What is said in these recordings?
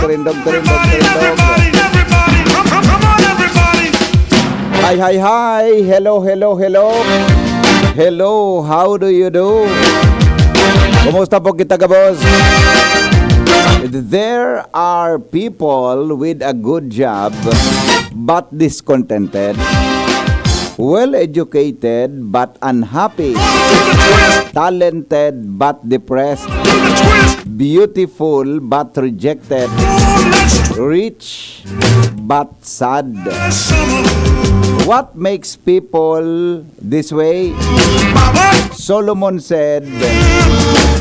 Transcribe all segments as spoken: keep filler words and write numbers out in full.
turindog, turindog, turindog. Hi, hi, hi! Hello, hello, hello! Hello, how do you do? Kumusta po kita, gabos? There are people with a good job but discontented, well-educated but unhappy, talented but depressed, beautiful but rejected, rich but sad. What makes people this way? Solomon said,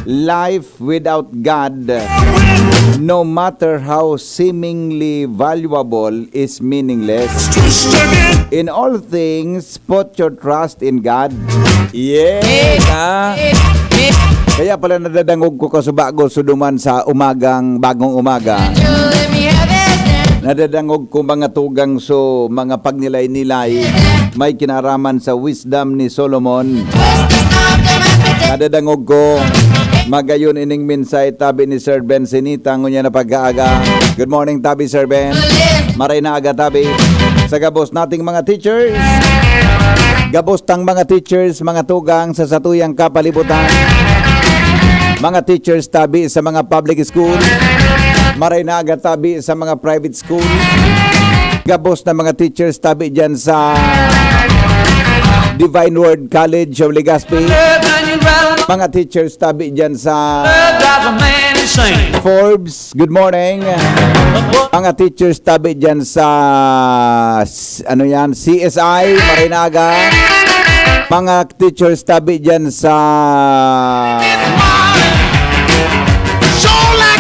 "Life without God, no matter how seemingly valuable, is meaningless. In all things, put your trust in God." Yes, ha? Kaya pala nadadangog ko kasubago suduman sa umagang, bagong umaga. Nadadangog ko mga tugang so, mga pagnilay-nilay, may kinaraman sa wisdom ni Solomon. Nadadangog ko, magayon ining minsay tabi ni Sir Ben Sinita, ngunyan na pagkaaga. Good morning, tabi, Sir Ben. Maray na aga, tabi. Sa gabos nating mga teachers. Gabos tang mga teachers, mga tugang sa satuyang kapalibutan. Mga teachers tabi sa mga public school. Maray na aga tabi sa mga private school. Gabos na mga teachers tabi dyan sa Divine Word College of Legazpi. Mga teachers tabi dyan sa Forbes. Good morning. Mga teachers tabi dyan sa, s-, ano yan, C S I, Marinaga. Mga teachers tabi dyan sa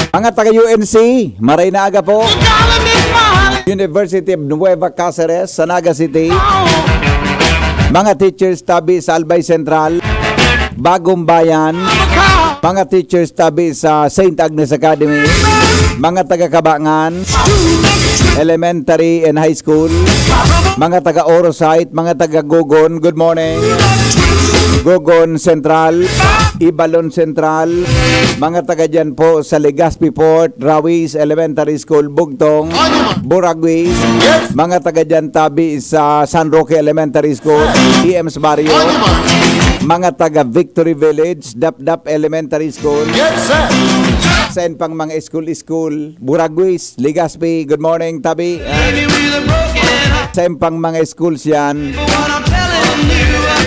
mga taga U N C, Marinaga po. University of Nueva Caceres sa Naga City. Mga teachers tabi sa Albay Central, Bagong Bayan. Mga teachers tabi sa Saint Agnes Academy, mga taga Cabangan Elementary and High School, mga taga Orosite, mga taga Gogon, good morning. Gogon Central, Ibalon Central, mga taga dyan po sa Legazpi Port, Rawis Elementary School, Bugtong, Buraguis, mga taga dyan tabi sa San Roque Elementary School, E M's Barrio, mga taga Victory Village, Dapdap Elementary School. Yes, sir. Sa iba pang mga school-school, Buraguis, Legazpi, good morning, tabi. Ah, sa iba pang mga schools yan.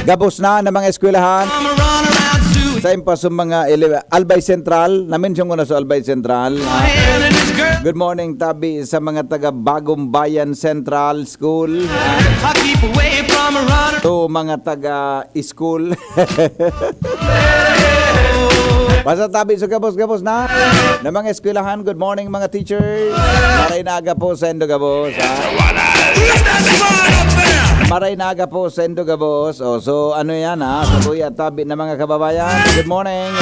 Gabos na na mga eskwelahan. Sa iba pa sa mga ele-, Albay Central, na-mention ko na sa Albay Central. Ah, good morning, tabi, sa mga taga Bagong Bayan Central School. Ah, to mga taga school. Basta tabi sa gabos-gabos na, na mga eskwelahan. Good morning, mga teachers. Maray na aga po sa indo gabos, ha? Maray na aga po sa indo gabos. Oh, so, ano yan, ha? Sa Kuya Tabi na mga kababayan. Good morning.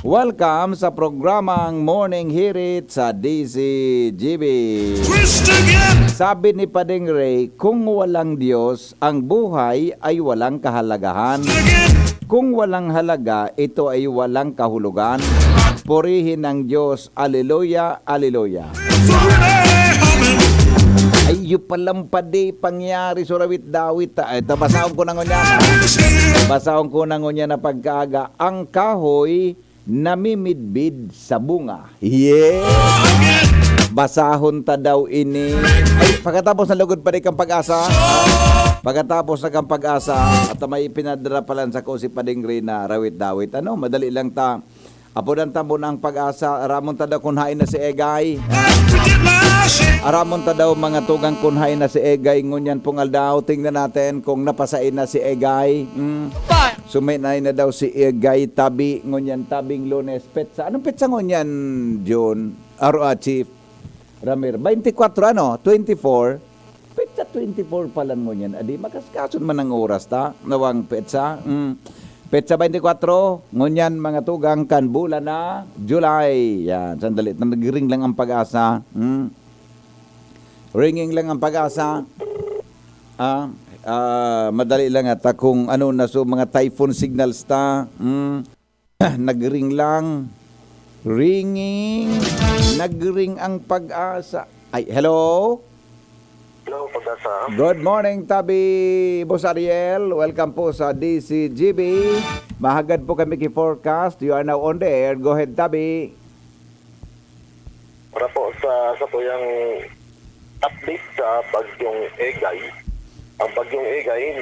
Welcome sa programang Morning Hirit sa D Z G B. Sabi ni Padeng Ray, kung walang Diyos, ang buhay ay walang kahalagahan. Kung walang halaga, ito ay walang kahulugan. Purihin ang Diyos. Aleluya, aleluya. Ay, yu palang padi pangyari sa rawit-dawit, ah. Ito, basahon ko na ngunyan, ah. Basahon ko na ngunyan na pagkaaga. Ang kahoy namimidbid sa bunga. Yeah! Basahon ta daw ini. Ay, pagkatapos na lugod pa di kang pag-asa. Pagkatapos na kang pag-asa, at may pinadara palan sa ko si Pading Rina, rawit-dawit. Ano, madali lang ta. Apodan ta muna ang pag-asa. Aramon ta daw kun hain na si Egay. Aramon ta daw mga tugang kun hain na si Egay. Ngunyan pong aldaw, tingnan natin kung napasain na si Egay. Mm. Suminay na daw si Egay tabi, ngunyan tabing Lunes, petsa. Anong petsa ngunyan, Jun? Aro, ah, Chief Ramir. Twenty-four, ano? Twenty-four. Petsa twenty-four pa lang ngunyan. Adi, makaskason man ang oras ta. Nawang petsa. Mm. Petsa twenty-four, ngunyan mga tugang kan bulan na July. Yan, sandali. Nagring lang ang pag-asa. Mm. Ringing lang ang pag-asa. Ah, Ah, madali lang ata kung ano na, so, mga typhoon signals ta. Hmm. Nagring lang. Ringing. Nagring ang Pag-asa. Ay, hello? Hello, Pag-asa. Good morning, Tabi, Boss Ariel. Welcome po sa D C G B. Mahagad po kami ki forecast. You are now on the air. Go ahead, Tabi. Para po sa, sa tuyang update sa Bagyong Egay. Ang Bagyong Egay,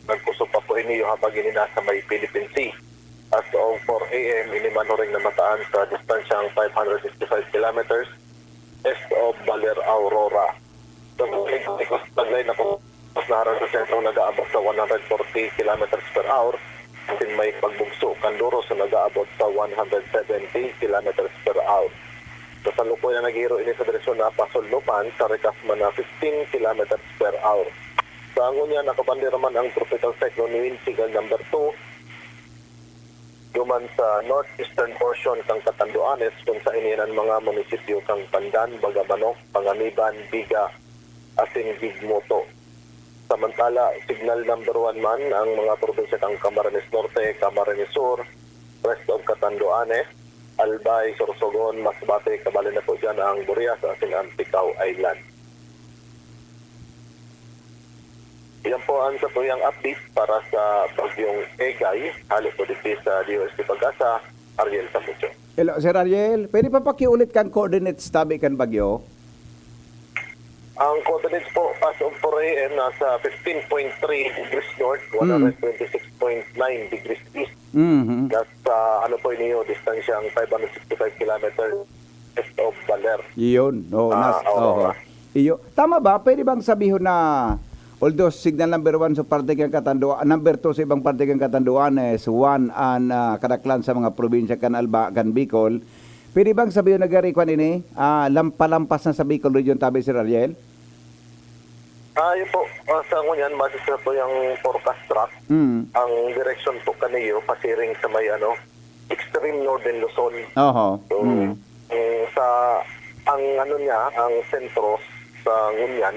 nagkusog pa po ini habang ini nasa may Philippine Sea. As of four a m, ini man huring namataan sa distansyang five hundred sixty-five kilometers east of Baler, Aurora. Sa Baler, Taglay na po, mas naharang sa sentro nag-aabot sa one hundred forty kilometers per hour. Asin may pagbugso kan Doros na nag-aabot sa one hundred seventy kilometers per hour. Sa salukuyan, naghihiro ini sa direksyon na pasulnupan sa rikas man na fifteen kilometers per hour. Sa ngunyan, nakabandera man ang Tropical Cyclone Wind Signal number two duman sa northeastern portion kan Catanduanes, kun saen an mga munisipyo kan Pandan, Bagamanok, Panganiban, Biga, asin Guigmuto. Samantala, signal number one man ang mga probinsya kan Camarines Norte, Camarines Sur, rest of Catanduanes, Albay, Sorsogon, Masbate, kabali na po dyan ang Burias asin Anticao Island. Yan po ang satuyang update para sa Bagyong Egay. Hale po dito sa D O S T Pag-asa, Ariel Samudio. Hello, Sir Ariel. Pwede pa pakiulit kang coordinates tabi kan bagyo? Ang coordinates po, as of four a m, nasa fifteen point three degrees north, Hmm. one hundred twenty-six point nine degrees east. Mhm. Nasa, ano po, niyo, distansyang five hundred sixty-five kilometers east of Baler. Iyon. Oo, Ah, nas-, oo. Oho. Iyo. Tama ba? Pwede bang sabihon na, although signal number one sa parte kan Katandua-, number two sa ibang parte kan Catanduanes, one an, ah, kadaklan sa mga probinsya kan Alba, kan Bicol, pwede bang sabihon na gari kwan ini? Ah, lam-, palampas na sa Bicol Region tabi, Sir Ariel? Ah, yun po. Ah, sa ngunyan, base sa po yung forecast track, Mm. ang direksyon po kaniyo, pasiring sa may, ano, extreme northern Luzon. Oho. So, Mm. eh, sa, ang ano niya, ang sentro sa ngunyan,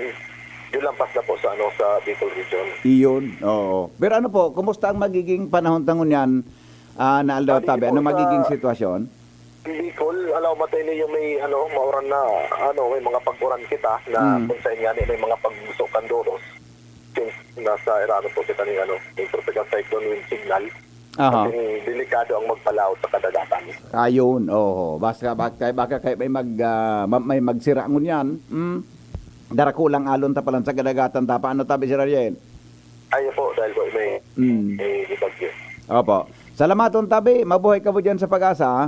yun lampas na po sa, ano, sa Bicol Region. Iyon, oo. Pero ano po, kumusta ang magiging panahon ta ngunyan, ah, na aldaw Ah, dito tabi? Ano po sa magiging sitwasyon? Bicol, alaw matay niyo may, ano, mauran na, ano, may mga pag-uran kita na Mm. kung saan nga ni may mga pagbuso kan Doros. Since nasa irano po kita ni, ano, may tropical cyclone wind signal. Aha. Kasi delikado ang magpalaot sa kadagatan. Ayun, oho. Basta baka, baka kay may mag, ah, ma-, may magsira ngunyan. Hmm? Darakulang alon ta palan sa kadagatan ta. Paano tabi, Sir Ariel? Ayun po, dahil po may, Mm. may bagyo. Opo. Salamaton tabi. Mabuhay ka po dyan sa Pag-asa, ha?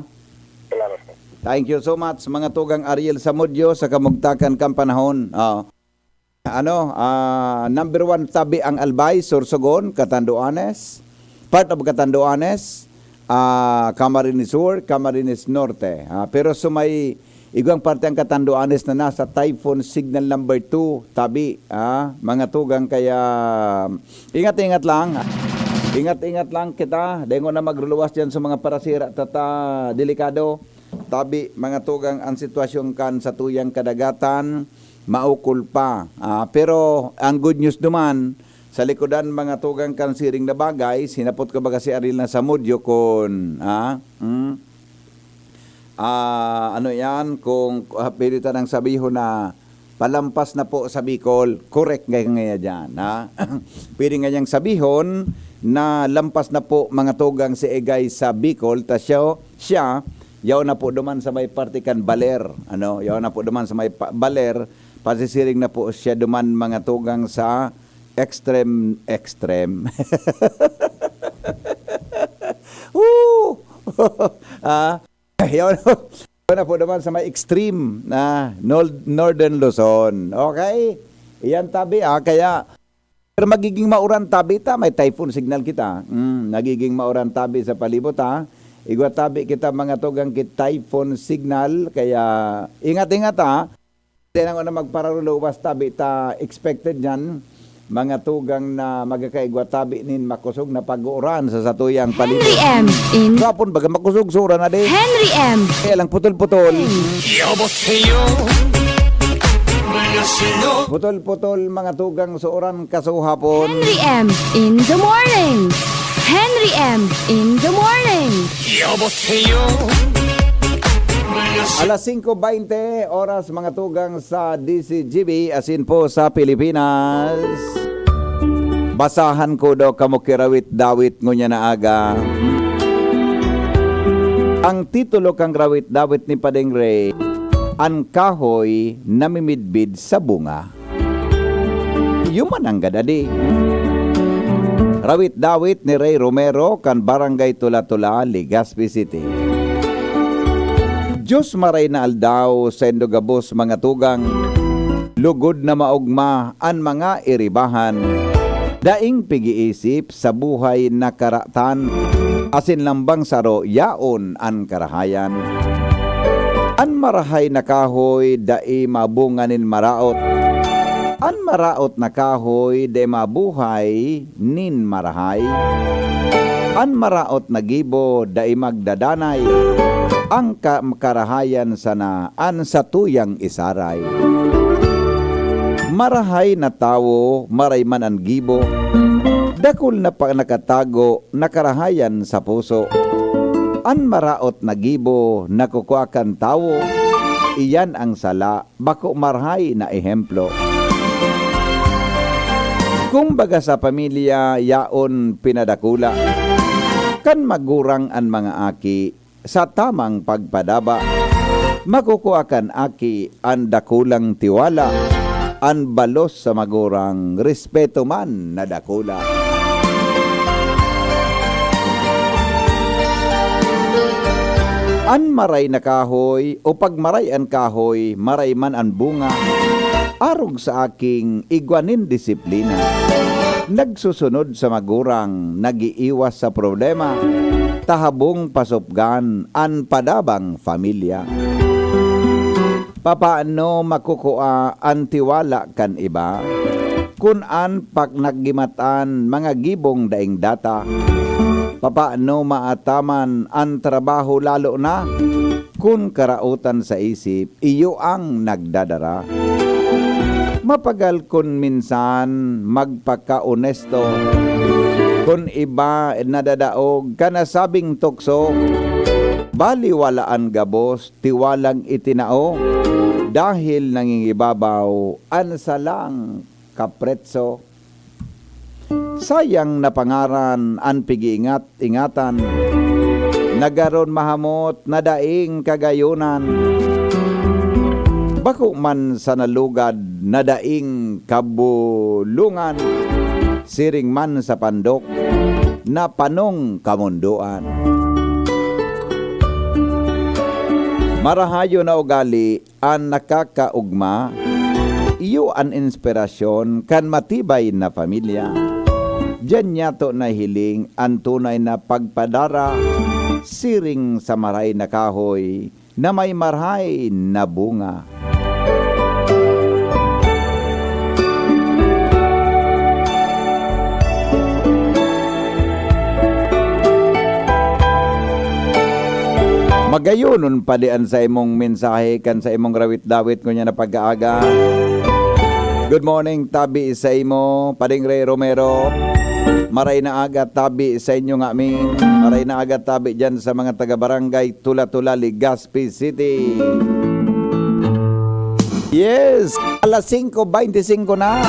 Salamat po. Thank you so much, mga tugang Ariel Samudio, sa kamugtakan kang panahon. Ah. Ano, ah, number one tabi ang Albay, Sorsogon, Catanduanes, part of Catanduanes, ah, Camarines Sur, Camarines Norte. Ah, pero sa may igwang parte ang Catanduanes na nasa typhoon signal number two tabi, ah, mga tugang. Kaya ingat-ingat lang. Ingat-ingat lang kita. Dengo na magruluwas diyan sa mga parasira tata delikado. Tabi, mga tugang, ang sitwasyon kan sa tuyang kadagatan, maukol pa. Ah, pero ang good news duman, sa likodan, mga tugang, kan siring na bagay, sinapot ko baga si Aril na sa Mudyo kun, ah, hmm? Ah, ano yan, kung, ah, pwede tanang sabihon na palampas na po sa Bicol, correct nga, nga yan, ha? Pwede nga niyang sabihon na lampas na po, mga tugang, si Egay sa Bicol, ta siya, siya, yaw na po duman sa may parte kan Baler, ano, yaw na po duman sa may pa-, Baler, pasisiring na po siya duman, mga tugang, sa extreme, extreme. Woo! Ah, yaw na, yaw na po duman sa may extreme na Nol-, Northern Luzon. Okay? Iyan tabi, ah, kaya pero magiging mauran tabi ta, may typhoon signal kita. Mm, nagiging mauran tabi sa palibot, ha. Igwa tabi kita, mga tugang, ki typhoon signal, kaya ingat-ingat, ha. Di na ko na magpararuluwas tabi ta, expected yan, mga tugang, na magkakaigwa tabi nin makosog na pag-uuran sa satuyang palibot. Henry M in. Kapon, baga makosog sa uran na di. Henry M. Kaya lang putol-putol. Yo, boss, yo. Putol-putol, mga tugang, sa uran kasuhapon. Henry M in the morning. Henry M in the morning. Alas singko baynte oras, mga tugang, sa D Z G B, asin po sa Pilipinas. Basahan ko daw kamo ki rawit-dawit ngunyan na aga. Ang titulo kan rawit-dawit ni Padeng Ray, An Kahoy Namimidbid sa Bunga. Iyo man nanggad adi. Rawit-dawit ni Ray Romero kan Barangay Tula-Tula, Legazpi City. Diyos, maray na aldaw saindo gabos, mga tugang. Lugod na maogma an mga iribahan. Daing pig-iisip sa buhay na karatan, asin lambang saro yaon an karahayan. An marahay na kahoy dai mabunga nin maraot. An maraot na kahoy dai mabuhay nin marahay. An maraot na gibo dai magdadanay. An ka-, karahayan sana an satuyang isaray. Marahay na tawo, maray man an gibo, dakul na pa nakatago na karahayan sa puso. An maraot na gibo nakukua kan tawo, iyan ang sala, bako marahay na ehemplo. Kumbaga, sa pamilya yaon pinadakula. Kan magurang an mga aki, sa tamang pagpadaba, makukua kan aki an dakulang tiwala, an balos sa magurang, respeto man na dakula. An maray na kahoy, o pag maray an kahoy, maray man an bunga, arog sa aking igwa nin disiplina. Nagsusunod sa magurang, nag-iiwas sa problema, tahabong pasupgan an padabang pamilya. Papaano makukua an tiwala kan iba? Kun an paknagimatan mga gibong daing data, papaano maataman an trabaho, lalo na kun karaotan sa isip iyo ang nagdadara? Mapagal kun minsan magpakaonesto. Kun iba nadadaog kan nasabing tukso, baliwala an gabos, tiwalang itinao, dahil nangingibabaw an salang kapretso. Sayang na pangaran an pig-iingat-ingatan, na garo mahamot na daing kagayonan. Bako man sa nalugad na daing kabulungan, siring man sa pandok na panong kamondoan. Marahayon na ugali an nakakaogma, iyo an inspirasyon kan matibay na pamilya. Diyan niyato nahiling an tunay na pagpadara, siring sa maray na kahoy na may maray na bunga. Magayonon pa di an sa imong mensahe kan sa imong rawit-dawit ngunyan na pag-aaga. Good morning, tabi sa imo, Pading Ray Romero. Maray na aga, tabi sa inyo nga amin. Maray na aga, tabi dyan sa mga taga-barangay Tula-Tula, Legazpi City. Yes, alas singko baynte singko na.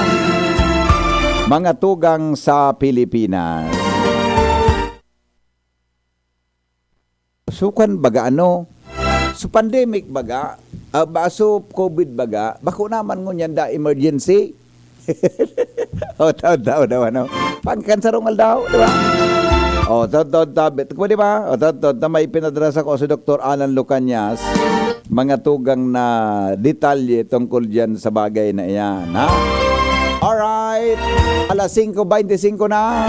Mga tugang sa Pilipinas. So, kwan baga, ano? So, pandemic baga, ah, ba, so, covid baga, bako naman ngunyan da emergency. O, tao, tao daw, ano? Pangkan sarong aldaw, di ba? O, tao, tao, tabi. Kung di ba? O, tao, tao, na may pinadala sa ko si Doktor Alan Lucanias, mga tugang na detalye tungkol dyan sa bagay na iyan, ha? Alright. Alas singko baynte singko na.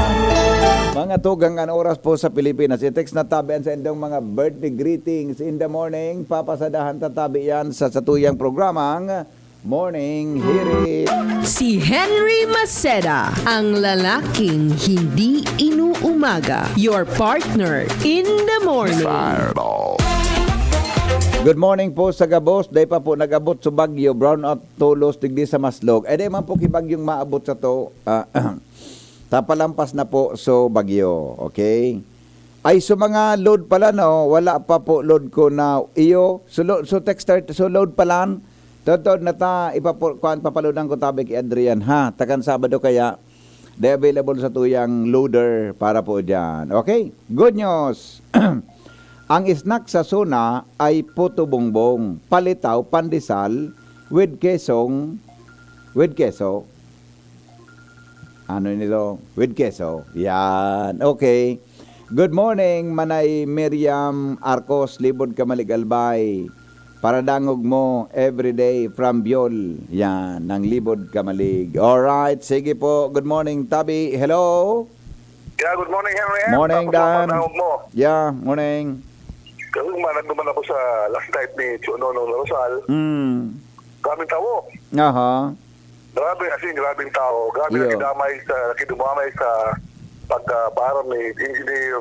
Mga tugang, an oras po sa Pilipinas. I-text na tabi an sa indong mga birthday greetings in the morning. Papasadahan ta tabi yan sa satuyang programang Morning Hirit. Si Henry Maceda, ang lalaking hindi inuumaga. Your partner in the morning. Fireball. Good morning po sa gabos. Dai pa po nag-abot so bagyo, brown out tolos digdi sa Maslog. Ay, dai man po ki bagyong maabot sa to. Ah, tapalampas na po so bagyo. Okay? Ay, so mga load pala, no? Wala pa po load ko na iyo. So, lo- so texter, so load pala. Totoo na ta, ipapo-, kuan, papalodan ko tabi ki Adrian, ha? Takan Sabado kaya, di available sa tuyang loader para po dyan. Okay? Good news! Ang snack sa Sona ay puto bongbong, palitaw, pandesal, with kesong, with keso. Ano nito? With keso. Yan. Okay. Good morning, Manay Miriam Arcos, Libod Kamalig Albay. Paradangog mo everyday from Biol. Yan, ng Libod Kamalig. Alright, sige po. Good morning, Tabi. Hello? Yeah, good morning, Henry. Morning, Tapos ang Dan. Paradangog mo. Yeah, morning. Kasi man, nagduman ako sa last night ni Chuno Nong Rosal. Mm. Kaming tawo. Aha. Grabe, as in, grabeng tao. Grabe Iyo. nakidamay sa, nakidumamay sa pagkapaaram ni Engineer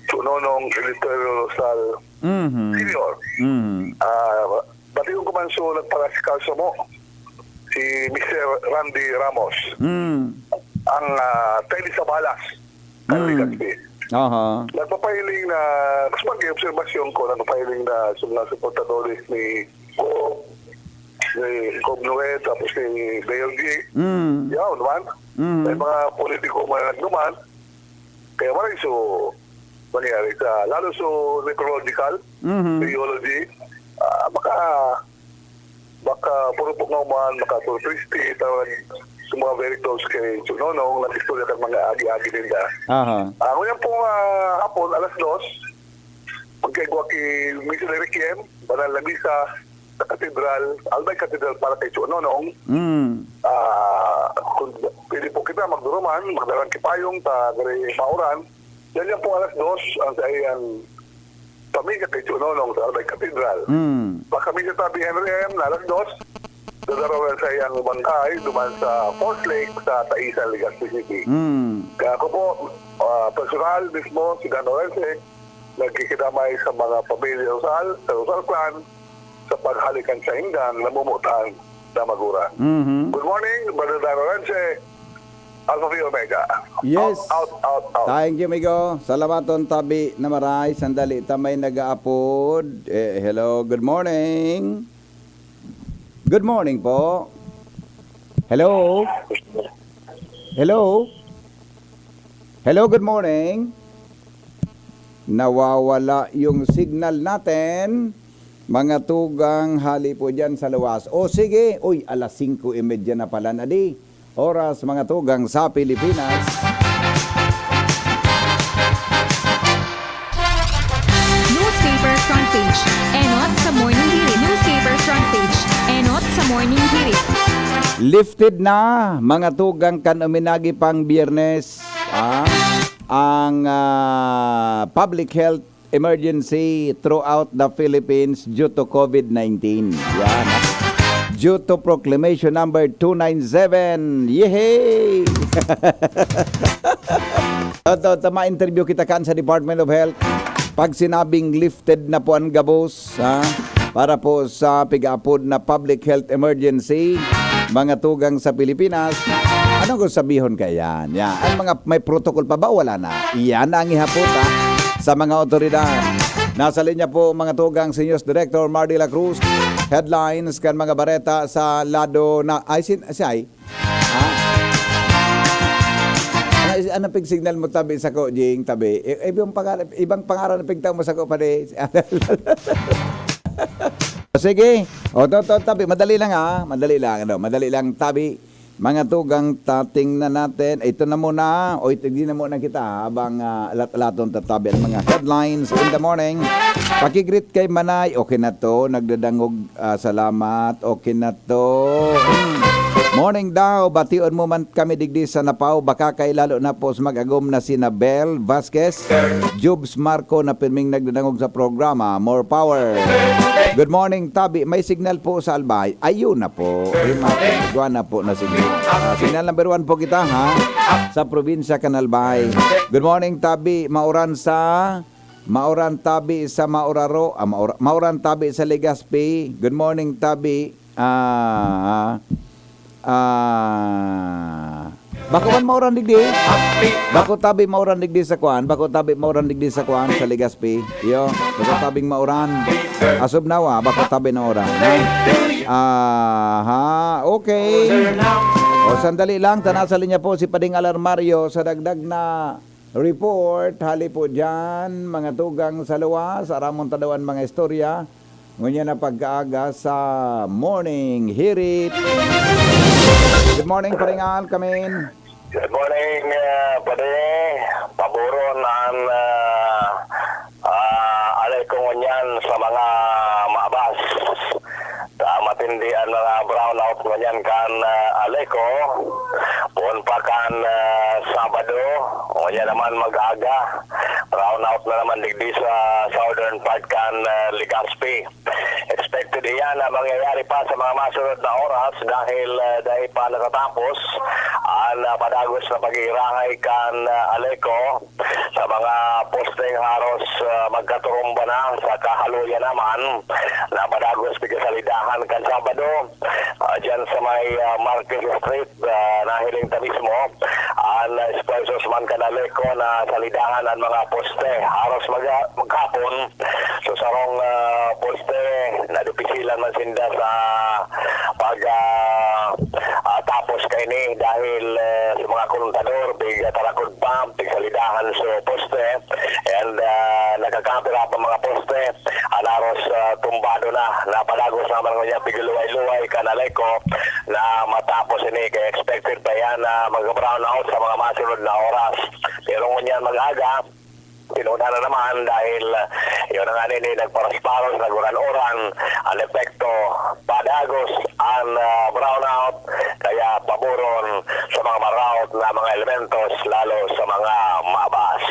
Chunonong Eleuterio Rosal Mhm. Senior. Mhm. Ah, batiyon ko man so nagparasikaso mo, si Mister Randy Ramos. Mm. Ang, ah, Teddy Sabalas, Mm. Caligas Bay. Aha. Nagpapahiling na, kasi mag-obserbasyon ko, nagpapahiling na sa mga suportadores ni Gob, ni Gob Noel, tapos ni Mayor G. Mm. Yaw naman. Mm. May mga politiko man nagduman. Kaya maray so nangyari sa, lalo so meteorological, Mhm. meteorology, ah, baka, baka puro po nga man, maka-surprise state, tawag sa mga very close kay Chunonong, nag-istorya kan mga agi-agi ninda. Aha. Ah, ngayon pong, ah, hapon, alas dos, magkaigwa ki Misa de Requiem, banal na misa, sa Katedral, Albay Katedral para kay Chunonong. Mm. Ah, kung pwede po kita magduruman, magdalang kipayong ta gari Mauran. Yan yan po alas dos, ang sa iyang pamilya kay Chunonong sa Albay Katedral. Mm. Pagka misa tabi Henry M, na alas dos, dadaraw yan sa iyang bangkay, duman sa Falls Lake, sa Taisan, Legazpi City. Mm. Kaya ako po, ah, personal mismo, si Dan Orense, nagkikidamay sa mga pamilya Rosal, sa Rosal Clan, sa paghalikan sa indang namumutan na magura. Mhm. Good morning, Brother Dan Orense, Alpha Phi Omega. Yes. Out, out, out, out. Thank you, amigo. Salamaton tabi na maray. Sandali ta may nag-aapod. Eh, hello, good morning. Good morning po. Hello? Hello? Hello, good morning. Nawawala yung signal natin. Mga tugang, hali po dyan sa luwas. O sige, uy, alas singko y media na pala na di. Oras, mga tugang, sa Pilipinas. Newspaper front page. Enot sa Morning Hirit. Newspaper front page. Enot sa Morning Hirit. Lifted na, mga tugang, kan uminagi pang Biyernes, ah, ang, ah, public health emergency throughout the Philippines due to covid nineteen. Yan, ah. Due to Proclamation Number two nine seven. Yehey! Totoo, ta ma-interview kita kan sa Department of Health. Pag sinabing lifted na po ang gabos, ha? Para po sa pigaapod na public health emergency, mga tugang sa Pilipinas, anong kung sabihon kaya yan? Yan. Ang mga may protocol pa ba? Wala na. Iyan ang ihapot, ha? Sa mga otoridad. Nasa linya po, mga tugang, si News Director Mar de la Cruz. Headlines kan mga bareta sa lado na, ay, sin, si, ay, Ha? Ano, ano pig signal mo tabi sa ko, Jing, tabi? I-, ibang pangalan, ibang pangalan na pigtaw mo sa ko, pare. Sige. O, to, to, tabi. Madali lang, ha? Madali lang, ano? Madali lang, tabi. Mga tugang, tatingnan natin. Ito na muna. O, ito, hindi na muna kita, ha? Habang, ah, alat-alaton tatabi ang mga headlines in the morning. Pakigreet kay Manay. Okay na to. Nagdadangog Ah, salamat. Okay na to. Hmm. Morning daw. Bation mo man kami digdi sa Napaw, Bacacay, lalo na po sa mag-agom na sina Bel Vasquez, Jubs Marco na pirming nagdadangog sa programa. More power. Good morning, Tabi. May signal po sa Albay. Ayun na po. Ayun na po. Igwa na po na signal. Ah, signal number one po kita, ha? Sa probinsya kan Albay. Good morning, Tabi. Mauran sa Mauran tabi sa Mauraro, ah, Maura-, Mauran tabi sa Legazpi. Good morning, tabi. Ah, ah, bako man mauran digdi. Bako tabi mauran digdi sa kwan. Bako tabi mauran digdi sa kwan, sa Legazpi. Iyo, bako tabing mauran. As of now, ah, bako tabi na uran, ha? Aha, okay. O, sandali lang. Tana sa linya po si Pading Alarmario sa dagdag na report. Hali po dyan, mga tugang sa luwas, aramon tadawan mga istorya. Ngunyan na pagkaaga sa Morning Hirit. Good morning, Paringal, kamin. Good morning, ah, pare. Paboron an, ah, ah, Aleco ngunyan sa mga maabas. Ah, matindi an mga brownout ngunyan kan, ah, Aleco. Poon pa kan, ah, Sabado, ngunyan naman mag-aga. Brownout na naman digdi sa southern part kan, ah, Legazpi. Expected iyan na mangyayari pa sa mga masunod na oras dahil, ah, dai pa natatapos an, ah, padagos na pag-iirahay kan, ah, Aleco sa mga posteng haros, ah, magkaturumba na sa kahaluyan naman na padagos pigasalidahan kan Sabado, ah, dyan sa may, ah, Marquez Street. Ah, nahiling ta mismo an esfuerzos man kan Aleco na salidahan an mga poste. Haros maga-, maghapon, so sarong, ah, poste, nadipisilan man sinda sa pag, ah, ah, tapos kaini dahil, eh, sa mga kontador, pig-, tarakod pa, pigsalidahan sa poste, and, ah, nakakapira pa mga poste. An aros, ah, tumbado na, napadagos naman ngunyan pigluway-luway kan Aleco na matapos ini, kaya expected pa yan na mag-brownout sa mga masunod na oras. Pero ngunyan mag-aga, tinuna na naman dahil, ah, yun na nga nini, nagparos-paros, naguran-uran, an epekto, padagos an, ah, brownout, kaya paboron sa mga maraot na mga elementos, lalo sa mga maabas.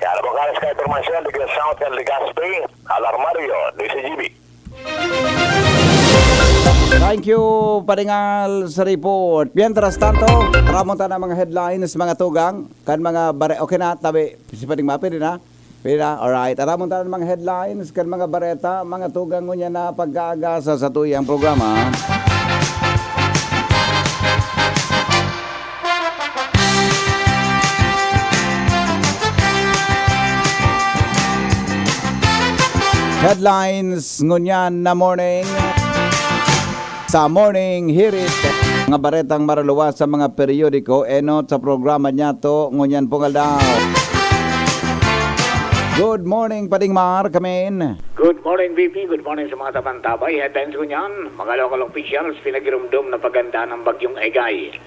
Yan ang mga ka impormasyon, digdi sa South kan Legazpi, Alarmario, D C G B. Thank you, Padingal, sa report. Mientras tanto, ramon ta na mga headlines, mga tugang, kan mga bare-, okay na, tabi, si Pading Mapi, di na? Pwede na? Alright. Aramon ta na mga headlines, kan mga bareta, mga tugang ngunyan na pag-aaga sa satuyang programa. Headlines ngunyan na morning sa Morning Hirit. Mga baretang maraluwas sa mga periodiko, enot sa programa niyato ngunyan pong aldaw. Good morning, Pading Mar, kamin. Good morning, V P. Good morning sa mga tabantabay. Headlines ngunyan, mga local officials, pinagirumdom na paganda ng Bagyong Egay.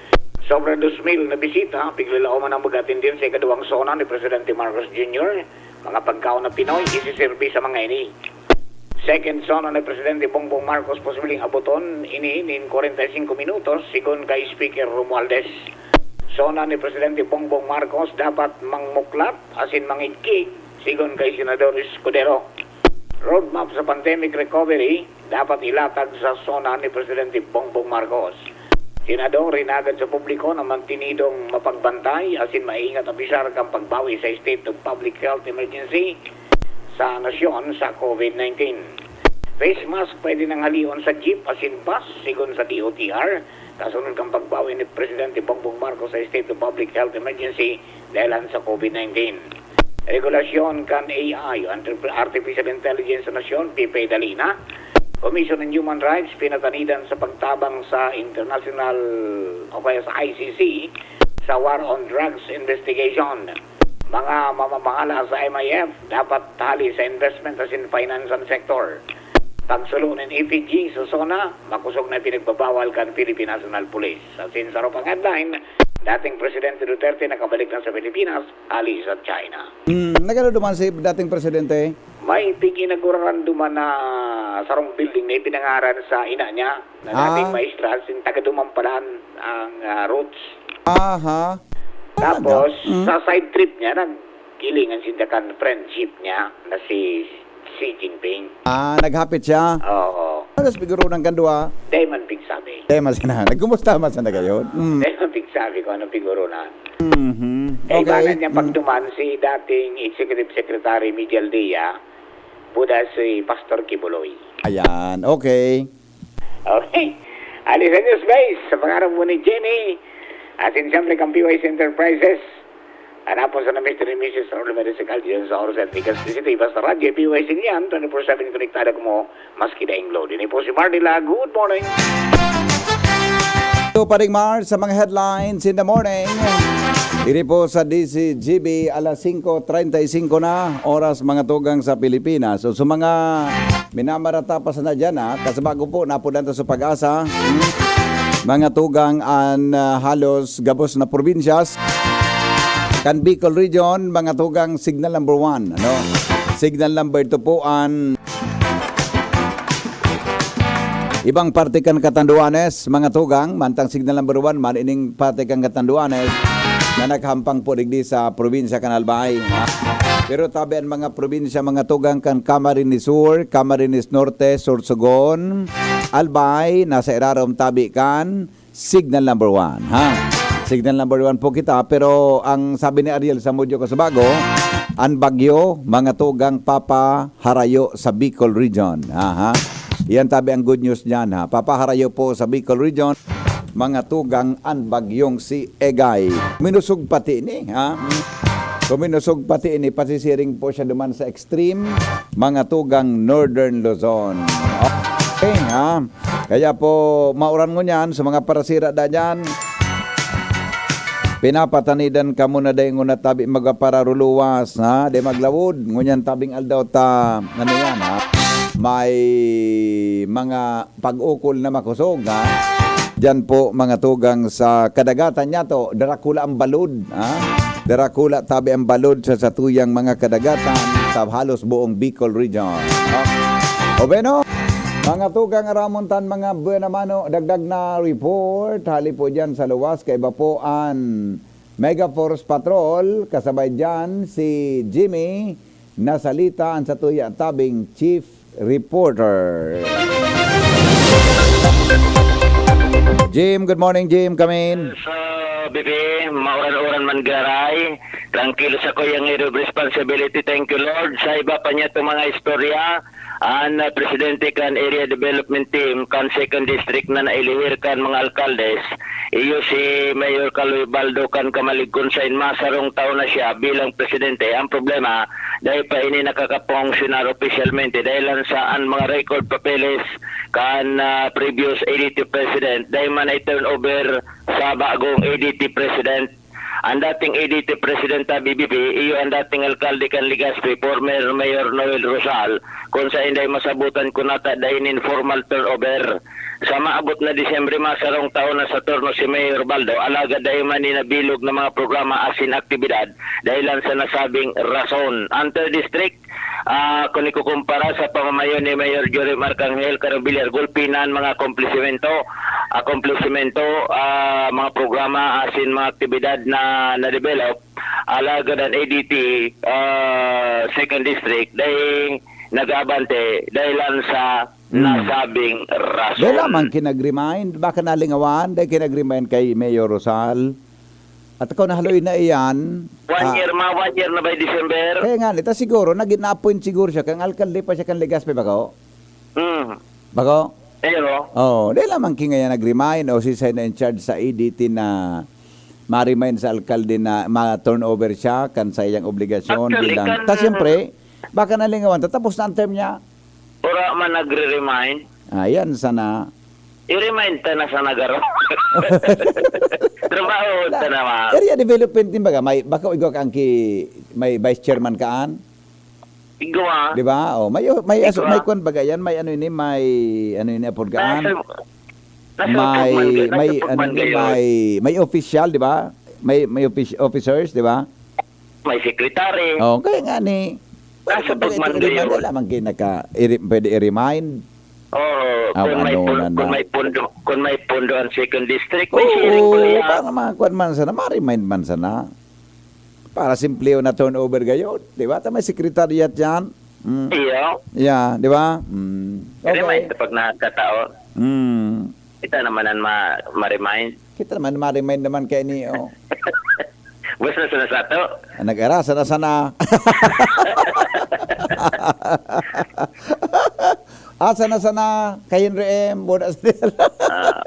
Sobra dos mil na bisita, piglalaoman ang mag-atender sa ikaduwang SONA ni Presidente Marcos Junior. Mga pagkaon na Pinoy, isiserbi sa mga ini. Second SONA ni Presidente Bongbong Marcos posibleng aboton ini nin kwarenta y singko minutos, sigon kay Speaker Romualdez. SONA ni Presidente Bongbong Marcos dapat mangmuklat asin mangigkig, sigon kay Senador Escudero. Roadmap sa pandemic recovery dapat ilatag sa SONA ni Presidente Bongbong Marcos. Senador, hinagad sa publiko na mantinidong mapagbantay asin maingat apisar kan pagbawi sa state of public health emergency sa nasyon sa COVID nineteen. Face mask pwede nang halion sa jeep asin bus, sigon sa D O T R, kasunod kan pagbawi ni Presidente Bongbong Marcos sa state of public health emergency dahelan sa COVID nineteen. Regulasyon kan A I o artif-, artificial intelligence sa nasyon, pipedali na. Commission on Human Rights pinatanidan sa pagtabang sa international o kaya sa I C C sa war on drugs investigation. Mga mamamahala sa M I F dapat hali sa investment asin finance sector. Pagsulo nin E P G sa SONA, makosog na pinagbabawal kan Philippine National Police. Asin sa saro pang headline, dating Presidente Duterte nakabalik na sa Pilipinas, hali sa China. Hmm, nagano duman si dating presidente? May pig-inaguraran duman na sarong building na ipinangaran sa ina niya, na dating Ah. maestra, sin taga duman pala ang, ah, roots. Aha. Talaga? Tapos, Mm. sa side trip niya, nagkilingan sinda kan friendship niya na si Xi Jinping. Ah, naghapit siya? Oo. Ano, siguro ng kandwa? Dai man pigsabi. Dai man sana. Nagkumusta man sana kayo? Mm. Dai man pigsabi kung ano pigurunan. Mhm. Kaibanan niya pagduman si dating Executive Secretary Miguel Dia, buda si Pastor Kibuloy. Ayan, okay. Okay. Alisan niyo, guys, sa pangarap mo ni Jenny. Asin siyempre kang P Y C Enterprises. Hanapon sa na Mister and Missus Rolly Merisical diyan sa Orosa at Legazpi City. Basta radyo, P Y C niyan, twenty-four seven konektado kamo, maski daing load. Ini po si Marty La. Good morning. Ito pa rin, Mars, sa mga headlines in the morning. Ini po sa D Z G B, alas singko treinta y cinco na, oras mga tugang sa Pilipinas. So, sa mga minamarata pa sana dyan, ha, kasi bago po, napunan to sa Pag-asa. Hmm. Mga tugang an, ah, halos gabos na probinsyas. Kan Bicol Region, mga tugang, signal number one, ano? Signal number two po an ibang parte kan Catanduanes, mga tugang, mantang signal number one man, ining parte kan Catanduanes na naghampang po digdi sa probinsya kan Albay, ha? Pero tabi an mga probinsya, mga tugang, kan Camarines Sur, Camarines Norte, Sorsogon, Albay, nasa irarom tabi kan signal number one, ha? Signal number one po kita, pero ang sabi ni Ariel Zamudio Casubago, an bagyo, mga tugang, papaharayo sa Bicol Region. Aha. Iyan tabi ang good news niyan, ha. Papaharayo po sa Bicol Region, mga tugang, an bagyong si Egay. Minusog pati ini, ha. Kung minusog pati ini, pasisiring po siya duman sa extreme, mga tugang Northern Luzon. Okay, ha. Kaya po, mauran ngunyan sa mga parasira da dyan. Pinapatanidan kamo na dai nguna tabi magpapararuluwas, ha? Dai maglawod. Ngunyan tabing aldaw ta, ano yan, ha? May mga pag-ukol na makosog, ha? Diyan po, mga tugang sa kadagatan niya to, Dracula ang balod, ha? Dracula tabi ang balod sa satuyang mga kadagatan sa halos buong Bicol Region, ha? O bueno, mga tugang, aramon tan mga buena mano, dagdag na report. Hali po dyan sa luwas, kaiba po an Mega Force Patrol, kasabay dyan si Jimmy Nasalita, an satuya tabing chief reporter. Jim, good morning, Jim. Come in. Sa B P, mauran-uran man garay. Trangkilo sa kuyang area of responsibility. Thank you, Lord. Sa iba pa niya itong mga istorya, an, ah, presidente kan Area Development Team kan Second District na nailihir kan mga alkaldes, iyo si Mayor Kaloy Baldo kan Camalig, kun sain masarong taon na siya bilang presidente. Ang problema, dai pa ini nakakapongsyonar opisyalmente dahil lang sa an mga record papeles kan, ah, previous A D T president, dai man na-turnover sa bagong A D T president. Ang dating A D T president ta B B P, iyo ang dating alkalde kan Legazpi, former Mayor Noel Rosal, kun sain dai masabutan kun nata dai nin formal turnover. Sa maabot na Disyembre, masarong taon na sa turno si Mayor Baldo, alagad dai man ni nabilog na mga programa asin aktibidad dahil lang sa nasabing rason. Ang third district, ah, kun ikukumpara sa pamamayo ni Mayor Jorim Arcangel Carobillar, gulpi na an mga akomplisimento, akomplisimento, ah, mga programa asin mga aktibidad na na-develop, alagad an A D T, ah, Second District, dai nag-aabante dahil lang sa Hmm. nasabing rason. Dai lamang kinag-remind, baka nalingawan, dai kinag-remind kay Mayor Rosal. At ako nahaloy na iyan, One ah, year, mga one year na by December. Kaya nga, ito siguro, naging na-appoint siguro siya, kang alkalde pa siya, kang Legazpi, bako? Hmm. Bako? Pero, Oh, dai lamang kingaya nag-remind o siisay na in charge sa A D T na ma-remind sa alkalde na ma-turnover siya kan sa iyang obligasyon Actually, bilang kan ta, siyempre, baka nalingawan ta, tapos na ang term niya. Wala man nagre-remind. Ayan, sana. I-remind ta na sa nagaro. Trabaho ta na, ma. Area development din baga, may, baka igwa ka ang ki-, may vice chairman kaan? Igwa. Di ba? Oh, may, may, aso, Igwa. may kwan baga yan, may ano ini, may, ano ini, apod kaan? Nasa, nasa May, upog man, may, nasa upog ano man ini, kayo. may, may official, di ba? May, may offic-, officers, di ba? May secretary. Oh, kaya nga ni, Nasa pwede pagmando i-remind, yun. Wala man kayo naka, i-re-, pwede i-remind. Oo, Ah, kung may ano pun-, na na. kung may pundo, kung may pundo ang second district, may Oo, sharing ko yan. Para mga kwan man sana, ma-remind man sana. Para simple na turnover gayon, di ba? Ta may secretariat yan. Mm. Iyo. Yeah, di ba? Mm. Remind Okay. kapag nakakataon. Mm. Kita naman ang ma-, ma-remind. Kita naman, ma-remind naman kayo ni, oh. Basta sana sato. Nag-ara, sana-sana. Ah, sana-sana, kay Henry M, bodas nila. Ah.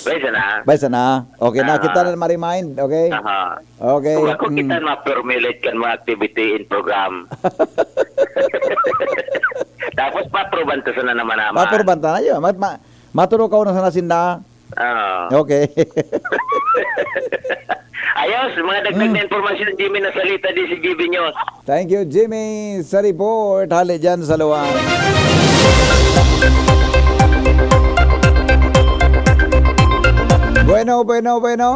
Bay sana. Bay sana. Okay, na, Ah. kita na ma-remind, okay? Aha. Okay, Kung ako mm. kita ma-formulate kan mga activity in program. Tapos pa-approvean to sana naman, naman. Pa-approvean ta na yun. Mat-, ma-, maturo ka na sana sinda. Oo. Okay. Ayos, mga dagdag Hmm. na impormasyon, Jimmy Nasalita, D C G B News. Thank you, Jimmy, sa report. Hali dyan sa luwang. Bueno, bueno, bueno.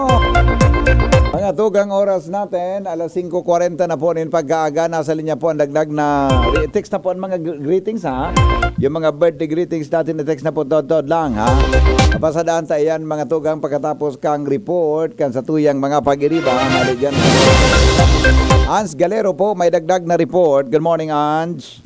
Mga tugang, oras natin, alas singko kwarenta na po nin pagkaaga. Nasa linya po ang dagdag na re-, text na po ang mga gr-, greetings, ha? Yung mga birthday greetings natin, i-text na po, tod-tod lang, ha? Papasadaan ta iyan, mga tugang, pagkatapos kang report, kan sa tuyang mga pag-iriba, hali dyan. Ans Galero po, may dagdag na report. Good morning, Ans.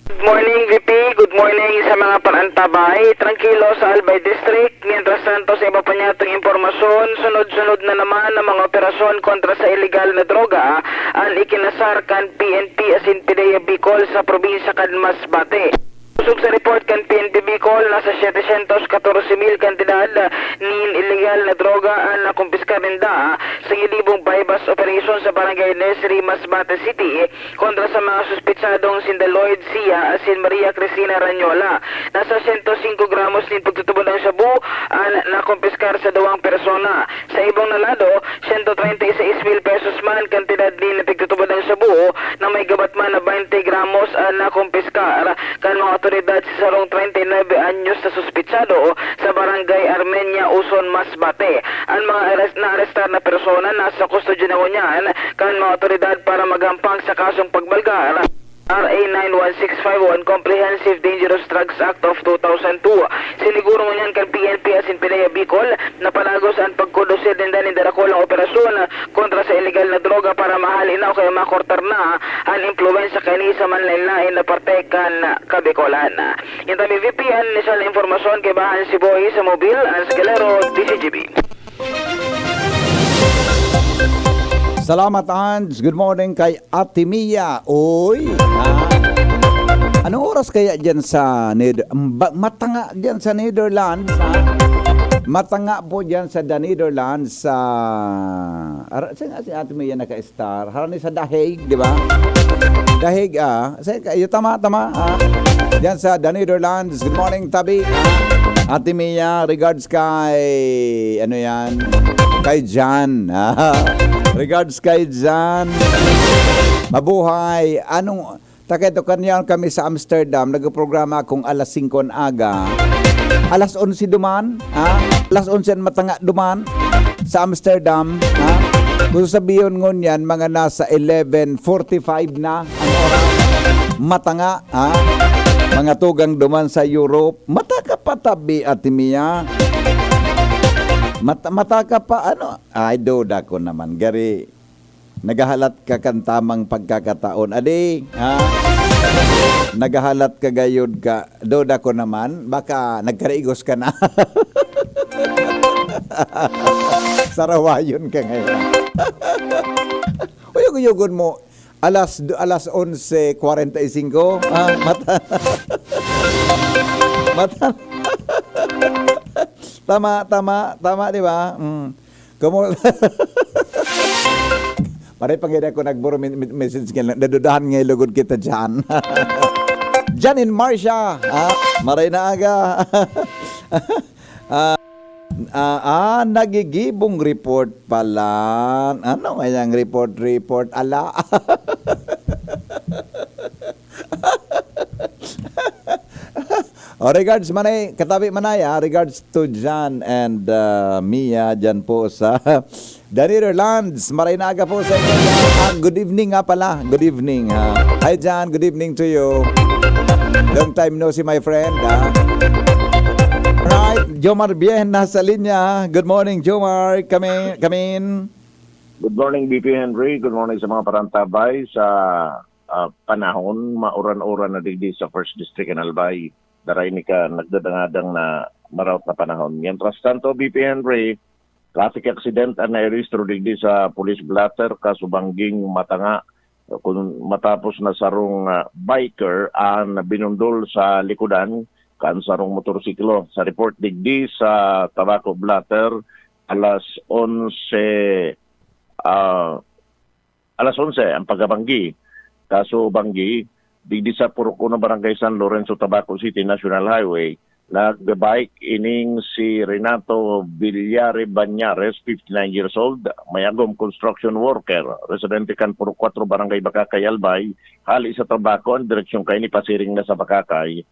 Good morning, V P. Good morning sa mga parantabay. Trangkilo sa Albay District. Mientras tanto, sa iba pa niyatong impormasyon, sunod-sunod na naman ang mga operasyon kontra sa iligal na droga an ikinasar kan P N P asin PDEA Bicol sa probinsya kan Masbate. Pusog sa report kan P N P Bicol, nasa setecientos katorse mil kantidad nin iligal na droga an nakumpiskar ninda sa gidibong buy-bust operation sa Barangay Nesri, Masbate City, kontra sa mga suspitsadong sinda Lloyd Sia asin Maria Cristina Ranyola. Nasa sento singko gramos nin pagtutubod ang shabu an nakumpiskar sa duwang persona. Sa ibong na lado, sento treinta y seis mil pesos man kantidad nin pagtutubod ang shabu na may gabat man na baynte gramos an nakumpiskar kan mga awtoridad sa sarong treinta y nuebe anyos na suspitsado sa Barangay Armenia, Uson, Masbate. An mga ares-, naarestar na persona nasa kustodya na ngunyan kan mga awtoridad para magampang sa kasong pagbalgar, R A nine one six five one, Comprehensive Dangerous Drugs Act of two thousand two. Siniguro ngunyan kan P N P asin PDEA Bicol na palagos an pagkondusir ninda nin darakulang operasyon kontra sa iligal na droga para mahali na o kaya makortar na an impluwensya kaini sa manlaen-laen na parte kan Kabicolan. Yan tabi, V P, an inisyal na impormasyon kaibahan si Boy sa Mobil, Ans Galero, D C G B. Salamat, Ans. Good morning kay Ate Mia. Uy, ha? Anong oras kaya dyan sa Ned-, ba-, matanga dyan sa Netherlands, ha? Matanga po dyan sa The Netherlands, sa, ara-, sa, si Ate Mia naka-star. Harani sa The Hague, di ba? The Hague, ah. Sa, kayo, tama, tama, ah. Diyan sa The Netherlands. Good morning, tabi. Ate Mia, regards kay, ano yan? Kay Jan. Regards kay Jan. Mabuhay. Anong, takay to, kanyan kami sa Amsterdam, nagprograma akong alas singko ng aga. Alas onse duman, ha? Alas onse ang matanga duman sa Amsterdam, ha? Kung sabihin ngunyan, mga nasa eleven forty-five na ang oras. Matanga, ha? Mga tugang duman sa Europe, mata ka pa tabi, Ate Mia. Mata, mata ka pa, ano? Ay, duda ko naman, gari. Naghahalat ka kan tamang pagkakataon. Adi, ha? Naghahalat ka gayod ka. Duda ko naman, baka nagkarigos ka na. Sarawayon ka ngayon. Uyog-uyogon mo, alas, alas onse kwarenta y singko. Ah, mata-, mata-, tama, tama, tama, di ba? Mm. Kamo, pare, pangida ko nagburo min-, min-, message nga, nadudahan nga ilugod kita dyan. Jan in Marcia, ah, maray na aga. Ah, ah, ah, nagigibong report pala. Ano nga yang report, report? Ala. Oh, regards, Manay. Katabi, Manay, ah. Regards to John and, uh, Mia dyan po sa The Netherlands. Maray na aga po sa inyo. Ah, good evening nga pala. Good evening, ha. Hi, John. Good evening to you. Long time no see, my friend, ha. Right, Jomar Bien nasa linya. Good morning, Jomar. Come in, come in. Good morning, B P Henry. Good morning sa mga parantabay sa, ah, panahon. Mauran-uran na digdi sa First District in Albay. Daray ni ka nagdadangadang na maraot na panahon. Mientras tanto, B P Henry, Traffic accident an nairehistro digdi sa police blotter, kaso bangging Matanga, kun matapos na sarong, ah, biker an binundol sa likodan kan sarong motorsiklo. Sa report digdi sa Tabaco Blotter, alas onse, ah, alas onse ang pagkabanggi. Kaso banggi, digdi sa Purok Uno, Barangay San Lorenzo, Tabaco City, National Highway, nagbabike ining si Renato Villare Bañares, fifty-nine years old, mayagom construction worker, residente kan Purok Kuwatro, Barangay Bacacay, Albay, hali sa Tabaco. Ang direksyon kaini pasiring na sa Bacacay.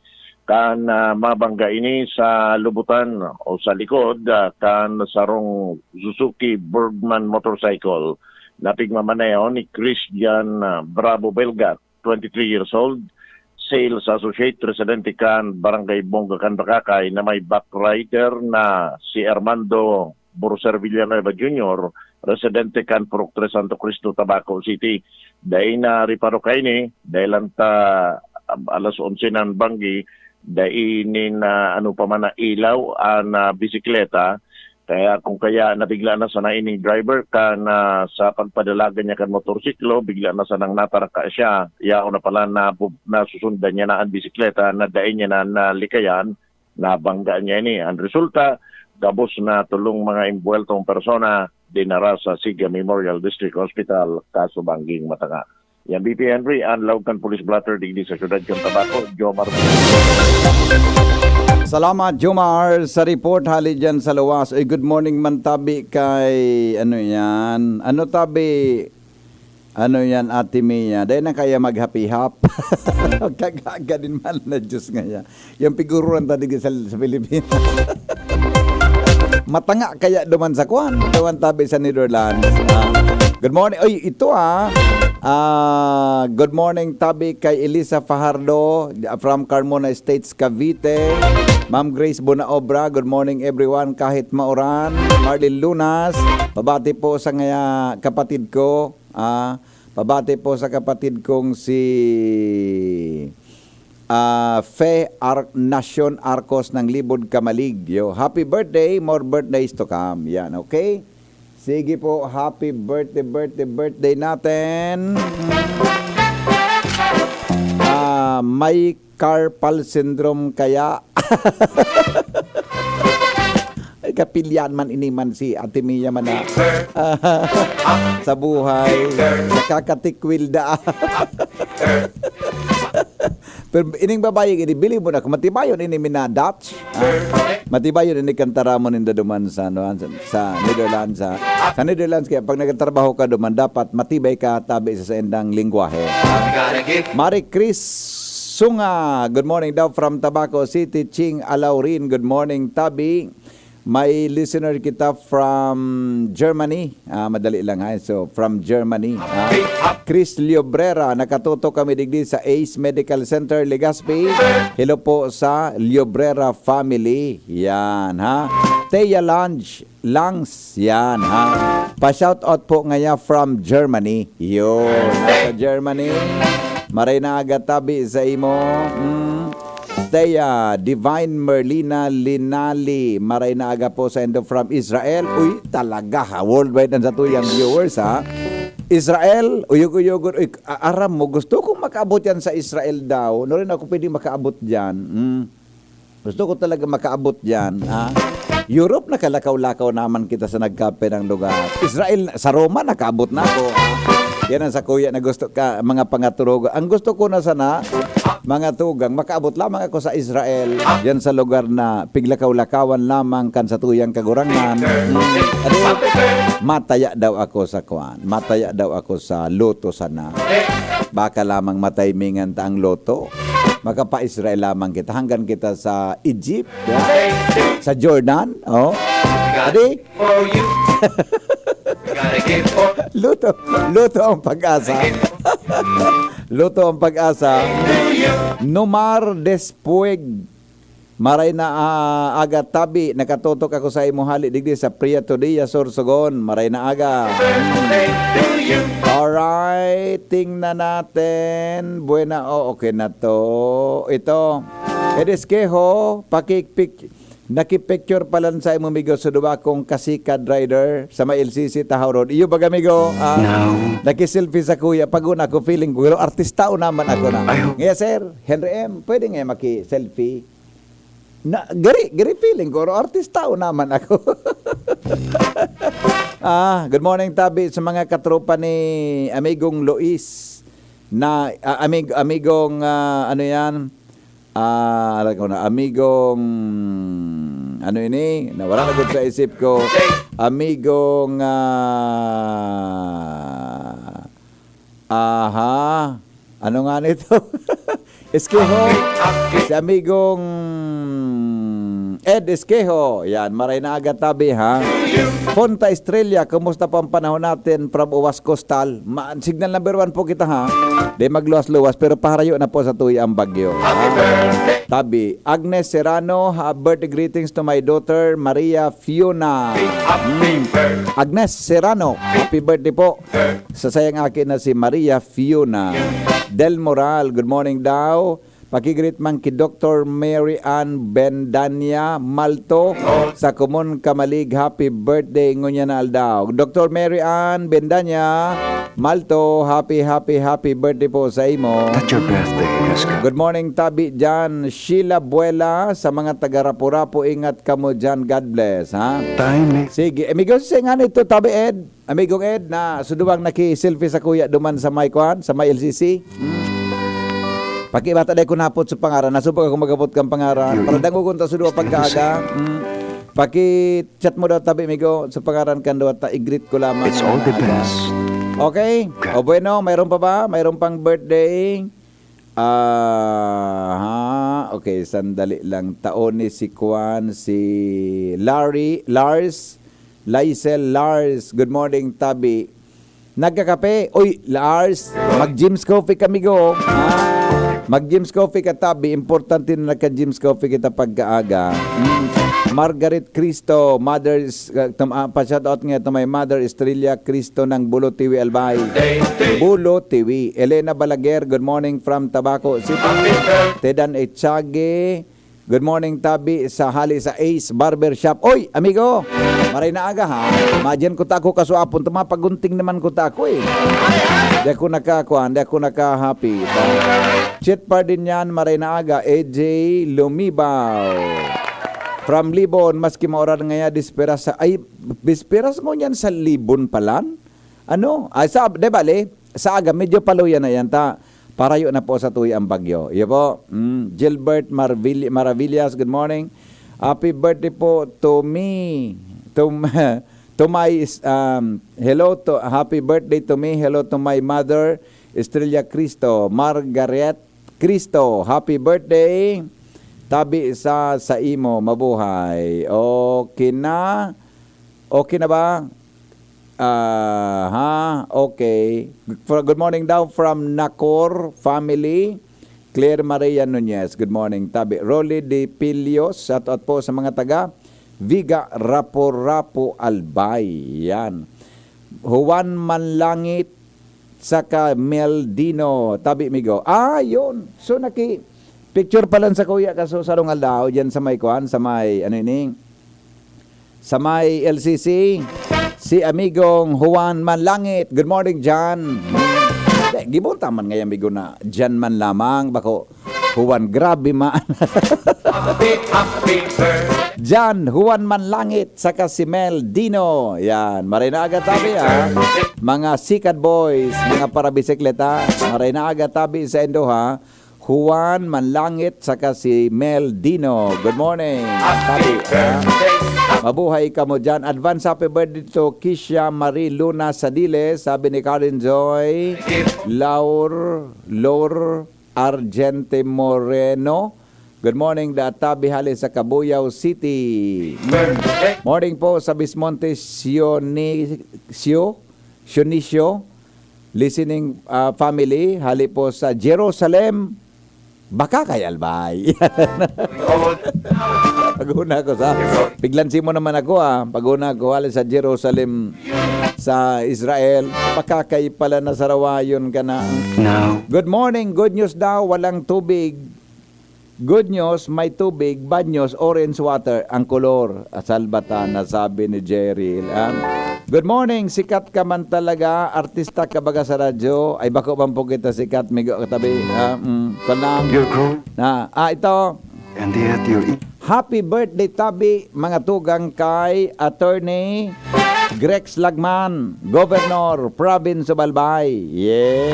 Kan, ah, mabangga ini sa lubutan o sa likod, ah, kan sarong Suzuki Bergman motorcycle na pigmamaneho ni Christian, ah, Bravo Belgat, twenty-three years old, sales associate, residente kan Barangay Bongga kan Bacacay, na may backrider na si Armando Borser Villanueva Junior, residente kan Purok Tres Santo Cristo, Tabaco City. Dai na reparo kaini, dahil anta alas onse nan banggi, dai nin, ah, ano pa man na ilaw an, ah, bisikleta. Kaya kung kaya nabigla na sana ining driver kan, ah, sa pagpadalagan niya kan motorsiklo, bigla na sanang nataraka siya. Yaon na pala na, nasusundan niya na ang bisikleta na dai niya na nalikayan, nabangga niya ini. Ang resulta, gabos na tolong mga imbuweltong persona dinara sa Siga Memorial District Hospital, kaso bangging Matanga. Yan, B P Henry, an laog kan police blotter digdi sa siyudad kan Tabaco, Jomar. Salamat, Jomar, sa report hali dyan sa luwas. Uy, good morning man tabi kay, ano yan? Ano tabi? Ano yan, Ate Mia? Dahil na kaya maghapihap. Kagaga din man na Diyos nga yan. Yung pigururan ta digdi sa, sa Pilipinas. Matanga kaya duman sa kwan, duman tabi sa Netherlands. Ah, good morning. Oy, ito ah. Ah, good morning tabi kay Elisa Fajardo, ah, from Carmona Estates, Cavite. Ma'am Grace Bonaobra, good morning everyone, kahit mauran. Marlene Lunas, pabati po sa ngaya kapatid ko. Ah, pabati po sa kapatid kong si, ah, Fe Ar-, Nacion Arcos ng Libod, Camalig. Yo, happy birthday, more birthdays to come. Yan, okay? Sige po, happy birthday, birthday, birthday natin. Ah, may carpal syndrome kaya? Ay, kapilyan man ini man si Ate Mia man na sa buhay. Nakakatikwil da. Pero ining babae, ini, bili mo na, kung matibayon ini mina Dutch, ah, matibayon ini kan taramon ninda duman sa, ano, sa, sa Netherlands, ah. Sa Netherlands, kaya pag nagtatrabaho ka duman, dapat matibay ka tabi sa saindang lengguwahe. Marie Chris Sunga, good morning daw from Tabaco City. Ching Alaurin, good morning, tabi. May listener kita from Germany. Ah, madali lang, ha. So, from Germany, ha. Chris Liobrera, nakatutok kami digdi sa Ace Medical Center, Legazpi. Hello po sa Liobrera family. Yan, ha. Thea Lange, Langs, yan, ha. Pa-shoutout po ngaya from Germany. Yun, sa Germany. Maray na aga tabi sa imo. Mm. Thea, Divine Merlina Linali, maray na aga po saindo from Israel. Uy, talaga ha, worldwide ang satuyang viewers ha. Israel, uyog-uyogon. Uy, a-, aram mo, gusto kong makaabot yan sa Israel daw. No rin ako pwede makaabot dyan. Mm. Gusto ko talaga makaabot dyan, ha? Europe, nakalakaw-lakaw naman kita sa nagkape ng lugar. Israel, sa Roma, nakaabot na ako, ha? Yan ang sa kuya na gusto ka, mga pangaturog. Ang gusto ko na sana, mga tugang, makaabot lamang ako sa Israel. Yan sa lugar na piglakaw-lakawan lamang kan satuyang kagurangnan. Hmm. Adi, mataya daw ako sa kwan. Mataya daw ako sa luto sana. Baka lamang matimingan ta ang luto. Makapa-Israel lamang kita. Hanggang kita sa Egypt. Yeah. Sa Jordan. Oh. Adi, luto. Luto ang pag-asa. Luto ang pag-asa. Nomar Despuig. Maray na, ah, aga tabi, nakatutok ako sa imo hali digdi sa Prieto Dia, Sorsogon. Maray na aga. Hmm. Alright, tingnan natin. Buena, oh, okay na to. Ito, Edisquejo, pakikpik, Nakipicture pa lang sa imo, migo, sa duwa kong kasikad rider sa may L C C Tahaw Road. Iyo baga, migo? Ah, No. Nakiselfie sa kuya. Pag una ko, feeling ko, pero artista o naman ako na. Ay, ho- Ngayon, sir, Henry M, pwede nga maki-selfie? Na, gari, gari feeling ko, pero artista o naman ako. Ah, good morning, tabi, sa mga katropa ni Amigong Luis na, ah, amig-, amigong, ah, ano yan? Ah, alam ko na, amigong, ano ini? Nawala na gud sa isip ko. Amigong, ah, aha. Ano nga nito? Esqueho. Si amigong Ed Esqueho. Yan, maray na aga, tabi, ha? Fonta Estrella, kumusta po ang panahon natin from Uwas Costal? Ma-, signal number one po kita, ha? Di magluwas-luwas, pero paharayo na po sa tuya ang bagyo, ha? Tabi, Agnes Serrano, ha, birthday greetings to my daughter, Maria Fiona. Mm. Agnes Serrano, happy birthday po sa sayang akin na si Maria Fiona. Del Moral, good morning daw. Pakigreet man ki Doktor Mary Ann Bendania Malto sa Comuncamalig. Happy birthday ngunyan na aldaw. Doktor Mary Ann Bendania Malto, happy, happy, happy birthday po sa imo. That's your birthday, Oscar. Good morning, tabi dyan. Sheila Buela, sa mga taga Rapu-Rapu, ingat kamo dyan. God bless, ha? Time. Sige, amigo, sa nga nito, tabi Ed. Amigong Ed, na suduwang naki-selfie sa kuya duman sa may kwan, sa may L C C. Hmm. Pakibata dai ko napot sa pangaran. Nasubok ako magabot kang pangaran. Yun. Para dangogon ta suduwa pagkaaga. Hmm. Paki-chat mo daw tabi, migo, sa pangaran kan duwa ta, i-greet ko lamang. It's all the best. Okay? Okay. O bueno, mayroon pa ba? Mayroon pang birthday? Ah, ha? Okay, sandali lang. Taon ni si Kwan, si Larry, Lars, Lysel, Lars. Good morning, tabi. Nagkakape? Uy, Lars, mag-Jim's Coffee kami, go. Ha? Mag-Jim's Coffee ka, tabi. Importante na nagka-Jim's Coffee kita pagkaaga. Mm. Margaret Cristo, Mother, uh, tum-, ah, pa-shoutout nga to my Mother Estrella Cristo ng Bulo Tiwi, Albay. Bulo Tiwi. Elena Balaguer, good morning from Tabaco City. Tedan Echage, good morning, tabi, sa hali sa Ace Barber Shop. Oy, amigo, maray na aga, ha? Madyan ko ta ako kasuapon, tumapagunting naman ko ta ako, eh. Di ako nakakuan, di ako nakahappy. Chet Pardinian, maray na aga. A J Lumibaw. From Libon, maski mauran ngaya, disperas sa, ay, bisperas ngunyan sa Libon palan? Ano? Ay, sa, di bale, sa aga, medyo paluya na yan, ta. Parayo na po sa tuya ang bagyo. Iyo po. Mm, Gilbert Marvil-, Maravillas, good morning. Happy birthday po to me. To, to my, um, hello to, happy birthday to me. Hello to my mother, Estrella Cristo. Margaret Cristo, happy birthday. Tabi sa, sa imo, mabuhay. Okay na? Okay na ba? Ah, ha? Okay. For, good morning daw from Nakor family. Claire Maria Nunez, good morning. Tabi, Rolly De Pillos, shout out po sa mga taga Viga, Rapu-Rapu, Albay. Yan. Juan Manlangit, saka Mel Dino. Tabi, migo. Ah, yun. So, naki-, picture pa lang sa kuya kaso sarong aldaw, dyan sa may kwan, sa may, ano ini? Sa may L C C, si amigong Juan Manlangit. Good morning, John. Hindi, gibon ta man ngayon, amigo, na John man lamang. Bako, Juan, grabe man. Happy, happy birthday. John, Juan Manlangit, saka si Mel Dino. Yan, maray na aga tabi, ha. Mga Sikad Boys, mga parabisikleta, maray na aga tabi sa indo, ha. Juan Manlangit, saka si Mel Dino. Good morning, tabi, ha. Mabuhay kamo dyan. Advance happy birthday to Kisha Marie Luna Sadile, sabi ni Karen Joy Laur, Lor Argente Moreno. Good morning, da tabi hali sa Cabuyao City. Morning po sa Bismonte, Sioni-, Sio-, Sionicio. Listening, ah, family, hali po sa Jerusalem. Baka kay Albay. Pag-una ko sa, piglansi mo naman ako, ah. Pag-una ko, hali sa Jerusalem, sa Israel. Baka kay pala nasarawayon ka na. No. Good morning, good news daw, walang tubig. Good news, may tubig, bad news, orange water ang kolor. Salbata na sabi ni Jerry. Ah, good morning, sikat ka man talaga, artista ka baga sa radyo. Ay, bako man po kita sikat, migo katabi. Ah, mm, palang. Your crew. Na, ah, ito. And yet you eat. Happy birthday, Tabi, mga tugang kay Attorney Grex Lagman, Governor, Province of Albay. Yeah.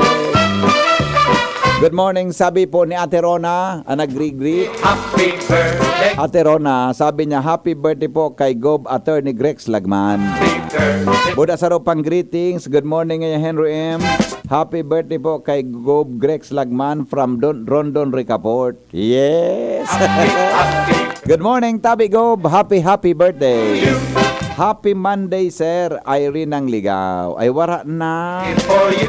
Good morning, sabi po ni Ate Rona, ang nagri-greet. Happy birthday. Ate Rona, sabi niya, "Happy birthday po kay Gov Attorney Grex Lagman." Happy birthday. Buda sa pang greetings. Good morning, Ngaya Henry M. Happy birthday po kay Gov Grex Lagman from Don, Rondon Ricaport. Yes. Happy, happy. Good morning, Tabi Gob. Happy, happy birthday. Happy Monday, Sir Irene ng Ligaw. Ay, wara na.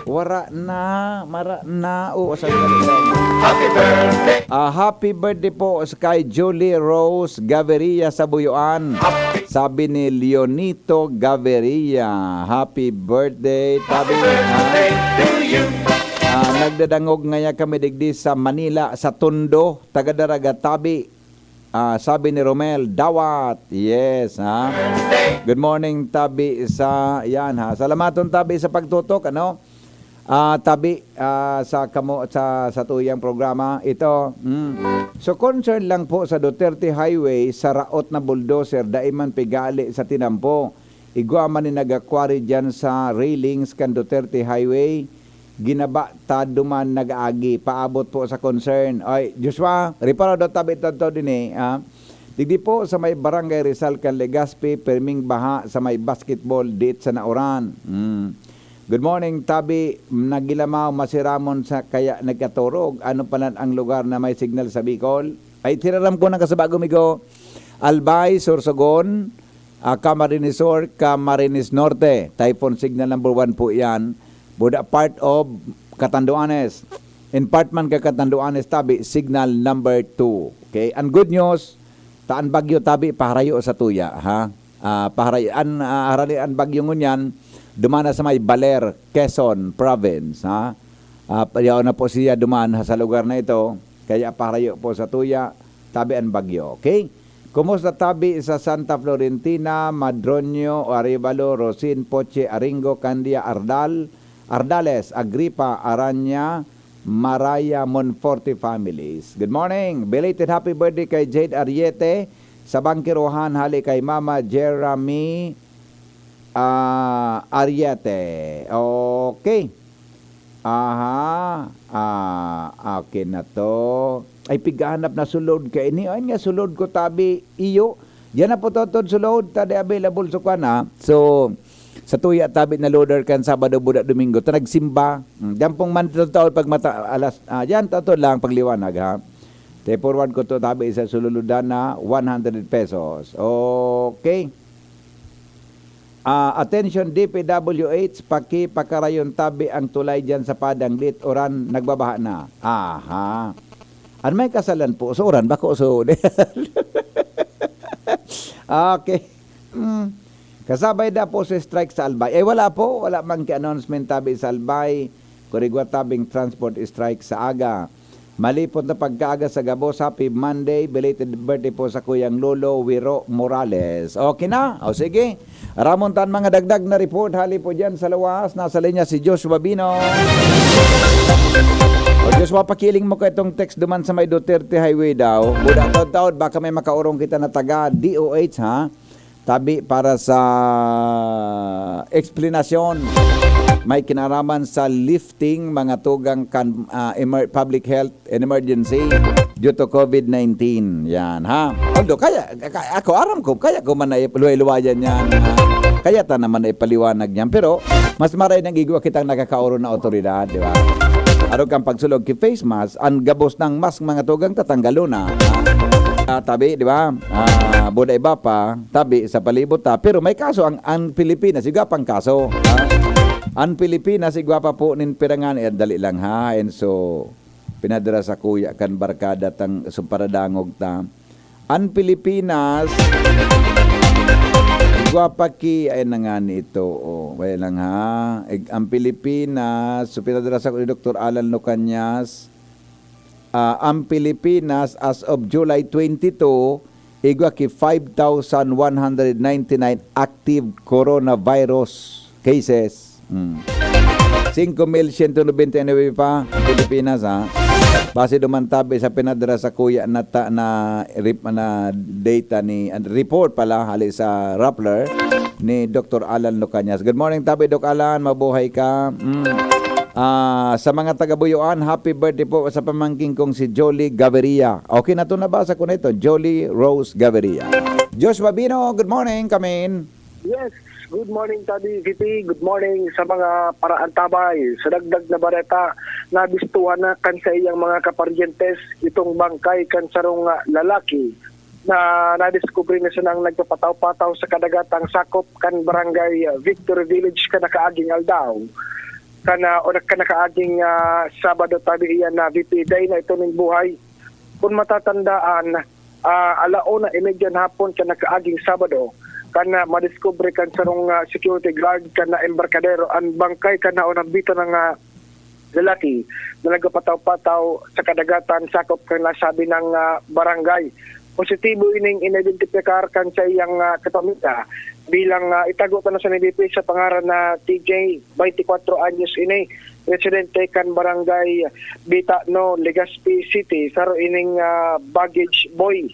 Wara na. Mara na. Oo, sa Happy birthday. Ah, happy birthday po sa kay Julie Rose Gaviria sa Buyuan. Happy. Sabi ni Leonito Gaviria, "Happy birthday, Tabi." Birthday to you. Ah, nagdadangog ngaya kami digdi sa Manila, sa Tondo, taga Daraga, Tabi. Ah, sabi ni Romel, "Dawat." Yes, ha? Good morning, Tabi, sa, yan, ha? Salamaton, Tabi, sa pagtutok, ano? Ah, Tabi, ah, sa kamo, sa, sa tuyang programa, ito, mm. So, concern lang po sa Duterte Highway, sa raot na bulldozer, dai man pigali sa tinampo. Igwa man ni nag-quarry dyan sa railings kan Duterte Highway. Ginaba ta duman nag-agi, paabot po sa concern. Oy, Joshua, reparo daw tabi tanto din eh, ah. Digdi po sa may Barangay Rizal kan Legazpi, perming baha sa may basketball, diit sa Naoran. Mm. Good morning, Tabi. Nagilamaw, Masiramon sa kaya nagkaturog. Ano palan ang lugar na may signal sa Bicol? Ay, tiraram ko ng kasabago, migo. Albay, Sorsogon, ah, Camarines Sur, Camarines Norte. Typhoon signal number one po yan. Buda part of Catanduanes. In part man ka Catanduanes, Tabi, signal number two. Okay? Ang good news, taan bagyo, Tabi, paharayo sa tuya, ha? Ah, paharayo, an, ah, harani an bagyo ngunyan, dumana sa may Baler, Quezon Province, ha? Ah, yaon na po siya duman ha, sa lugar na ito, kaya paharayo po sa tuya, Tabi an bagyo, okay? Kumusta, Tabi, sa Santa Florentina, Madroño, Arevalo, Rosin, Poche, Aringo, Candia, Ardal, Ardales, Agripa, Aranya, Maraya, Monforte families? Good morning! Belated happy birthday kay Jade Ariete sa Bangkirohan, hali kay Mama Jeremy, ah, Ariete. Okay. Aha. Ah, okay na to. Ay, pighahanap na sulod ka ini. Ay, nga sulod ko, Tabi, iyo. Diyan na po, Totod, sulod. Tadi available sa kwan, ha? So, sa tuya, Tabi, na loader kan Sabado, buda, Domingo. Ta nagsimba. Hmm, diyan pong man taon pag mata-, alas, ah, diyan, Totod lang, pagliwanag, ha? Te, forward ko to, Tabi, sa sululudan na one hundred pesos. Okay. Ah, attention, D P W H, pakipakarayon, Tabi, ang tulay diyan sa Padang, diit uran, nagbabaha na. Aha. An may kasalan po, sa uran, bako, so, okay. Hmm. Kasabay da po sa strike sa Albay. Eh, wala po. Wala man ki-announcement, Tabi, sa Albay. Kurigwa tabing transport strike sa aga. Malipot na pagkaaga sa gabos, happy Monday, belated birthday po sa kuyang lolo, Wiro Morales. Okay na? O sige, ramon tan mga dagdag na report, hali po dyan sa lawas, nasa linya si Joshua Bino. O Joshua, pakiling mo ka itong text duman sa may Duterte Highway daw. Buda taod-taod, baka may makaurong kita na taga D O H, ha? Tabi para sa eksplanasyon, may kinaraman sa lifting mga tugang kan, ah, emer-, public health and emergency due to COVID nineteen. Yan, ha? Although, kaya, ka-, ako, aram ko, kaya ko man na iluwayan yan, ha? Kaya ta naman na ipaliwanag yan. Pero, mas maray nang igwa kitang nakakaoro na otoridad, di ba? Arog kang pagsulog ki face mask, ang gabos ng mask mga tugang tatanggalo na. Ah, tabi, di ba? Ah, buda iba pa, tabi sa palibot ta. Pero may kaso ang, ang Pilipinas, igwa pang kaso. Ah, ang Pilipinas, igwa pa po nin pirangan, eh, dali lang ha. And so, pinadara sa kuya kan barkada tang sumparadangog ta. Ang Pilipinas, igwa pa ki, ay na nga ni ito, oh, wala lang ha. Ig-, ang Pilipinas, so pinadara sa ni Doktor Alan Lucanias, ah, ang Pilipinas as of July twenty-two, igwa ki five thousand one hundred ninety-nine active coronavirus cases. Hmm. Singko mil siyento nobenta y nuebe pa ang Pilipinas, ha? Base duman tabi sa pinadara sa kuya na ta-, na rep-, na data ni, ah, report pala, hali sa Rappler ni Doktor Alan Lucanias. Good morning, tabi, Doc Alan. Mabuhay ka. Mm. Ah, sa mga taga-Buyoan, happy birthday po sa pamangkin kong si Jolie Gaviria. Okay na to, nabasa ko na ito. Jolie Rose Gaviria. Joshua Bino, good morning, kamin. Yes, good morning, Tabi V P. Good morning sa mga paraantabay. Sa dagdag na bareta, nabistuhan na kan saiyang mga kaparyentes itong bangkay kan sarong, ah, lalaki na nadiskubre na sanang nagpapataw-pataw sa kadagatang sakop kan barangay, ah, Victory Village kan nakaaging aldaw. Kan, ah, o kan nakaaging, ah, Sabado, Tabi, iyan na V P. Dai na ito nin buhay. Kun matatandaan, ah, ala una y medya hapon kan nakaaging Sabado, kan, ah, madiskubre kan sarong, ah, security guard kan, ah, embarkadero an bangkay kan naunambitan na, ah, lalaki na nagpapataw-pataw sa kadagatan sakop kan nasabi na, ah, barangay. Positibo ining inidentifikar kan saiyang, ah, kapamilya bilang, ah, itago ta na sa V P sa pangaran na T J, twenty-four anyos ini, residente kan barangay Bitano, Legazpi City, saro ining, ah, baggage boy.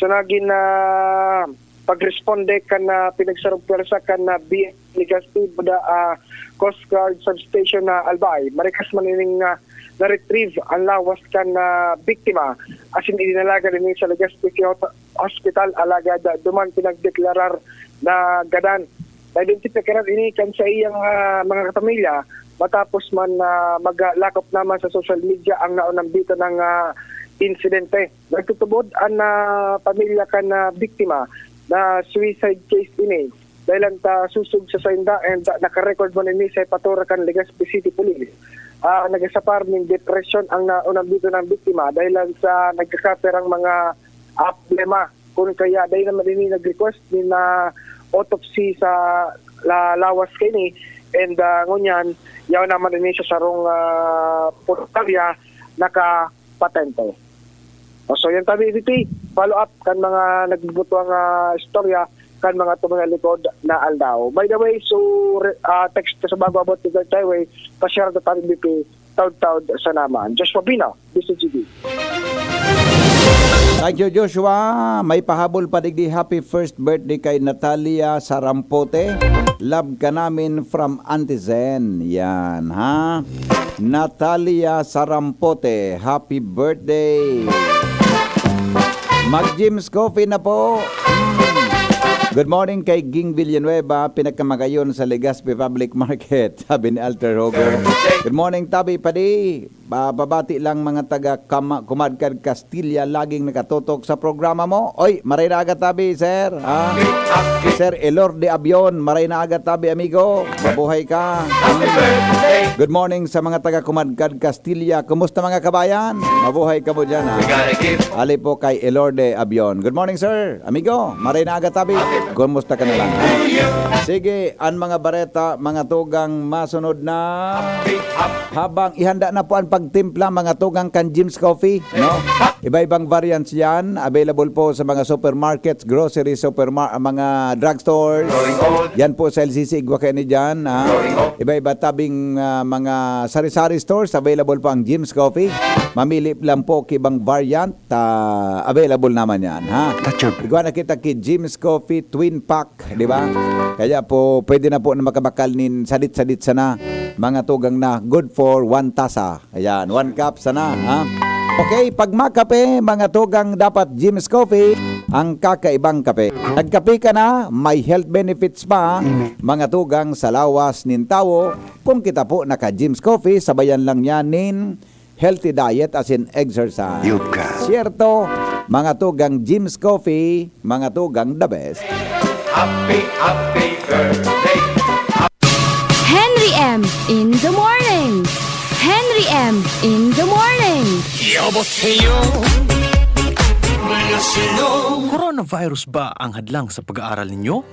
So, nagin, ah, pagresponde kan, ah, pinagsarong pwersa kan, ah, B F Legazpi, Buda, ah, Coast Guard Substation na Albay. Marikas man ining, ah, na-retrieve ang lawas kan, ah, biktima, asin idinalaga ini sa Legazpi City Hot-, Hospital, alagad, ah, duman pinagdeklarar na gadan. Na-identifikaran ini kan sa iyang, ah, mga kapamilya matapos man na maglakop naman sa social media ang naunambitan na, ah, insidente. Nagtutubod an, ah, pamilya kan, ah, biktima na suicide case ini. Dahil ang ta susog sa sainda and, ah, nakarecord man ini sa patura kan Legazpi City Police. Ah, nagasapar nin depresyon ang naunambitan na biktima dahil lang sa nagkakaperang mga, ah, problema. Kun kaya, dai naman ini nag-request nin, ah, autopsy sa la-, lawas kaini. And, ah, ngunyan, yaon naman ini sa sarong, ah, punerarya nakapatente. O, so, yan tabi, V P, follow up kan mga nagbubutuang, ah, istorya kan mga tumingalikod na aldaw. By the way, so, re-, ah, text ka sa bago abot ni Gert Highway, pa-share na tabi, V P, taud-taud sa naman. Joshua Bino, D C G B. Thank you, Joshua. May pahabol pa digdi. Happy first birthday kay Natalia Sarampote. Love ka namin from Auntie Zen. Yan, ha? Natalia Sarampote, happy birthday. Mag-Jim's Coffee na po. Mm. Good morning kay Ging Villanueva, pinagkamagayon sa Legazpi Public Market, sabi ni Alter Hogo. Good morning, Tabi Padi. Ba-, babati lang mga taga Kama-, Kumadkad, Castilla, laging nakatutok sa programa mo. Oy, maray na aga tabi, sir. Ha? Sir Elor de Avion, maray na aga tabi, amigo. Mabuhay ka. Good morning sa mga taga Kumadkad, Castilla. Kumusta, mga kabayan? Mabuhay kamo dyan, ha? Ali po kay Elor de Avion. Good morning, sir. Amigo, maray na aga tabi. Kumusta ka na lang, ha? Sige, an mga bareta, mga tugang masunod na. Habang ihanda na po ang pagtimpla, mga tugang kan Jim's Coffee, no? Iba-ibang variants yan. Available po sa mga supermarkets, grocery, supermar-, mga drugstores. Yan po sa L C C, igwa kayo ni dyan, ha? Iba-iba tabing, ah, mga sari-sari stores, available po ang Jim's Coffee. Mamili lang po kibang variant, ah, available naman yan, ha? Igwa na kita ki Jim's Coffee Twin Pack, di ba? Kaya po, pwede na po na makabakal nin sadit-sadit sana, mga tugang na good for one tasa. Ayan, one cup sana, ha? Okay, pag makape, mga tugang, dapat Jim's Coffee ang kakaibang kape. Nagkape ka na, may health benefits pa, mga tugang, sa lawas nin tawo. Kung kita po naka-Jim's Coffee, sabayan lang niya nin healthy diet as in exercise. Siyerto, mga tugang, Jim's Coffee, mga tugang, the best. Happy, happy birthday. Henry M in the morning. Henry M in the morning. 여보세요. 안녕하세요. Coronavirus ba ang hadlang sa pag-aaral ninyo?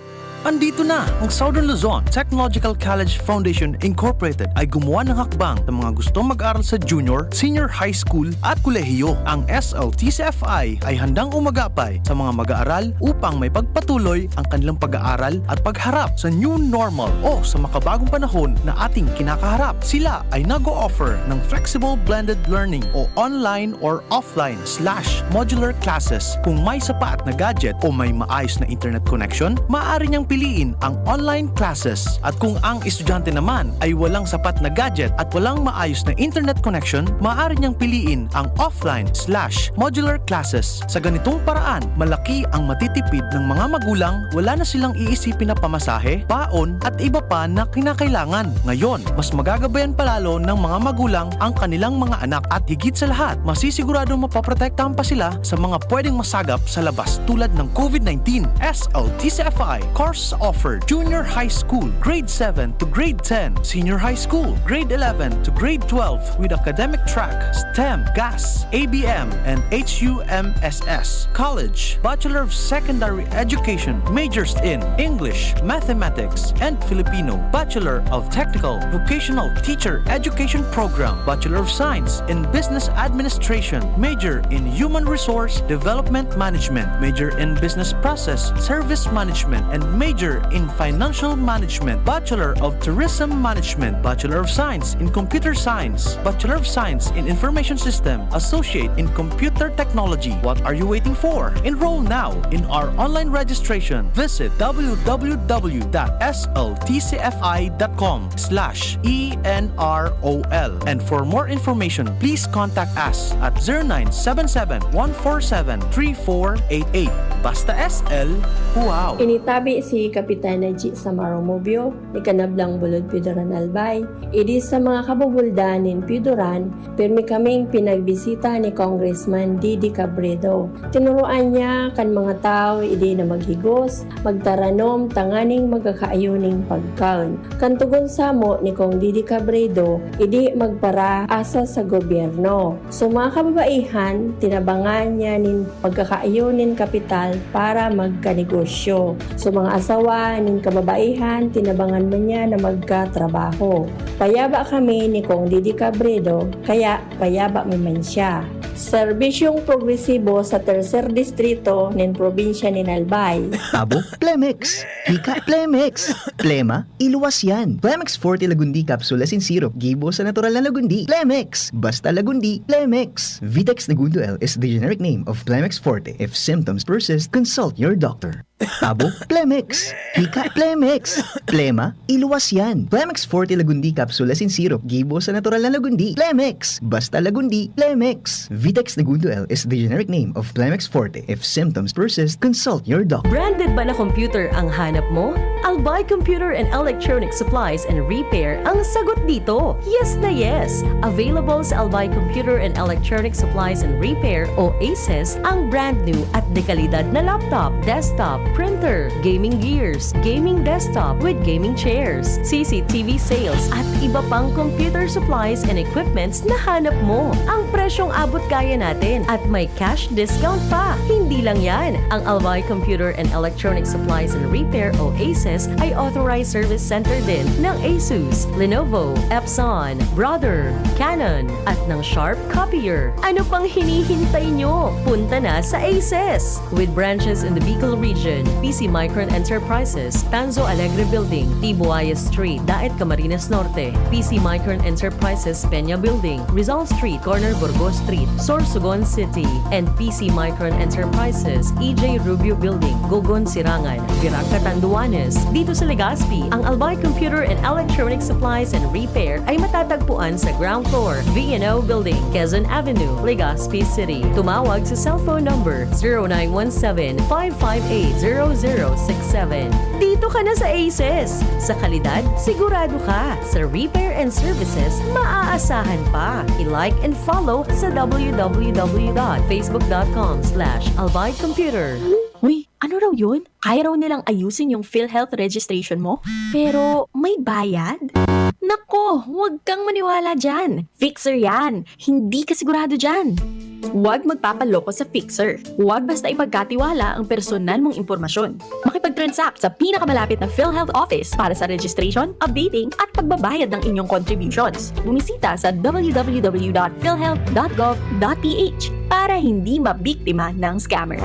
Andito na ang Southern Luzon Technological College Foundation Incorporated ay gumawa ng hakbang sa mga gustong mag-aral sa junior, senior high school at kolehiyo. Ang S L T C F I ay handang umagapay sa mga mag-aaral upang may pagpatuloy ang kanilang pag-aaral at pagharap sa new normal o sa makabagong panahon na ating kinakaharap. Sila ay nag-o-offer ng flexible blended learning o online or offline slash modular classes. Kung may sapat na gadget o may maayos na internet connection, maaari niyang piliin ang online classes. At kung ang estudyante naman ay walang sapat na gadget at walang maayos na internet connection, maaari niyang piliin ang offline slash modular classes. Sa ganitong paraan, malaki ang matitipid ng mga magulang, wala na silang iisipin na pamasahe, baon, at iba pa na kinakailangan. Ngayon, mas magagabayan pa lalo ng mga magulang ang kanilang mga anak at higit sa lahat, masisiguradong mapoprotektahan pa sila sa mga pwedeng masagap sa labas tulad ng COVID nineteen. S L T C F I course offered: junior high school, grade seven to grade ten, senior high school, grade eleven to grade twelve with academic track, STEM, GAS, A B M, and H U M S S. College, Bachelor of Secondary Education, majors in English, Mathematics, and Filipino, Bachelor of Technical Vocational Teacher Education Program, Bachelor of Science in Business Administration, major in Human Resource Development Management, major in Business Process Service Management, and major in Financial Management, Bachelor of Tourism Management, Bachelor of Science in Computer Science, Bachelor of Science in Information System, Associate in Computer Technology. What are you waiting for? Enroll now in our online registration. Visit w w w dot s l t c f i dot com slash e n r o l. And for more information, please contact us at zero nine seven seven, one four seven, three four eight eight. Basta S L, wow! Initabi si Kapitan Najee Samaro Mobio, ni Kanablang Bulod Piodoran Albay. Idi sa mga kabubuldan nin Piodoran, pirmi kaming pinagbisita ni Congressman Didi Cabredo. Tinuruan niya kan mga tawo idi na maghigos, magtaranom tanganing magkakaayo nin pagkaon. Kan togon samo ni Cong Didi Cabredo, idi magparaasa sa gobyerno. So, mga kababaihan, tinabangan niya nin pagkakaayo nin kapital para magkanegosyo. So, mga asawa nin kababaihan, tinabangan man niya na magkatrabaho. Payaba kami ni Cong Didi Cabredo, kaya payaba mi man siya. Serbisyong progresibo sa terser distrito nin probinsya nin Albay. Tabo, Plemex. Hika, Plemex. Plema, iluwas yan. Plemex Forte Lagundi Capsule as in syrup, gibo sa natural na Lagundi. Plemex! Basta Lagundi, Plemex! Vitex Negundo L is the generic name of Plemex Forte. If symptoms persist, consult your doctor. Tabo, Plemex. Hika, Plemex. Plema, iluwas yan. Plemex Forte Lagundi Capsule as in syrup, gibo sa natural na Lagundi. Plemex! Basta Lagundi, Plemex! Vitex Negundo L is the generic name of Plemex Forte. If symptoms persist, consult your doctor. Branded ba na computer ang hanap mo? Albay Computer and Electronic Supplies and Repair ang sagot dito. Yes na yes! Available sa Albay Computer and Electronic Supplies and Repair o ACES ang brand new at dekalidad na laptop, desktop, printer, gaming gears, gaming desktop with gaming chairs, C C T V sales at iba pang computer supplies and equipments na hanap mo. Ang presyong abot kaya natin at may cash discount pa. Hindi lang yan, ang Albay Computer and Electronic Supplies and Repair o ACES ay authorized service center din ng Asus, Lenovo, Epson, Brother, Canon, at ng Sharp Copier. Ano pang hinihintay nyo? Punta na sa ACES! With branches in the Bicol region, P C Micron Enterprises, Tanzo Alegre Building, Tibuaya Street, Daet, Camarines Norte, P C Micron Enterprises, Peña Building, Rizal Street, corner Burgos Street, Sorsogon City, and P C Micron Enterprises, E J Rubio Building, Gogon, Sirangan, Virac, Catanduanes. Dito sa Legazpi, ang Albay Computer and Electronic Supplies and Repair ay matatagpuan sa ground floor, V and O Building, Quezon Avenue, Legazpi City. Tumawag sa cellphone number zero nine one seven, five five eight, zero zero six seven. Dito ka na sa ACES! Sa kalidad, sigurado ka. Sa repair and services, maaasahan pa. I-like and follow sa w w w dot facebook dot com slash albay computer. Uy, ano raw yun? Kaya raw nilang ayusin yung PhilHealth registration mo? Pero may bayad? Nako, huwag kang maniwala dyan. Fixer yan. Hindi ka sigurado dyan. Huwag magpapaloko sa fixer. Huwag basta ipagkatiwala ang personal mong impormasyon. Makipag-transact sa pinakamalapit na PhilHealth office para sa registration, updating, at pagbabayad ng inyong contributions. Bumisita sa w w w dot philhealth dot gov dot p h para hindi mabiktima ng scammer.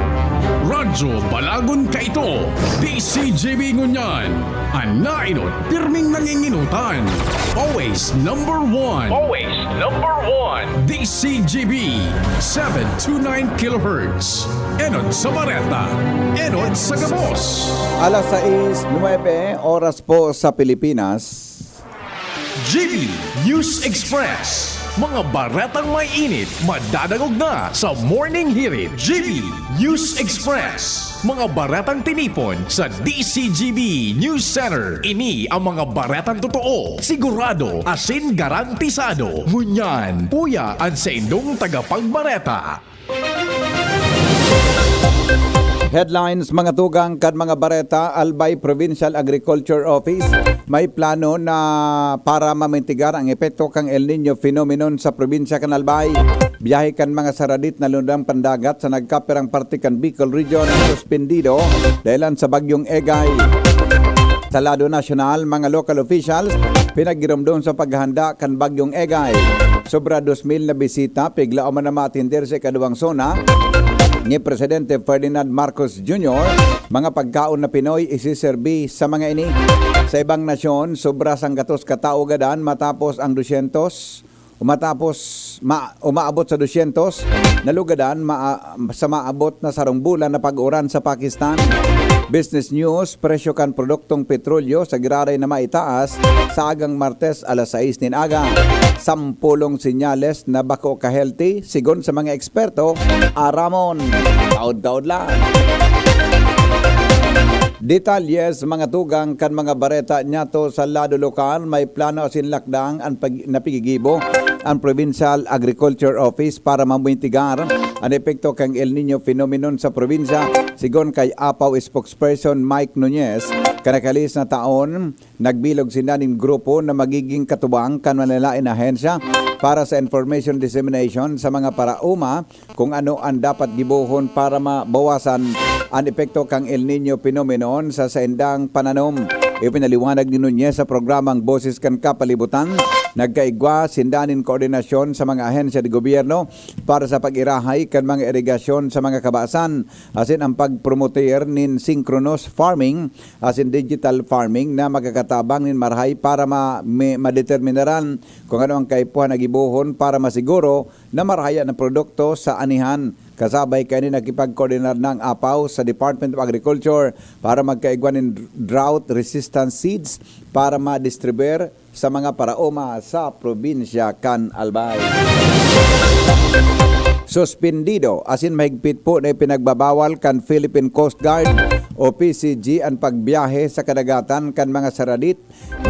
Radyo Balagon kaito, D C G B ngunyan. An nainot, pirming nanginginutan. Always number one. Always number one. D C G B, seven two nine kilohertz. Enot sa bareta, enot sa gabos. Alas sais nuebe, oras po sa Pilipinas. G B News Express. Mga baretang may init, madadangog na sa Morning Hirit. G B News Express. Mga baretang tinipon sa D C G B News Center. Ini ang mga baretang totoo, sigurado, asin garantisado. Ngunyan, uya an saindong tagapagbareta. Headlines, mga tugang kan mga bareta. Albay Provincial Agriculture Office may plano na para mamitigar ang epekto kan El Niño phenomenon sa probinsya kan Albay. Biyahe kan mga saradit na lunudang pandagat sa nagkapirang parte kan Bicol Region suspendido dahilan sa Bagyong Egay. Sa lado nasyonal, mga local officials pinaggiromdom sa paghahanda kan Bagyong Egay. Sobra dos mil na bisita, piglaom man na maatender sa ikaduwang zona ni Presidente Ferdinand Marcos Junior. Mga pagkaon na Pinoy isiserbi sa mga ini. Sa ibang nasyon, sobra sanggatos ka tawo gadan matapos ang dosyentos, umatapos ma, umaabot sa dosyentos na lugadan ma, sa maabot na sarong bulan na pag-uran sa Pakistan. Business News: presyo kan produktong petrolyo sa giraray na maitaas sa agang Martes alas sais nin aga. Sampolong senyales na bako ka-healthy, sigon sa mga eksperto, aramon. Taod-taod lang. Detalye sa mga tugang kan mga bareta niyato. Sa lado lokal, may plano asin lakdang an pag, na pigigibo ang Provincial Agriculture Office para mamitigar an epekto kan El Niño phenomenon sa probinsya. Sigon kay APAW spokesperson Mike Nunez, kan nakalihis na taon, nagbilog sinda nin grupo na magiging katubang kan malalain na ahensya para sa information dissemination sa mga paraoma kung ano an dapat gibohon para mabawasan an epekto kan El Niño phenomenon sa saindang pananom. Ipinaliwanag ni Nunez sa programang Boses kan Kapalibutan, nagkaigwa sinda nin koordinasyon sa mga ahensya de gobyerno para sa pag-irahay kan mga irigasyon sa mga kabasan, asin ang pagpromoter nin synchronous farming asin digital farming na magkakatabang nin marahay para ma, mi, madeterminaran kung ano ang kaipuhan na gibohon para masiguro na marahaya na produkto sa anihan. Kasabay kaini, nakipagkoordinar na ang APAW sa Department of Agriculture para magkaigwa nin drought-resistant seeds para madistribuer sa mga paraoma sa probinsya kan Albay. Suspendido asin mahigpit po na ipinagbabawal kan Philippine Coast Guard o P C G an pagbiyahe sa kadagatan kan mga saradit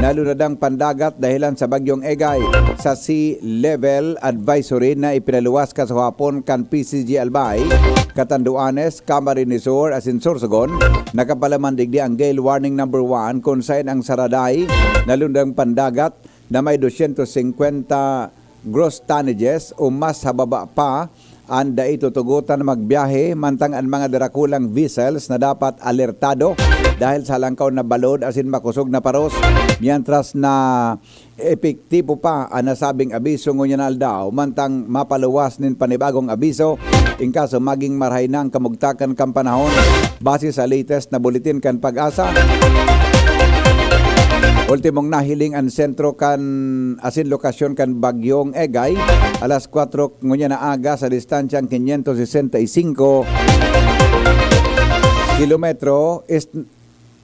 na lunadang pandagat dahelan sa Bagyong Egay. Sa Sea Level Advisory na ipinaluwas kasuhapon kan P C G Albay, Catanduanes, Camarines Sur asin Sorsogon, nakapalaman digdi ang Gale Warning Number One, kun saen ang saraday na lunadang pandagat na may dosyentos singkwenta gross tonnages o mas hababa pa an dai tutugotan na magbiyahe, mantang an mga darakulang vessels na dapat alertado dahil sa halangkaw na balod asin makosog na paros, mientras na epektibo pa an nasabing abiso ngunyan na aldaw, mantang mapaluwas nin panibagong abiso in kaso maging marahay na ang kamugtakan kan panahon, base sa latest na buletin kan PAGASA. Ultimong nahiling an sentro kan asin lokasyon kan Bagyong Egay, alas kwatro ngunyan na aga sa distansyang kinyentos sesenta y singko kilometro, est-,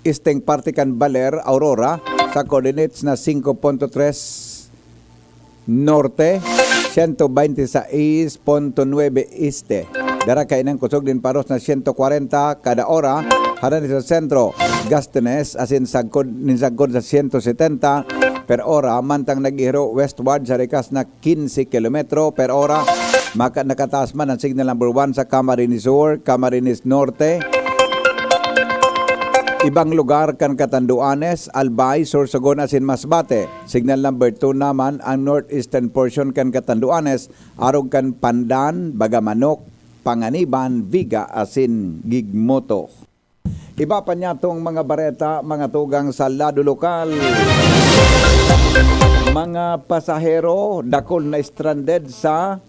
esteng parte kan Baler, Aurora, sa coordinates na singko punto tres norte, sento bente sais punto nuebe este. Dara kainang kusog nin paros na sento kwarenta kada ora, haran sa sentro, gastenes, asin sagkod, nin sagkod sa sento setenta per ora, mantang nag-ihiro westward sa rikas na quince kilometro per ora. Maka-, nakataas man ang signal number one sa Camarines Sur, Camarines Norte, Ibang lugar kan Catanduanes, Albay, Sorsogon asin Masbate. Signal number two naman ang northeastern portion kan Catanduanes, arog kan Pandan, Bagamanok, Panganiban, Viga asin Gigmoto. Iba pa niya tong mga bareta, mga tugang sa lado lokal. Mga pasahero, dakul na stranded sa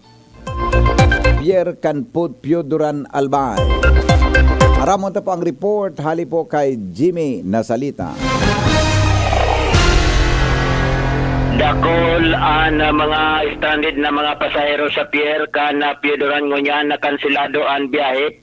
Pier kan Put Pioduran, Albay. Aramon ta po ang report, hali po kay Jimmy Nasalita. Dakul an, ah, mga stranded na mga pasahero sa pier kan, ah, Pioduran ngunyan na kanselado an biyahe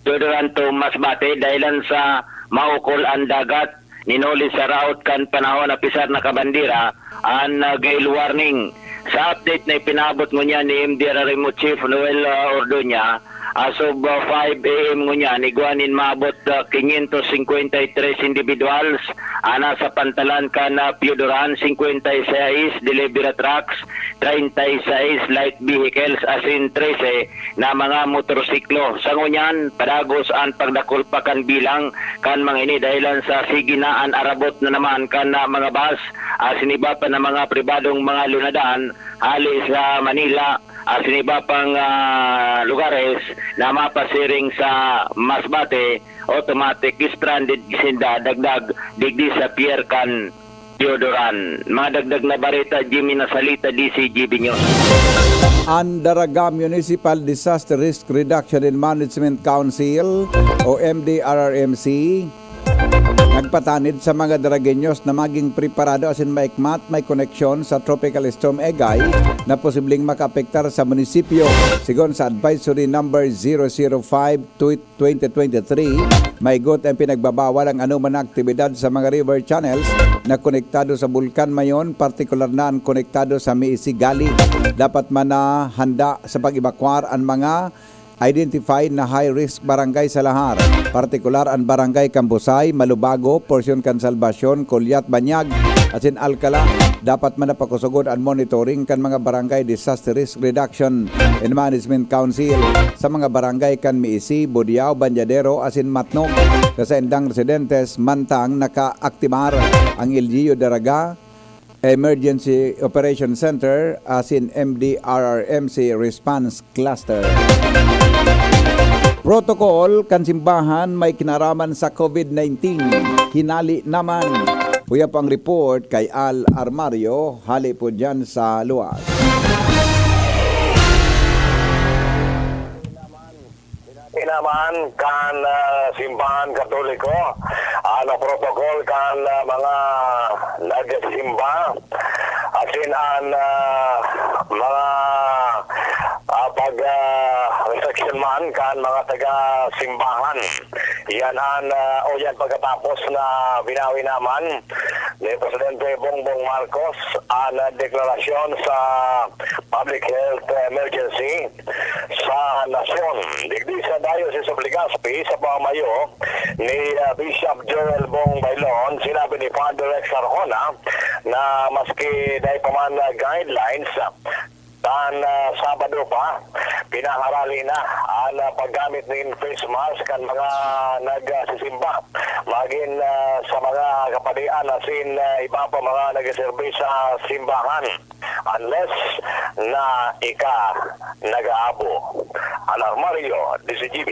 Pioduran to Masbate dahilan sa maukol an dagat. Ninuli sa raot kan panahon, apisar na kabandera an, ah, gale warning. Sa update na ipinabot ngunyan ni M D R R M O Chief Noel, ah, Ordoña, as of, ah, five A M ngunyan, igwa nin maabot, ah, quinientos cincuenta y tres individuals ana sa pantalan kan, ah, Pioduran, cincuenta y seis delivery trucks, treinta y seis light vehicles, asin trese na mga motorsiklo. Sa ngunyan, padagos an pagdakul pa kan bilang kan mga ini dahilan sa sige na an arabot na naman kan, ah, mga bus, asin iba pa na mga pribadong mga lunadan hali sa Manila, asin iba pang, ah, lugares na mapasiring sa Masbate, automatic stranded sinda dagdag digdi sa pier kan Pioduran. Mga dagdag na bareta, Jimmy Nasalita, D C G B News. An Daraga Municipal Disaster Risk Reduction and Management Council o M D R R M C nagpatanid sa mga Daragueños na maging preparado asin maikmat may koneksyon sa Tropical Storm Egay na posibleng makaapektar sa munisipyo. Sigon sa Advisory Number zero zero five twenty twenty-three, maigot ang pinagbabawal ang anoman na aktibidad sa mga river channels na konektado sa Bulkan Mayon, partikular na an konektado sa Miisigali. Dapat man na handa sa pag-ebakwar an mga identified na high-risk barangay sa Lahar, partikular an Barangay Cambusay, Malubago, porsyon kan Salvacion, Colyat, Banyag, asin Alcala. Dapat man na pakusogon an monitoring kan mga Barangay Disaster Risk Reduction and Management Council sa mga barangay kan Miisi, Budiao, Banyadero, asin Matnog. Sa saindang residentes, mantang nakaaktibar ang L G U Daraga Emergency Operation Center asin M D R R M C Response Cluster. Protocol kan simbahan may kinaraman sa COVID nineteen. Hinali naman. Huya po ang report kay Al Armario, hali po dyan sa luwas. Inaman kan, ah, simbahan Katoliko an protocol kan, ah, mga nagsimba, asin an, ah, mga, ah, pag, ah, restriction man kan mga taga-simbahan. Yan an, ah, o yan pagkatapos na binawi naman ni Presidente Bongbong Marcos an deklarasyon sa public health emergency sa nasyon. Digdi sa Diocese of Legazpi, sa pamayo ni, ah, Bishop Joel Bong Bailon, sinabi ni Father Rex Arjona na maski dai pa man, ah, guidelines, ah, tan, ah, Sabado pa, pinaharali na an, ah, paggamit nin face mask kan mga nagsisimba, magin, ah, sa mga kapadian asin, ah, iba pa mga nagseserbi sa simbahan. Unless na ika nag-aabo. Alarmario, D C G B.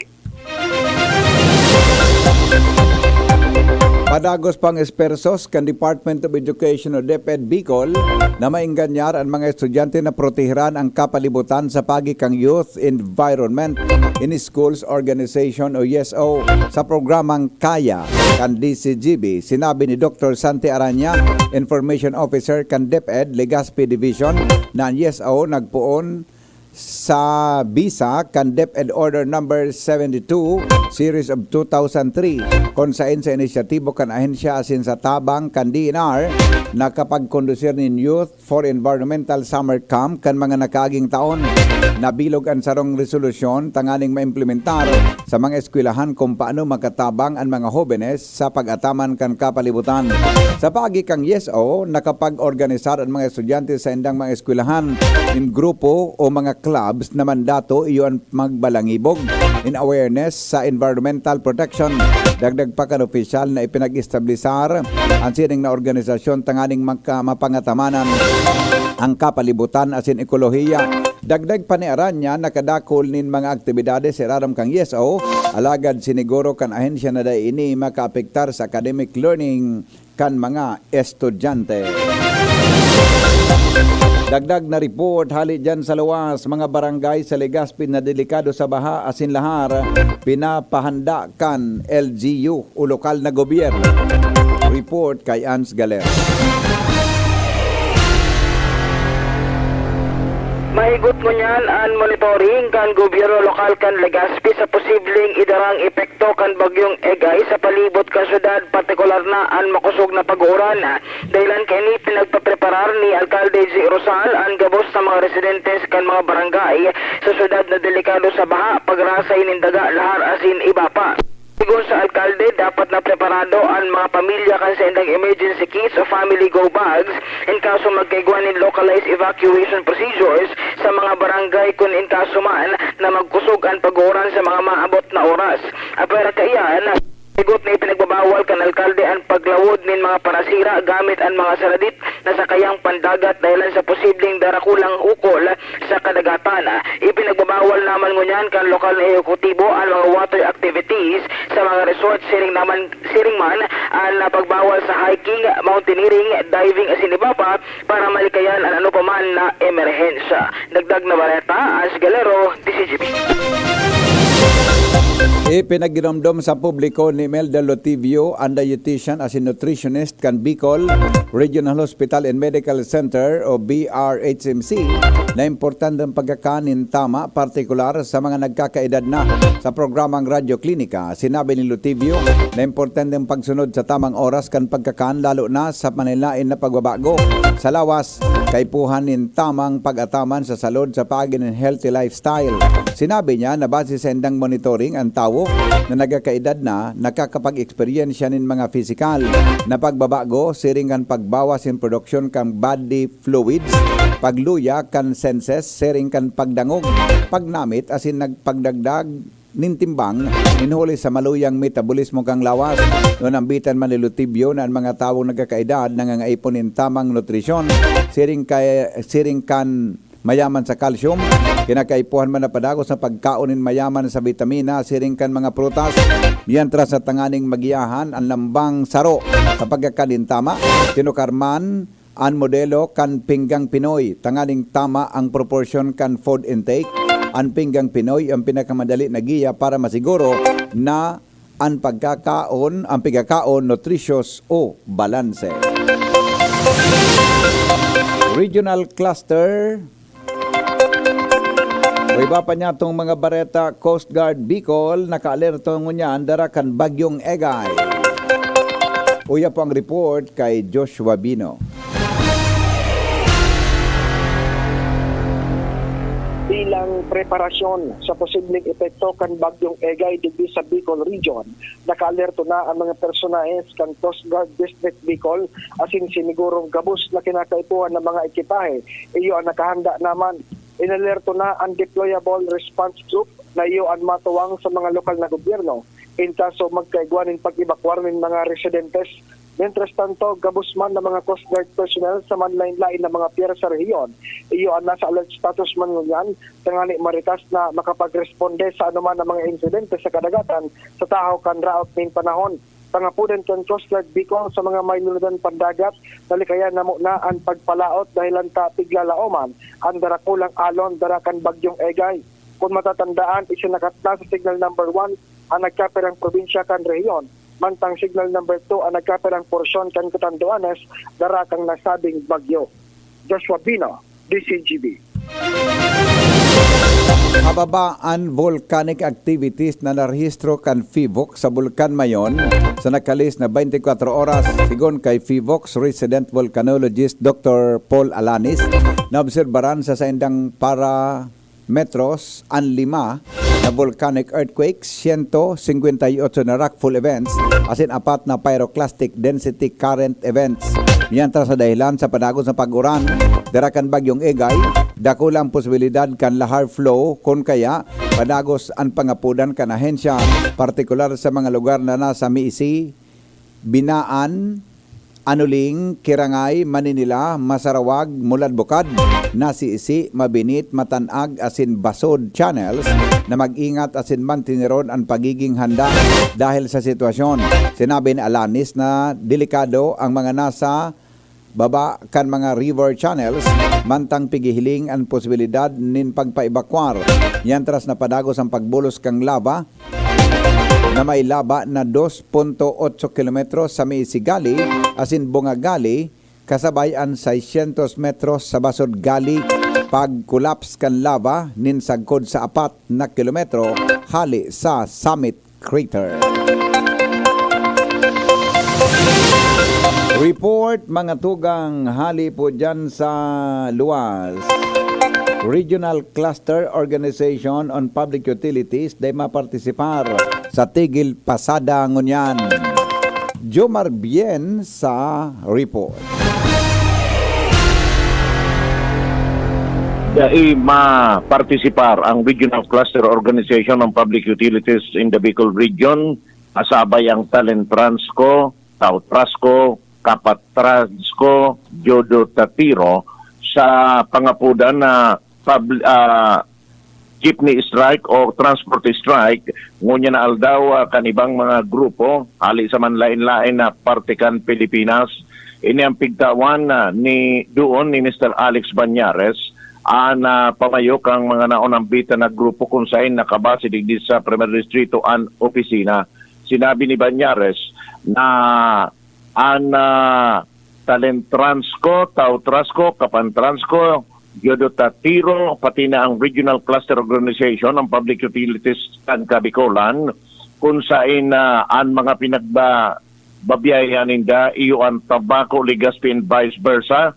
Padagos pang espersos kan Department of Education o DepEd Bicol na maenganyar an mga estudyante na proteheran ang kapalibutan sa pagi kan Youth Environment in Schools Organization o Y E S O sa programang Kaya kan D C G B. Sinabi ni Doktor Santi Araña, Information Officer kan DepEd Legazpi Division, na an Y E S O nagpoon sa bisa kan DepEd Order Number seventy-two, Series of two thousand three, kun saen sa inisyatibo kan ahensya asin sa tabang kan D E N R, nakapagkondusir nin Youth for Environmental Summer Camp kan mga nakaaging taon. Nabilog an sarong resolusyon tanganing maimplementar sa mga eskwelahan kung paano makatabang an mga hobenes sa pag-ataman kan kapalibutan. Sa paagi kan Y E S O, nakapag-organisar an mga estudyante sa indang mga eskwelahan nin grupo o mga clubs na mandato iyo an magbalangibog in awareness sa environmental protection. Dagdag pa kan opisyal na ipinag-establisar an siring na organisasyon tanganing maka-, mapangatamanan ang kapalibutan asin ekolohiya. Dagdag pa ni Aranya na kadakul nin mga aktibidades sa irarom kan E S O, alagad siniguro kan ahensya na dai ini makaapektar sa academic learning kan mga estudyante. Dagdag na report hali dyan sa luwas, mga barangay sa Legazpi na delikado sa baha asin lahar, pinapahanda kan L G U o lokal na gobyerno. Report kay Ans Galer. Mahigot ngunyan an monitoring kan gobyerno lokal kan Legazpi sa posibleng idarang epekto kan Bagyong Egay sa palibot kan syudad, partikular na an makosog na pag-uuran. Dahilan kaini, pinagpapreparar ni Alkalde J. Rosal an gabos na mga residentes kan mga barangay sa syudad na delikado sa baha, pagrasay nin daga, lahar asin iba pa. Sigon sa alkalde, dapat na preparado an mga pamilya kan saindang emergency kits o family go bags in kaso magkaigwa nin localized evacuation procedures sa mga barangay kun in kaso man na magkusog an pag-uuran sa mga maabot na oras. Apwera kaiyan, sigot na ipinagbabawal kan alkalde an paglawod nin mga parasira gamit an mga saradit na sakayang pandagat dahilan sa posibleng darakulang ukol sa kadagatan. Ipinagbabawal naman ngunyan kan lokal na ehekutibo an mga water activities sa mga resort, siring naman, siring man an pagbawal sa hiking, mountaineering, diving asin iba pa para malikayan an anopaman na emerhensya. Dagdag na bareta, Ash Galero, D C G B. Ipinagginomdom sa publiko ni Imelda Lotivio, an dietitian asin nutritionist kan Bicol Regional Hospital and Medical Center o B R H M C, na importante ang pagkakan nin tama, partikular sa mga nagkakaedad na. Sa programang Radyo Klinika, sinabi ni Lotivio na importante ang pagsunod sa tamang oras kan pagkakan, lalo na sa manilain na pagbabago sa lawas, kaipuhan nin tamang pag-ataman sa salud sa paagi nin healthy lifestyle. Sinabi niya na base sa indang monitoring, an tawo na nagkakaedad na nakakapag-eksperyensya nin mga pisikal na pagbabago siring kan pagbawas nin produksyon kan body fluids, pagluya kan senses siring kan pagdangog, pagnamit asin nagpagdagdag nin timbang, nin huli sa maluyang metabolismo kan lawas. Ngunyan nambitan man ni Lutibio na an mga tawong nagkakaedad nangangaipon nin tamang nutrisyon, siring kay, siring kan mayaman sa calcium, kinakaipuhan man na padagos na pagkaon nin mayaman sa bitamina, siring kan mga prutas, mientras na tanganing magiyahan an lambang saro sa pagkakan nin tama. Tinukar man an modelo kan pinggang Pinoy, tanganing tama ang proporsyon kan food intake. An pinggang Pinoy ang pinakamadali na giya para masiguro na an pagkakaon, ang pagkakaon nutritious o balanse. Regional Cluster. O iba pa niya tong mga bareta, Coast Guard Bicol nakaalerto ngunyan dara kan Bagyong Egay. Uya po ang report kay Joshua Bino. Bilang preparasyon sa posibleng epekto kan Bagyong Egay digdi sa Bicol Region, nakaalerto na ang mga personahes kan Coast Guard District Bicol asin sinigurong gabos na kinakaipuhan na mga ekipahe iyo an nakahanda naman. Inalerto na an Deployable Response Group na iyo an matuwang sa mga lokal na gobyerno in kaso magkaigwa nin pag-ebakwar nin mga residentes. Mientras tanto, gabos man na mga Coast Guard personnel sa manlaen-laen na mga piyer sa rehiyon, iyo an nasa alert status man ngunyan, tanganing marikas na makapagresponde sa anoman na mga insidente sa kadagatan sa tahaw kan raot nin panahon. Pangapodan kan Coast Guard Bicol sa mga may lunudan pandagat na likayan na muna an pagpalaot dahelan ta piglalaoman an darakulang alon dara kan Bagyong Egay. Kun matatandaan, isinakat na sa Signal Number One an nagkapirang probinsya kan rehiyon, mantang Signal Number Two an nagkapirang porsyon kan Catanduanes dara kan nasabing bagyo. Joshua Bino, D C G B. Pababa an volcanic activities na narehistro kan PHIVOLCS sa Bulkan Mayon sa nakalis na twenty-four oras. Sigon kay PHIVOLCS resident volcanologist Doctor Paul Alanis, naobserbaran sa saindang parametros an lima na volcanic earthquakes, siyento singkwenta y otso na rockfall events, asin apat na pyroclastic density current events. Mientras sa dahilan sa padagos na pag-uran, dara kan Bagyong Egay, Dakula ang posibilidad kan lahar flow, kun kaya padagos an pangapodan kan ahensya, partikular sa mga lugar na nasa Miisi, Binaan, Anuling, Kirangay, Maninila, Masarawag, Mulad Bukad, Nasiisi, Mabinit, Matanag asin Basod channels na mag-ingat asin mantineron an pagiging handa dahil sa sitwasyon. Sinabi ni Alanis na delikado ang mga nasa baba kan mga river channels, mantang pigihiling an posibilidad nin pagpaebakwar. Mientras na padagos ang pagbulos kan lava na may laba na dos punto otso kilometro sa Misigali asin Bungagali, kasabay an seiscientos metros sa Basod Gali, pagkulaps kan lava nin sagkod sa apat na kilometro hali sa Summit Crater. Report, mga tugang, hali po dyan sa luwas. Regional Cluster Organization on Public Utilities dai mapartisipar sa Tigil Pasada ngunyan. Jomar Bien sa report. Dai mapartisipar ang Regional Cluster Organization on Public Utilities in the Bicol Region, kasabay ang Talentransco, Tautrasco, Kapatransco, Jodo Tatiro sa pangapodan na pub- ah, jeepney strike o transport strike ngunyan na aldaw, ah, kan ibang mga grupo hali sa manlain-lain na parte kan Pilipinas. Ini ang pigtawan, ah, ni doon ni Mister Alex Banyares, an, ah, pamayo kan mga naunambitan na grupo kun saen nakabase digdi sa Primer Distrito an opisina. Sinabi ni Banyares na an, ah, Talentransco, Tautrasco, Kapantransco, Yodotatiro, pati na ang Regional Cluster Organization ng Public Utilities kan Kabicolan, kun saen, ah, an mga pinagba-, babiyahehan ninda iyo an Tabaco, Legazpi and vice versa,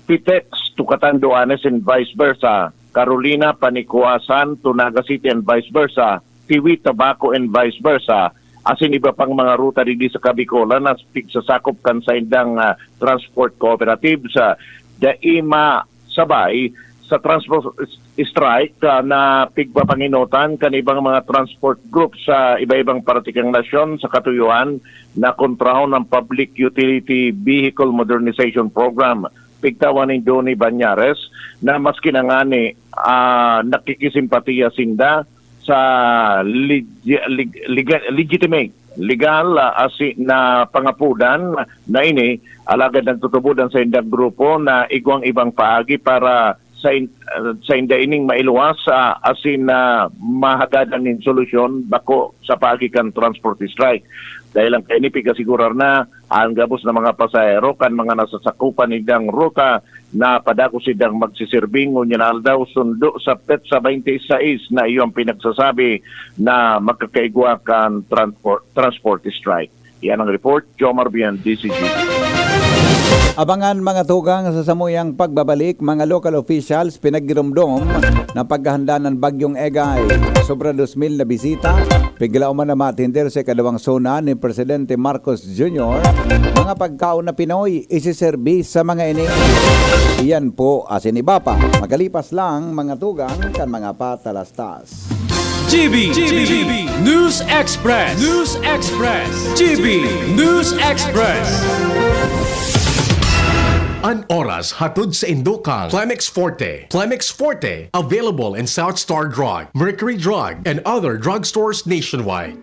Pitex to Catanduanes and vice versa, Carolina, Panicuasan to Naga City and vice versa, Tiwi, Tabaco and vice versa, asin iba pang mga ruta digdi sa Kabicolan na pigsasakop kan saindang, ah, transport cooperatives. Ah, dai masabay sa transport s-, strike, ah, na pigpapangenotan kan ibang mga transport group sa iba-ibang parte kan nasyon sa katuyohan na kontrahon ang Public Utility Vehicle Modernization Program. Pigtawan nindo ni Banyares na maski na ngani, ah, nakikisimpatiya sinda sa legi-, leg-, lega-, legitimate, legal, ah, asi na pangapodan na ini, alagad nagtutubod an saindang grupo na igwang ibang paagi para sa in-, ah, sainda ining mailuwas, ah, asin na mahagadan nin solusyon bako sa paagi kan transport strike. Dahil ang kaini pigasigurar na an gabos na mga pasahero kan mga nasasakupan nindang ruta na padagos sindang magsiserbi ngunyan na aldaw sundo sa petsa twenty-six na iyo ang pinagsasabi na magkakaigwa kan transport, transport strike. Yan ang report, Jomar Bian, D C G. Abangan, mga tugang, sa samuyang pagbabalik, mga local officials, pinaggiromdom na paghahanda ng Bagyong Egay. Sobra dos mil na bisita, pigla man na matender sa ikadawang SONA ni Presidente Marcos Junior, mga pagkaon na Pinoy, isiserbi sa mga ini. Iyan po asin iba pa. Makalipas lang, mga tugang, kan mga patalastas. G B, G B, News Express, News Express, G B, News Express. An oras hatod sa indo kan Plemex Forte. Plemex Forte, available in South Star Drug, Mercury Drug, and other drugstores nationwide.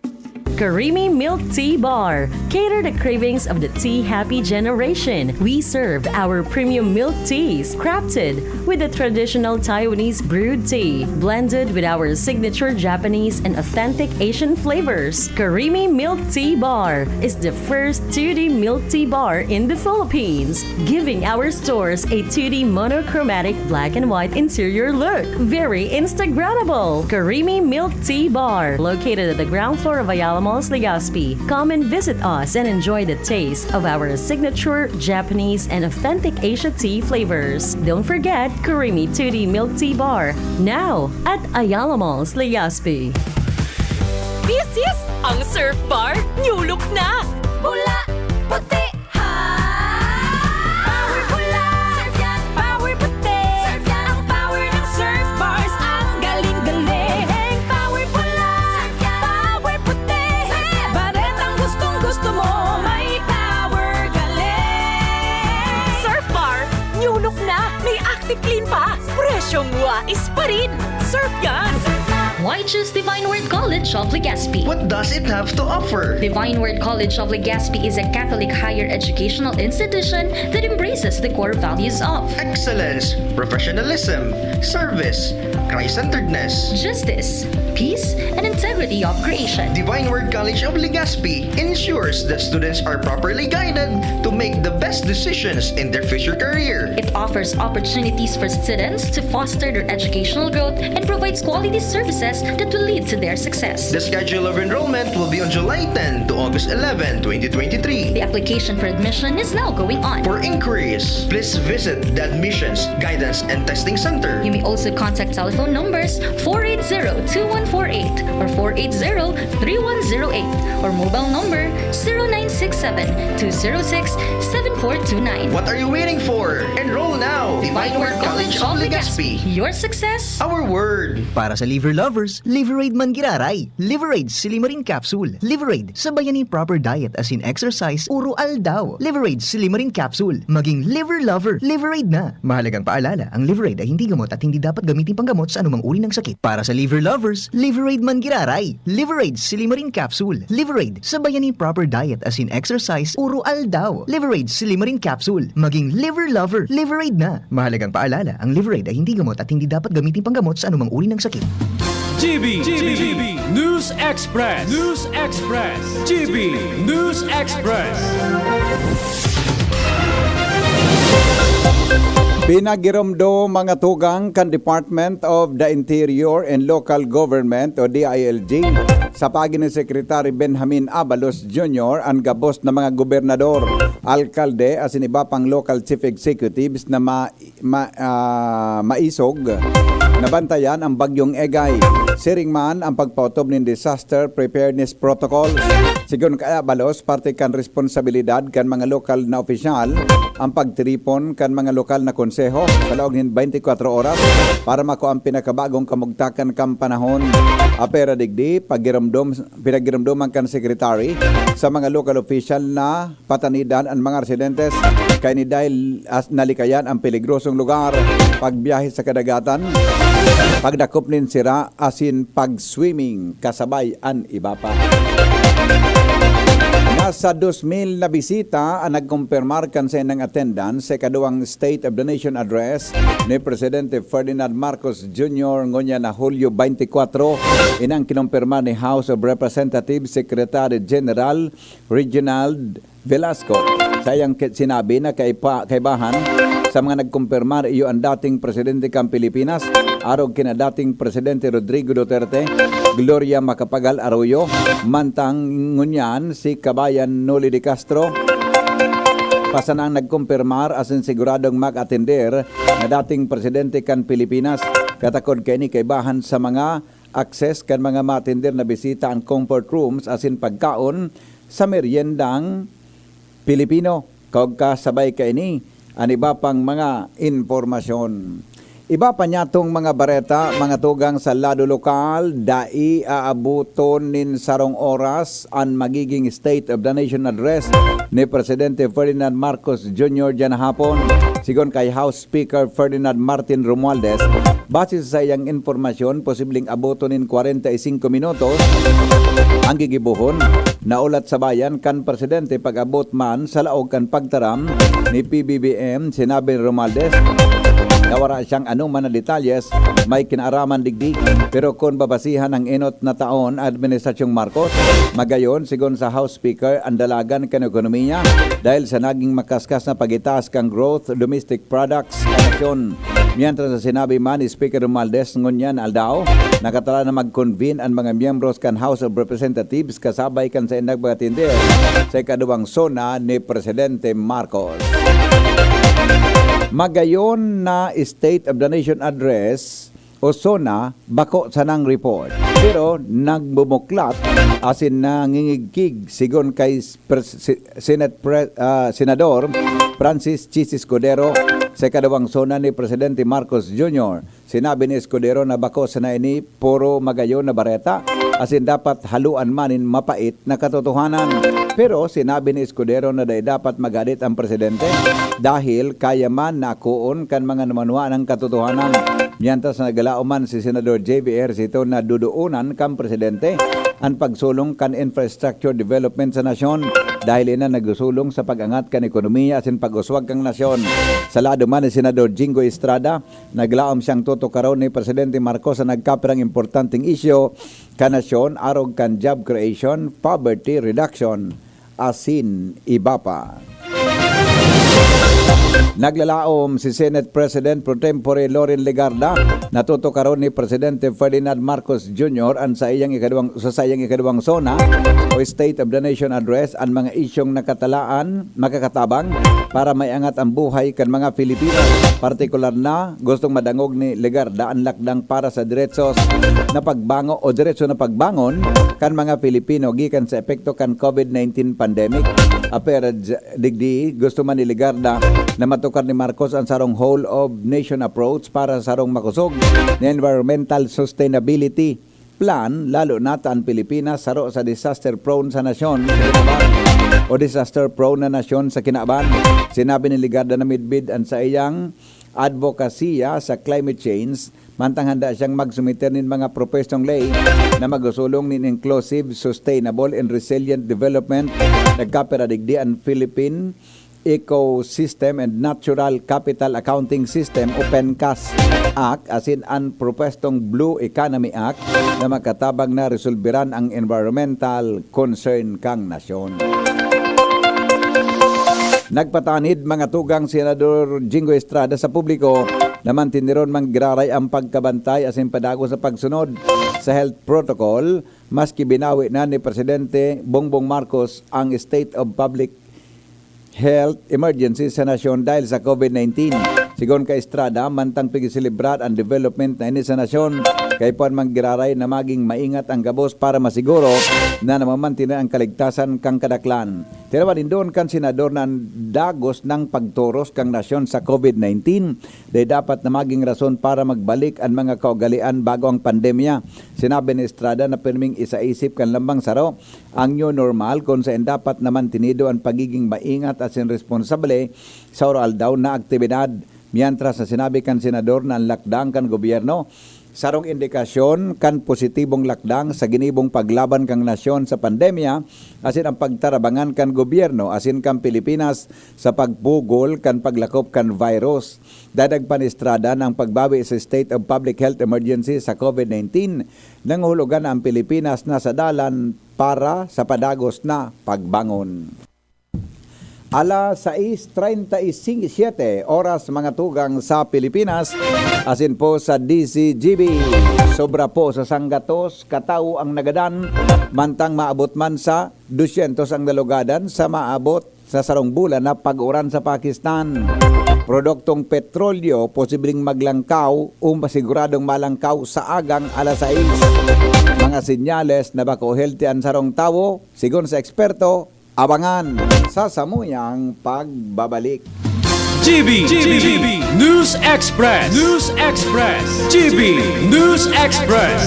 Karimi Milk Tea Bar. Cater the cravings of the tea happy generation. We serve our premium milk teas, crafted with the traditional Taiwanese brewed tea, blended with our signature Japanese and authentic Asian flavors. Karimi Milk Tea Bar is the first two D milk tea bar in the Philippines, giving our stores a two D monochromatic black and white interior look. Very Instagrammable! Karimi Milk Tea Bar, located at the ground floor of Ayala Malls, Legazpi. Come and visit us and enjoy the taste of our signature Japanese and authentic Asia tea flavors. Don't forget Karimi two D Milk Tea Bar, now at Ayala Malls, Legazpi. Sis, sis! Ang Surf Bar, new look na! Pula, puti, ha! Power pula! Surf yan! Power puti! Surf yan! Ang power Tiklin pa! Presyong wais pa rin! Surf yan! Why choose Divine Word College of Legazpi? What does it have to offer? Divine Word College of Legazpi is a Catholic higher educational institution that embraces the core values of Excellence, professionalism, service, Christ-centeredness. Justice, peace, and integrity of creation. Divine Word College of Legazpi ensures that students are properly guided to make the best decisions in their future career. It offers opportunities for students to foster their educational growth and provides quality services that will lead to their success. The schedule of enrollment will be on July ten to August eleven, twenty twenty-three. The application for admission is now going on. For inquiries, please visit the Admissions, Guidance, and Testing Center. You may also contact telephone numbers four eight zero two one four eight or four eight zero three one zero eight or mobile number zero nine six seven two zero six seven four two nine. What are you waiting for? Enroll now! Divine Word College of Legazpi. Your success. Our word. Para sa liver lovers, Liveraid man giraray. Liveraid Silimarin Capsule. Liveraid, sabayan nin proper diet as in exercise, uro aldaw. Liveraid Silimarin Capsule. Maging liver lover, Liveraid na. Mahalagang paalala, ang Liveraid ay hindi gamot at hindi dapat gamitin panggamot sa anumang uri ng sakit. Para sa liver lovers, Liveraid man giraray. Liveraid Silimarin Capsule. Liveraid, sabayan nin proper diet as in exercise, uro aldaw. Liveraid Silimarin Capsule. Maging liver lover, Liveraid na. Mahalagang paalala, ang Liveraid ay hindi gamot at hindi dapat gamitin panggamot sa anumang uri ng sakit. G B, G B, News Express, News Express, G B News Express. Pinagiromdom mga tugang kan Department of the Interior and Local Government o D I L G sa pagi ni Secretary Benjamin Abalos Junior an gabos na mga gobernador, alkalde asin iba pang local chief executives na ma- ma-, ah, maisog nabantayan ang Bagyong Egay. Siring man ang pagpaotob nin disaster preparedness protocols. Sigon kay Abalos, parte kan responsabilidad kan mga lokal na opisyal ang pagtiripon kan mga lokal na konseho sa laog nin twenty-four oras para makua an pinakabagong kamugtakan kan panahon. Apera digdi, pagiromdom, pinagiromdoman kan secretary sa mga local official na patanidan an mga residentes kaini dahil as-, nalikayan ang peligrosong lugar, pagbiyahe sa kadagatan, pagdakop nin sira asin pag-swimming kasabay an iba pa. Nasa dos mil na bisita an nagkumpirmar kan saindang attendance sa ikaduwang State of the Nation Address ni Presidente Ferdinand Marcos Junior ngunyan na Hulyo twenty-four, inang kinumpirma ni House of Representatives Secretary General Reginald Velasco. Sa iyang ki-, sinabi na kaipa-, kaibahan sa mga nagkumpirmar, iyo an dating presidente kan Pilipinas, arog kina dating Presidente Rodrigo Duterte, Gloria Macapagal Arroyo, mantang ngunyan si Kabayan Noli de Castro, pa sanang nagkumpirmar asin siguradong mag-atender na dating presidente kan Pilipinas. Katakod kaini kaibahan sa mga access kan mga maatender na bisita an comfort rooms asin pagkaon sa meryendang Pilipino. Kag kasabay kaini, an iba pang mga impormasyon. Iba pa niyatong mga bareta, mga tugang sa lado lokal, dai aaboton nin sarong oras an magiging State of the Nation Address ni Presidente Ferdinand Marcos Junior diyan hapon. Sigon kay House Speaker Ferdinand Martin Romualdez, base sa saiyang impormasyon, posibleng aboton nin kwarenta y singko minutos ang gigibohon na Hulat sa Bayan kan Presidente pag-abot man sa laog kan pagtaram ni P B B M, sinabi ni Romualdez na wala siyang anoman na detalyes may kinaaraman digdi. Pero kun babasihan ang enot na taon Administrasyong Marcos, magayon, sigon sa House Speaker, an dalagan kan ekonomiya dahil sa naging makaskas na pagitaas kan growth domestic products sa nasyon. Mientras na sinabi man ni Speaker Romualdez ngunyan aldaw, nakatala na mag-convene an mga miyembros kan House of Representatives kasabay kan saindang mga tender sa ikaduwang SONA ni Presidente Marcos. Magayon na State of the Nation Address o SONA, bako sanang report. Pero nagbumuklat asin nangingigkig, sigon kay Pres-, Si-, Senate Pre-, ah, Senador Francis Chiz Escudero, sa ikaduwang SONA ni Presidente Marcos Junior. Sinabi ni Escudero na bako sana ini puro magayon na bareta, asin dapat haloan man nin mapait na katotohanan. Pero sinabi ni Escudero na dai dapat maghadit ang presidente dahil kaya man na akoon kan mga namanwa ng katotohanan. Mientras na nagalaom man si Senador J V Ejercito na dodoonan kan presidente an pagsulong kan infrastructure development sa nasyon dahil ina nagsusulong sa pag-angat kan ekonomiya asin pag-uswag kan nasyon. Sa lado man ni Senador Jinggoy Estrada, naglaom siyang tutukaron ni Presidente Marcos sa nagkapirang importanteng isyu kan nasyon arog kan job creation, poverty reduction, asin iba pa. Naglalaom si Senate President pro tempore Loren Legarda na tutukaron ni Presidente Ferdinand Marcos Junior an saiyang ikaduwang, sa saiyang ikaduwang SONA o State of the Nation Address an mga isyung nakatalaan makakatabang para maiangat ang buhay kan mga Filipino. Partikular na, gustong madangog ni Legarda an lakdang para sa diretsos na pagbango o diretso na pagbangon kan mga Filipino gikan sa epekto kan COVID nineteen pandemic. Apwera digdi, gusto man ni Legarda na matukar ni Marcos an sarong whole of nation approach para sa sarong makosog na environmental sustainability plan, lalo na ta an Pilipinas saro sa disaster prone sa nasyon sa kinaban o disaster prone na nasyon sa kinaban. Sinabi ni Legarda na midbid an saiyang advokasya sa climate change, mantang handa siyang magsumiter nin mga propwestong ley na magsusulong nin inclusive, sustainable and resilient development. Nagkapira digdi an Philippine Ecosystem and Natural Capital Accounting System o PENCAS Act asin an propwestong Blue Economy Act na makatabang na resolberan ang environmental concern kan nasyon. Nagpatanid mga tugang si Senador Jinggoy Estrada sa publiko na mantiniron man giraray ang pagkabantay asin padagos sa pagsunod sa health protocol, maski binawi na ni Presidente Bongbong Marcos ang State of Public Health Emergency sa nasyon dahil sa COVID nineteen. Sigon kay Estrada, mantang pigiselebrar ang development na ini sa nasyon, kaipuhan man giraray na maging maingat ang gabos para masiguro na namamantinan ang kaligtasan kan kadaklan. Tinawan nindon kan senador na an dagos na pagtoros kan nasyon sa COVID nineteen dai dapat na magin rason para magbalik an mga kaugalean bago ang pandemya. Sinabi ni Estrada na pirming isaisip kan lambang saro ang new normal kun saen dapat na mantinido an pagigin maingat asin responsable sa oro-aldaw na aktibidad. Mientras na sinabi kan senador na an lakdang kan gobyerno sarong indikasyon kan positibong lakdang sa ginibong paglaban kan nasyon sa pandemya asin an pagtarabangan kan gobyerno asin kan Pilipinas sa pagpugol kan paglakop kan virus. Dagdag pa ni Estrada na an pagbawi sa State of Public Health Emergency sa COVID nineteen, nanghuhulugan na an Pilipinas nasa dalan para sa padagos na pagbangon. Alas sais treinta y siete oras, mga tugang, sa Pilipinas, asin po sa D Z G B. Sobra po sa sanggatos katawo ang nagadan, mantang maabot man sa dosyentos ang nalugadan sa maabot sa sarong bulan na pag-uran sa Pakistan. Produktong petrolyo posibleng maglangkaw o masiguradong malangkaw sa agang alas sais. Mga senyales na bako healthy an sarong tawo, sigon sa eksperto, abangan sa samuyang pagbabalik. G B, G B, News Express, News Express, G B News Express.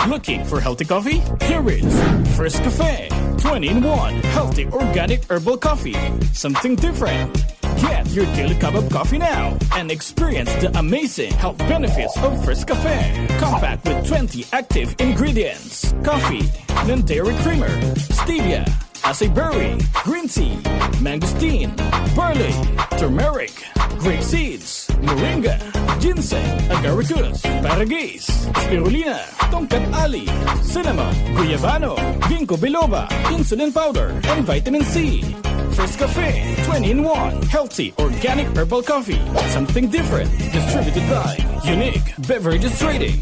Looking for healthy coffee? Here is First Cafe, twenty-in-one healthy organic herbal coffee. Something different. Get your daily cup of coffee now and experience the amazing health benefits of First Cafe. Compact with twenty active ingredients: coffee, non-dairy creamer, stevia, acai berry, green tea, mangosteen, barley, turmeric, grape seeds, moringa, ginseng, agaricus, paragis, spirulina, tongkat ali, cinnamon, guyabano, ginkgo biloba, insulin powder, and vitamin C. First Cafe, twenty-in-one healthy organic herbal coffee. Something different. Distributed by Unique Beverages Trading.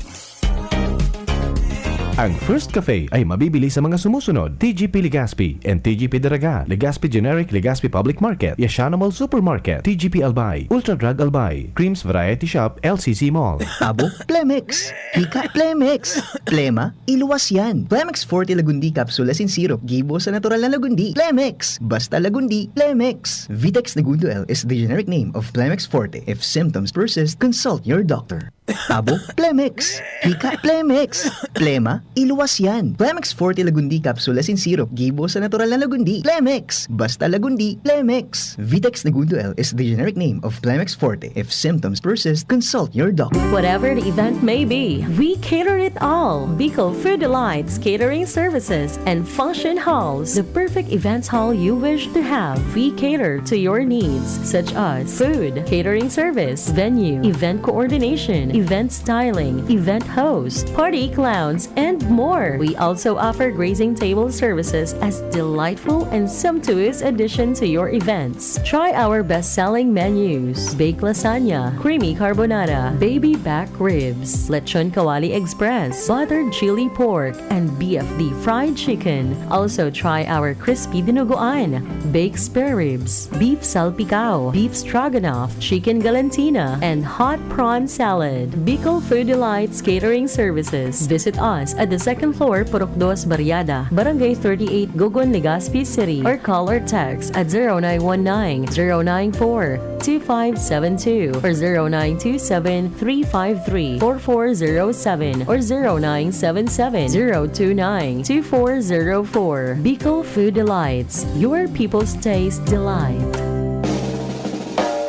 Ang First Cafe ay mabibili sa mga sumusunod: T G P Legazpi and T G P Daraga, Legazpi Generic, Legazpi Public Market, Yashano Mall Supermarket, T G P Albay, Ultra Drug Albay, Creams Variety Shop, L C C Mall. Abo, Plemex. Hika, Plemex. Plema, iluwas yan. Plemex Forte Lagundi Capsule asin Syrup. Gibo sa natural na lagundi. Plemex. Basta lagundi, Plemex. Vitex Negundo L is the generic name of Plemex Forte. If symptoms persist, consult your doctor. Abo, Plemex. Hika, Plemex. Plema, iluwas yan. Plemex Forte Lagundi Capsule asin Syrup. Gibo sa natural na lagundi. Plemex. Basta lagundi, Plemex. Vitex Negundo L is the generic name of Plemex Forte. If symptoms persist, consult your doctor. Whatever the event may be, we cater it all. Bicol Food Delights Catering Services and Function Halls, the perfect events hall you wish to have. We cater to your needs, such as food, catering service, venue, event coordination, event styling, event host, party clowns, and more. We also offer grazing table services as delightful and sumptuous addition to your events. Try our best-selling menus: baked lasagna, creamy carbonara, baby back ribs, lechon kawali express, buttered chili pork, and B F D fried chicken. Also try our crispy dinuguan, baked spare ribs, beef salpicao, beef stroganoff, chicken galantina, and hot prawn salad. Bicol Food Delights Catering Services. Visit us at the second floor, Purok Dos Barriada, Barangay thirty-eight, Gogon, Legazpi City, or call or text at zero nine one nine, zero nine four, two five seven two or zero nine two seven, three five three, four four zero seven or zero nine seven seven, zero two nine, two four zero four. Bicol Food Delights, your people's taste delight.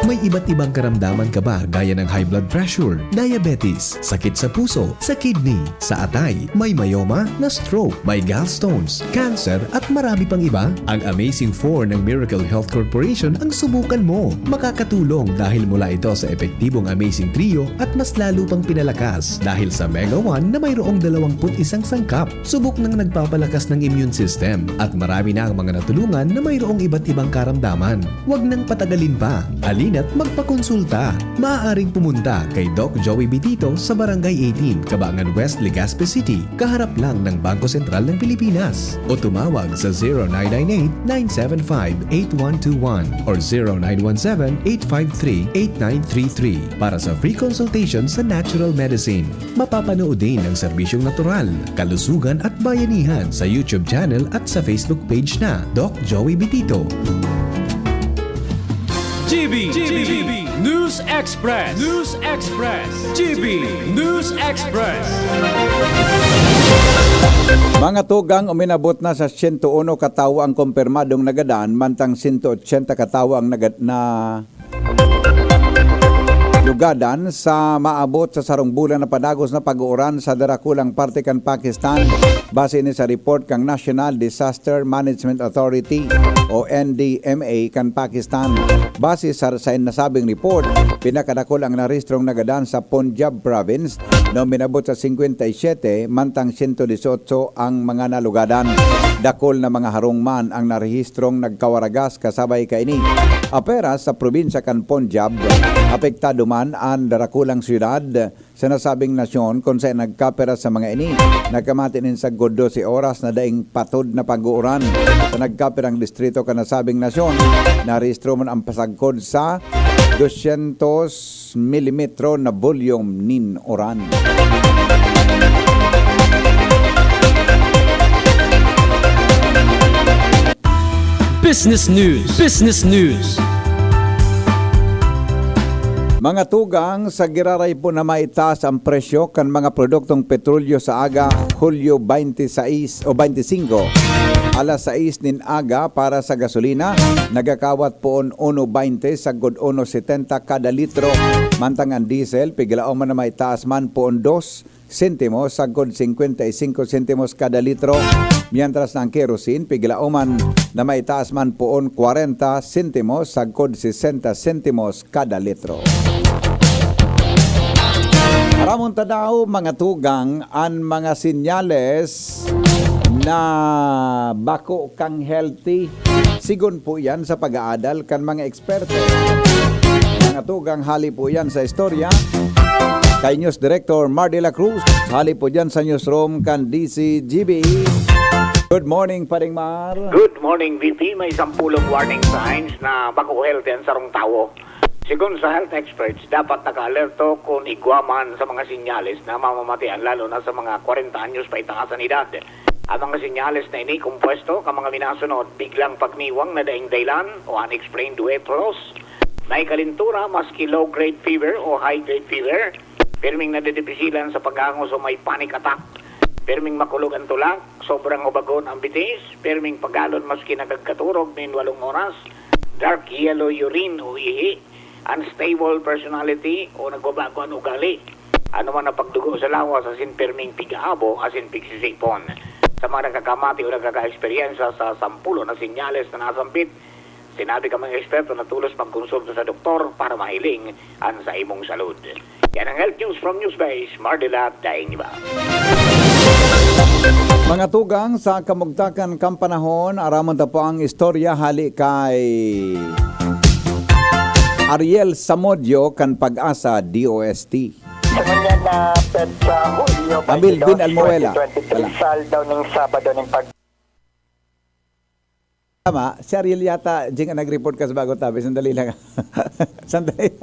May iba't ibang karamdaman ka ba, gaya ng high blood pressure, diabetes, sakit sa puso, sa kidney, sa atay, may myoma, na-stroke, may gallstones, cancer, at marami pang iba? Ang Amazing Four ng Miracle Health Corporation ang subukan mo. Makakatulong dahil mula ito sa epektibong Amazing Trio at mas lalo pang pinalakas dahil sa Mega One na mayroong dalawampu't isang sangkap. Subok nang nagpapalakas ng immune system at marami na ang mga natulungan na mayroong iba't ibang karamdaman. Huwag nang patagalin pa. Halina't magpakonsulta. Maaaring pumunta kay Doc Joey Bitito sa Barangay eighteen, Cabangan West, Legazpi City, kaharap lang ng Bangko Sentral ng Pilipinas. O tumawag sa zero nine nine eight, nine seven five, eight one two one or zero nine one seven, eight five three, eight nine three three para sa free consultation sa natural medicine. Mapapanood din ang serbisyong natural, kalusugan at bayanihan sa YouTube channel at sa Facebook page na Doc Joey Bitito. G B, G B, News Express, News Express, G B News Express. Mga tugang, uminabot na sa siyento uno katawo ang kumpirmadong nagadan, mantang siyento otsenta katawo ang nagad na lugadan sa maabot sa sarong bulan na padagos na pag-uuran sa darakulang parte kan Pakistan. Base ini sa report kan National Disaster Management Authority o N D M A kan Pakistan. Base sa, sa nasabing report, pinakadakul ang narehistrong nagadan sa Punjab Province na uminabot sa singkwenta y siyete, mantang siyento disyotso ang mga nalugadan. Dakul na mga harong man ang narehistrong nagkawaragas kasabay kaini. Apera sa probinsya kan Punjab, apektado man an darakulang syudad sa nasabing nasyon kun saen nagkapira sa mga ini. Nagkamati nin sagkod dose oras na daing patod na pag-uuran. Sa nagkapirang distrito kan nasabing nasyon, narehistro man ang pasagkod sa dosyentos milimetro na volume nin uran. Business News. Business News. Mga tugang, sa giraray po na maitaas ang presyo kan mga produktong petrolyo sa aga, Hulyo twenty-six o twenty-singko, alas sais nin aga para sa gasolina, nagakawat poon uno twenty sagkod uno setenta kada litro. Mantang ang diesel, piglaom man na maitaas man poon dos sentimos sagkod singkwenta y singko sentimos kada litro, mientras na ang kerosene piglaoman na maitaas man poon kwarenta sentimos sagkod sesenta sentimos kada litro. Aramon ta daw, mga tugang, an mga sinyales na bako kang healthy. Sigon po yan sa pag-aadal kan mga eksperto. Mga tugang, hali po yan sa istorya. Kay News Director Mar de la Cruz, hali po dyan sa newsroom kan D C G B. Good morning, Paring Mar. Good morning, V P. May sampulong warning signs na bako healthy ang sarong tawo. Sigon sa health experts, dapat naka-alerto kun igwa man sa mga sinyales na mamamatian, lalo na sa mga kwarenta anyos paitaas an edad. Ang mga sinyales na ini kompuesto kan mga minasunod: biglang pagniwang na daing dahilan o unexplained weight loss, may kalintura maski low-grade fever o high-grade fever, pirming nadedebisilan sa pag-angos o may panic attack, pirming makulog ang tulak, sobrang ubagon ang bitis, pirming pagalon maski nagkakaturog nin walong oras, dark yellow urine o ihi, unstable personality o nagbabago an ugali, anoman na pagdugo sa lawas asin pirming pig-aabo asin pigsisipon. Sa mga nakakamati o nakakaeksperyensya sa sampulo na sinyales na nasambit, sinabi kan mga eksperto na tolos magkonsulta sa doktor para mahiling an sa imong salud. Yan ang Health News from Newsbase, Mardila Daing Iba. Mga tugang, sa kamugtakan kan panahon, aramon ta po ang istorya hali kay Ariel Samudio kan Pag-asa D O S T. Sa ngunyan na petsa, Hulyo Amil bin twenty-two, Almuela. twenty twenty-three, Wala. Saldaw ning Sabado ning pag- Tama, si Ariel yata, Jing, ang nag-report ka sa bago tabi. Sandali lang. Sandali.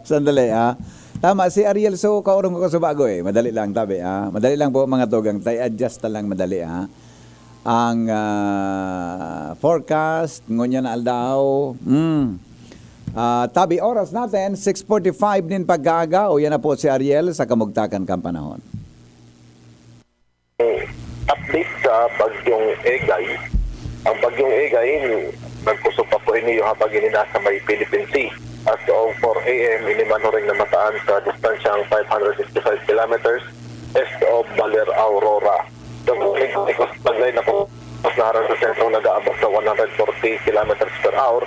Sandali, ha? Tama, si Ariel. So, kaurong ko sa bago eh. Madali lang, tabi, ha? Madali lang po, mga tugang. Tay, adjust na lang, madali, ha? Ang ah, forecast, ngunyan na aldaw. Mm. Ah, tabi, oras natin, six forty-five nin pagkaaga. O, yan na po si Ariel sa kamugtakan kan panahon. Update sa Bagyong Egay. Ang Bagyong Egay, nagkusog pa po ini habang ini nasa may Philippine Sea. As of four a m, ini man huring namataan sa distansyang five hundred sixty-five kilometers east of Baler, Aurora. Sa Bagyong Egay, taglay na po naharang sa sentrong nag-aabot sa one hundred forty kilometers per hour,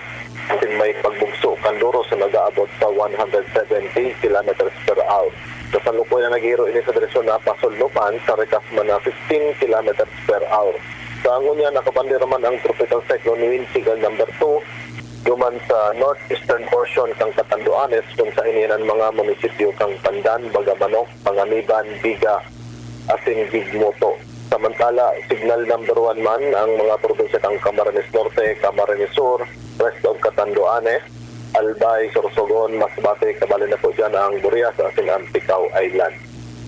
asin may pagbugso kan duros na nag-aabot sa one hundred seventy kilometers per hour. Sa salukuyan, naghihiro ini sa direksyon na pasulnupan sa Recasma na fifteen kilometers per hour. Sa ngunyan, nakabandera man ang Tropical Cyclone Wind Seagull number two duman sa northeastern portion kan Catanduanes, kun saen iyan an mga munisipyo kan Pandan, Bagamano, Panganiban, Viga, asin Guigmuto. Samantala, signal number one man ang mga probinsya kan Camarines Norte, Camarines Sur, rest of Catanduanes, Albay, Sorsogon, Masbate, kabali na po dyan ang Burias asin Anticao Island.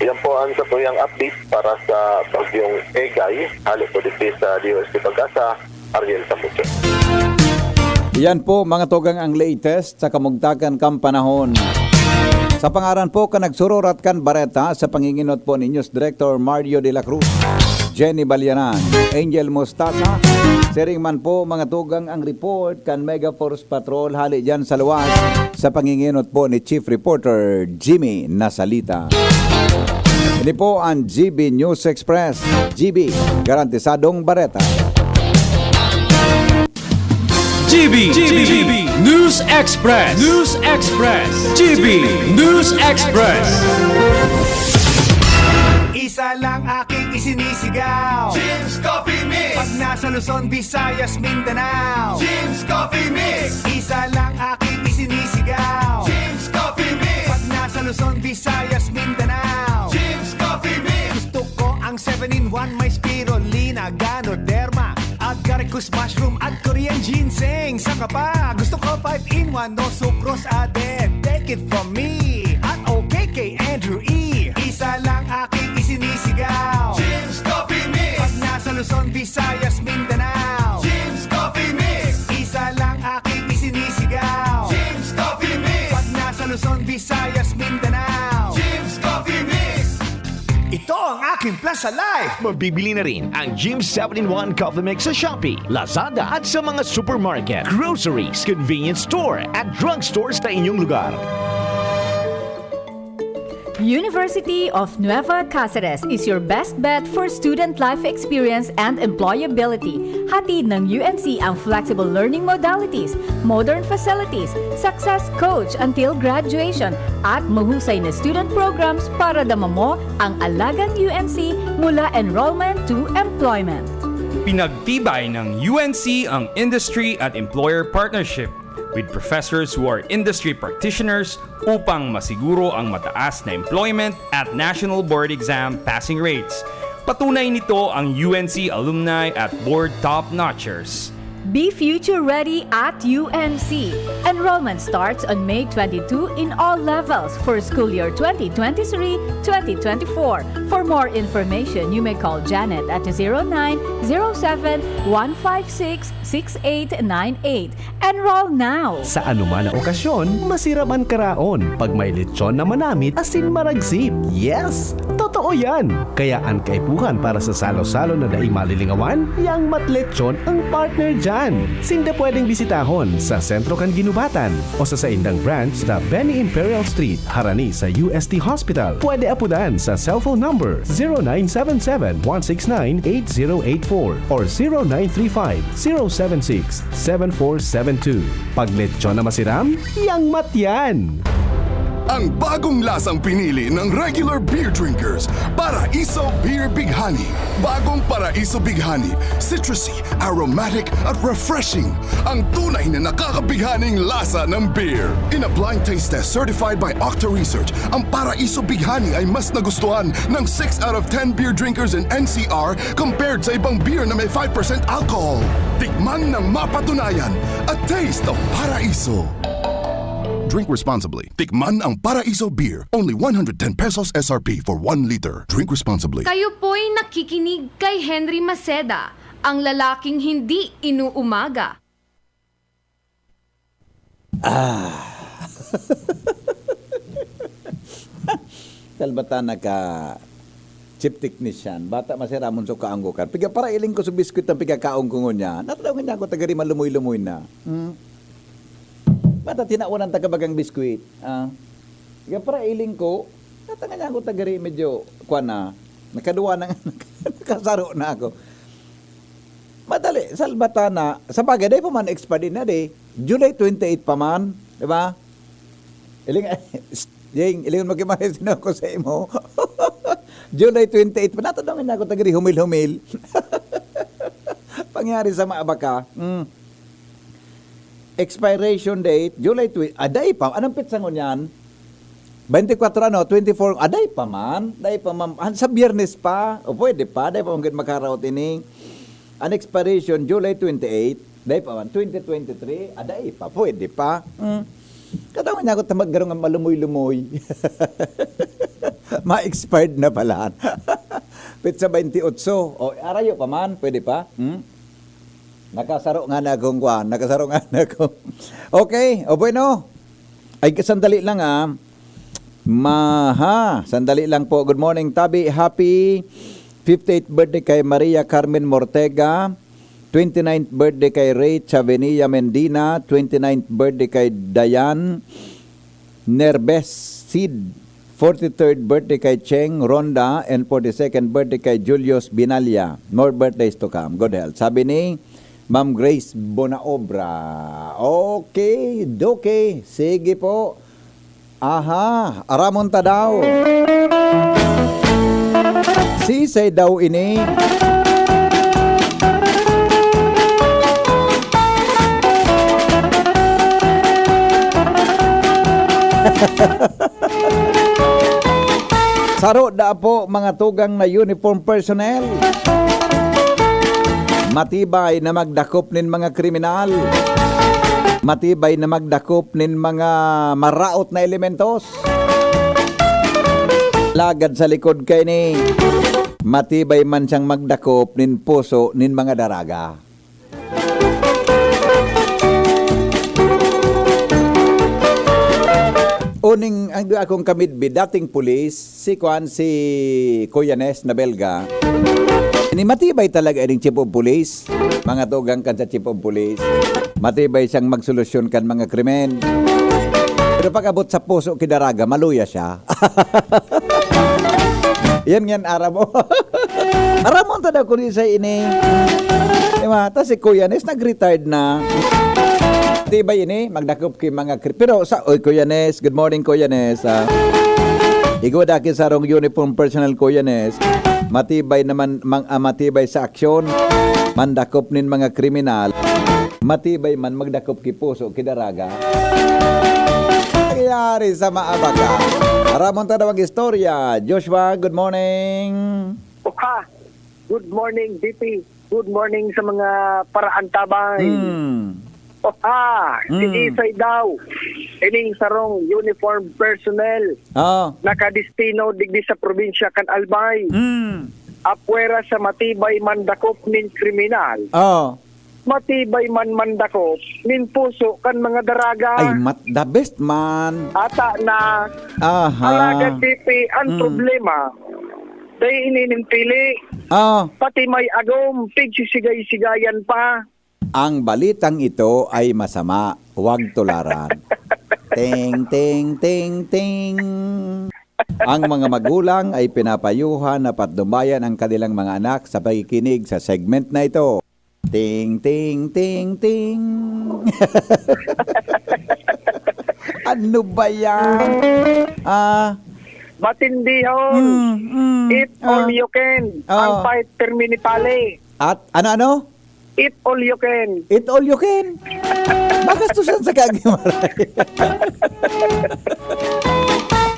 Yan po ang satuyang update para sa Bagyong Egay. Hali po dito sa D O S T Pag-asa, Ariel Samudio. Yan po, mga tugang, ang latest sa kamugtakan kan panahon. Sa pangaran po kan nagsururat kan bareta, sa panginginot po ni News Director Mario de la Cruz, Jenny Balianan, Angel Mostaza, siring man po, mga tugang, ang report kan Mega Force Patrol hali dyan sa luwas, sa panginginot po ni Chief Reporter Jimmy Nasalita. Ini po ang G B News Express. G B, garantisadong bareta. G B, G B, News Express, News Express, G B News Express. Isa lang aking isinisigaw. Jim's Coffee Mix. Pag nasa Luzon, Visayas, Mindanao. Jim's Coffee Mix. Isa lang aking isinisigaw. Jim's Coffee Mix. Pag nasa Luzon, Visayas, Mindanao. Jim's Coffee Mix. Gusto ko ang seven in one, may spirulina, ganoderma, agaricus mushroom at Korean ginseng. Saka pa, gusto ko five in one, no sucrose added. Take it from me, at okay kay Andrew E. Isa lang aking isinisigaw. Jim's Coffee Mix. Pag nasa Luzon, Visayas, Mindanao. Jim's Coffee Mix. Isa lang aking isinisigaw. Jim's Coffee Mix. Pag nasa Luzon, Visayas, Mindanao. Jim's Coffee Mix. Ito ang aking Plaza Life. Mabibili na rin ang Jim seven-in-one Coffee Mix sa Shopee, Lazada at sa mga supermarket, groceries, convenience store at drugstores na inyong lugar. University of Nueva Caceres is your best bet for student life experience and employability. Hatid ng U N C ang flexible learning modalities, modern facilities, success coach until graduation, at mahusay na student programs para dama mo ang alagang U N C mula enrollment to employment. Pinagtibay ng U N C ang industry at employer partnership. with professors who are industry practitioners upang masiguro ang mataas na employment at national board exam passing rates. Patunay nito ang U N C alumni at board top-notchers. Be future ready at U N C. Enrollment starts on May twenty-two in all levels for school year twenty twenty-three twenty twenty-four. For more information, you may call Janet at zero nine zero seven one five six six eight nine eight. Enroll now! Sa anuman na okasyon, masiram an karaon pag may lechon na manamit asin maragsip. Yes! Totoo yan! Kaya an kaipuhan para sa salo-salo na daing malilingawan, yang Matlechon ang partner dyan. Sinda pwedeng bisitahon sa sentro kan Ginubatan o sa saindang branch sa Benny Imperial Street, harani sa U S T Hospital. Pwede apudan sa cellphone number zero nine seven seven one six nine eight zero eight four or zero nine three five zero seven six seven four seven two. Pag lechon na masiram, yang Matyan! Ang bagong lasang pinili ng regular beer drinkers, Paraiso Beer Bighani. Bagong Paraiso Bighani, citrusy, aromatic, at refreshing. Ang tunay na nakakabighaning lasa ng beer. In a blind taste test certified by Octa Research, ang Paraiso Bighani ay mas nagustuhan ng six out of ten beer drinkers in N C R compared sa ibang beer na may five percent alcohol. Tikman ng mapatunayan, a taste of Paraiso. Drink responsibly. Tikman ang Paraiso Beer. Only one hundred ten pesos S R P for one liter. Drink responsibly. Kayo po'y nakikinig kay Henry Maceda, ang lalaking hindi inuumaga. Ah. Salbatan na ka, chief technician. Bata masiramon sa kaanggokan. Piga para iling ko sa biskwit ang pigkakaon ko ngunyan. Natadaw nga niya ako, tagari malumoy-lumoy na. Hmm? Bata tinawanan ta kabagang biskwit. Ah. Piga para iling ko, natanga niya ako, tagari medyo, kwan na. Nakaduwa na, nakasaro na ako. Madali, salbatan na. Sa bagay, dai pa man expired na, di. July twenty-eight pa man, di ba? Iling, Jing, ilingon mo kay Maria Tinoco sa imo. July twenty-eight pa. Natadong na ako, tagari, humil-humil. Pangyari sa maabaka. Mm. Expiration date, July twenty. Ah, dai pa. Anong petsa ngunyan? Twenty-four, ano? Twenty-four. Ah, dai pa man. Dai pa man. Ah, sa Biyernes pa. O, pwede pa. Dai pa man gud makaraot ini. An expiration, July twenty-eight. Dai pa man. Twenty twenty-three. Ah, dai pa. Pwede pa. Mm. Katawan niya ako tamag garong malumoy-lumoy. Ma-expired na pala. Petsa twenty-eight. O, arayo pa man. Pwede pa. Mm. Nakasaro nga na akong kwan, nakasaro nga na akong Okay, o bueno. Ay, sandali lang, ah. Maha, sandali lang po. Good morning, Tabi. Happy fifty-eighth birthday kay Maria Carmen Mortega. Twenty-ninth birthday kay Ray Chavenia Mendina. Twenty-ninth birthday kay Dayan Nerbes Sid, forty-third birthday kay Cheng Ronda, and forty-second birthday kay Julius Binalya. More birthdays to come. Good health. Sabi ni Ma'am Grace Bonaobra. Okay, doke. Sige po. Aha, aramon ta daw. Sisay daw ini? Saro da po, mga tugang na uniform personnel. Matibay na magdakop nin mga kriminal. Matibay na magdakop nin mga maraot na elementos. Lagad sa likod kaini, matibay man siyang magdakop nin puso nin mga daraga. Uning, ang akong kamidbid, dating pulis, si kwan, si Kuya Nes na Belga. Ini matibay talaga ining chief of police. Mga tugang kan sa chief of police. Matibay siyang magsolusyon kan mga krimen. Pero pag abot sa puso kidaraga, maluya siya. Yan, yan, aram mo. Aram mo, tada ko ni sa ini. Di ba? Tas si Kuya Nes, nag-retired na. Di ba ini? Magdakop ki mga kri-, pero sa, oy, Kuya Nes, good morning, Kuya Nes, ah. Igwa da ki sarong uniform personnel, Kuya Nes. Matibay naman, mang, ah, matibay sa aksyon. Mandakop nin mga kriminal. Matibay man magdakop ki puso ki daraga. Nangyari sa Maabaca. Ramon ta daw ang istorya. Joshua, good morning. Oha! Good morning, D P. Good morning sa mga paraantabay. Hmm. Oha! Si Hmm. Isay daw, ining sarong uniform personnel, Oh. nakadestino digdi sa probinsya kan Albay. Hmm. Apwera sa matibay man dakop nin kriminal, Oh. matibay man mandakop nin puso kan mga daraga. Ay, mat-, the best man. Ata na, Aha. alagad, D P, ang Mm. problema, dai ini nin pili. Ah. Pati may agom, pigsisigay-sigayan pa. Ang balitang ito ay masama. Huwag tularan. Ting, ting, ting, ting. Ang mga magulang ay pinapayuhan na patnubayan ang kanilang mga anak sa pakikinig sa segment na ito. Ting, ting, ting, ting. Ano ba yan? Ah. Matindihon. Mm, mm, If ah. all you can. Oh. Ang pahit pirmi ni Pale. At ano, ano? Eat all you can. Eat all you can. Magastusan sa kagi maray.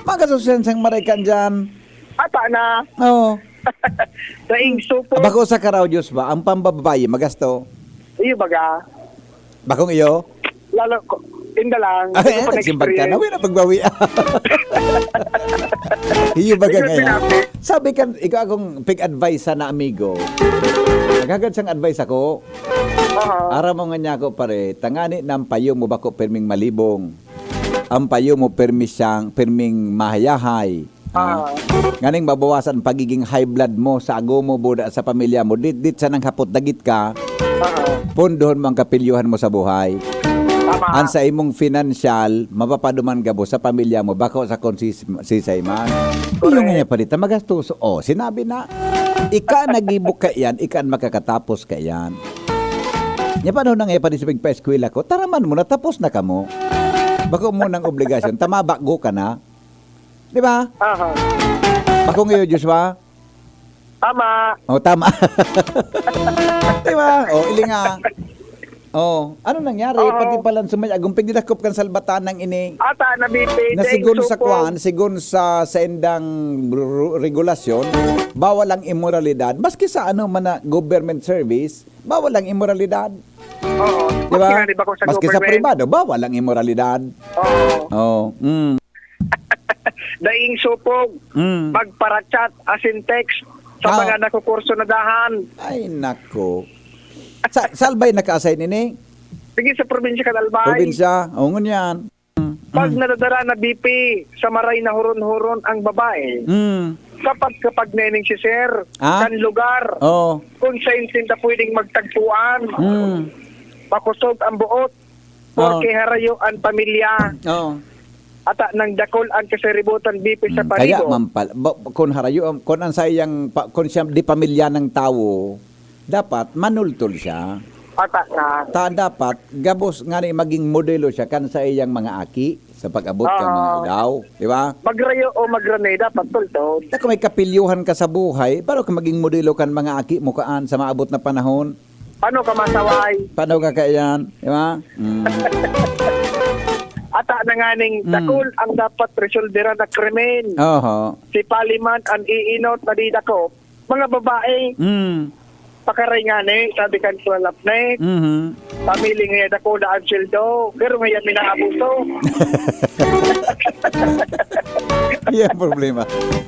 Magastusan sang maray kan dyan. Ata na. Oo. Daing supo. Bako sa karaw, Diyos ba? Ang pambababayi, magasto. Iyo baga? Bakong iyo? Lalo ko, inda lang. Ay, Ito pa ay, nagsimbag ka na. experience. Uy, na pagbawi. Iyo baga Ikaw ngayon? sinabi. Sabi kan, ikaw akong pig-advise na amigo. Naghagad siyang advice ako. Aha. Aram mo nga niya ako, pare, tangani na ang payo mo bako pirming malibong. Ang payo mo pirmi siyang, pirming mahayahay. Ah. Ah. Nganing mabawasan pagiging high blood mo sa ago mo, buda sa pamilya mo. Dit, dit sa nang hapot dagit ka, Ah. pundohon mo ang kapilyuhan mo sa buhay. Tama. Ang sa imong financial, mapapaduman gabo sa pamilya mo, bako sa konsisay man. Correct. Iyo nga niya pa dito, magastuso. Oh, sinabi na, ika nagibok ka yan, ika ang makakatapos ka yan. Nya paano na nga pa di sa pagpa-eskwela ko? Taraman mo na, tapos na kamo. Bako mo ng obligasyon, tama ba, go ka na? Di ba? Aha. Bako ngayon, Joshua? Tama. Oh, tama. Di ba? Oh, ilinga. Oh, ano nangyari? Oo. Pati palan sumay agumpig dinakop kan salbatan ng ini. Ata na, B P, Na dahil sigun sa suko. kwan, sigun sa, sa indang ru-, regulasyon, bawal ang imoralidad. Maski sa ano man na government service, bawal ang imoralidad. Oo. Di ba? Maski nga, di ba, kung sa Maski sa government? pribado, bawal ang imoralidad. Oo. Oh, mm. Daing supog, Mm. magpara-chat asin text sa Ah. mga nakukurso na dahan. Ay, nako. Sa, sa Albay naka-assign ini? Sige, sa probinsya kan Albay. Probinsya? O, ngunyan. Mm, Pag mm. nadadara na, B P, sa maray na huron-huron ang babae, Mm. kapag, kapag nening si sir, Ah? kan lugar, Oo. kung saan sinda pwedeng magtagpuan, Mm. makusog ang buot, Porke Oo. harayo an pamilya. Oo. Ata nang dakul an kasaribotan, B P, sa Mm, kaya panibo. man pal-, ba-, kun harayo ang, kun ang saiyang pa-, kun siya di pamilya ng tawo, dapat manultol siya. Ata na. Ta dapat gabos ngani maging modelo siya kan saiyang mga aki sa pag-abot kan mga Oo. aldaw, di ba? Magrayo o magranay, dapat tultol. Ta kung may kapilyuhan ka sa buhay, para ka maging modelo kan mga aki mo kaan sa maabot na panahon. Paano ka masaway? Paano ka kaiyan? Di ba? Mm. Ata na nga ning Mm. dakul ang dapat resolbera na krimen. Oho. Si Paliman an iinot na di dako. Mga babae, Mm. pakaray nga ni, sabi kan Kuya Lapnek. Mhm. Pamili nga dakula ang sweldo, pero ngayon minaabuso. Yan ang problema.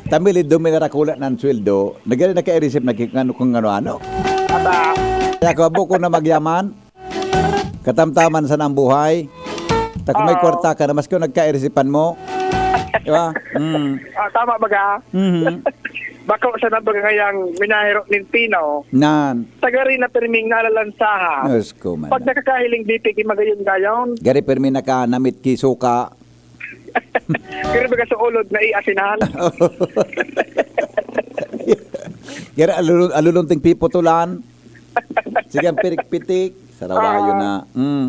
Tamili, duminarakula ng sweldo, nagkali nagka-receive na ki-, ano, kung ano-ano. Ata. Kaya kung abo ko na magyaman, katamtaman sana ang buhay. Ta kung may Oo. kwarta ka na, maski yung nagka-receivean mo. Di ba? Mm. Ah, tama ba ka? Mhm. Bako sa nabagangayang minahiro nin Pino. Nan. Tagari na pirming nalalansahan. Diyos ko, man. Pag nakakahiling bitik, magayon-gayon. Gari pirmi nakanamit ki suka. Pero baga sa ulod na iasinan. Kaya alulon-, alulon ting piputulan. Sige, ang pitik-pitik. Sarawayo Ah. na. Mm.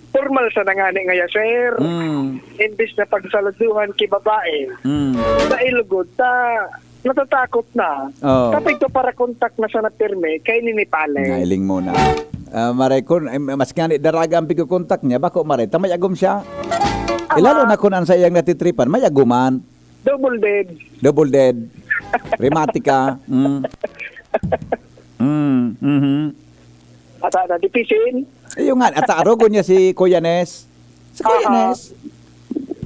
Formal sa nangani ngaya, sir. Mm. Imbis na pagsaluduhan ki babae, Mm. sa ilugod ta, natatakot na. Oh. Kapag ko para kontak na sa napirme, kay ninipale. Nailing mo na. Ah, maray kun, eh, mas ngani daraga ang pigkokontak niya, bako maray ta may agom siya. Ilalo na kun an saiyang natitripan, may agoman. Double dead. Double dead. Rematika. Mm. Mm, mhm. Ata na, dipisin. Iyo nga, ata arogon niya si Kuya Nes. Si Kuya Aha. Nes.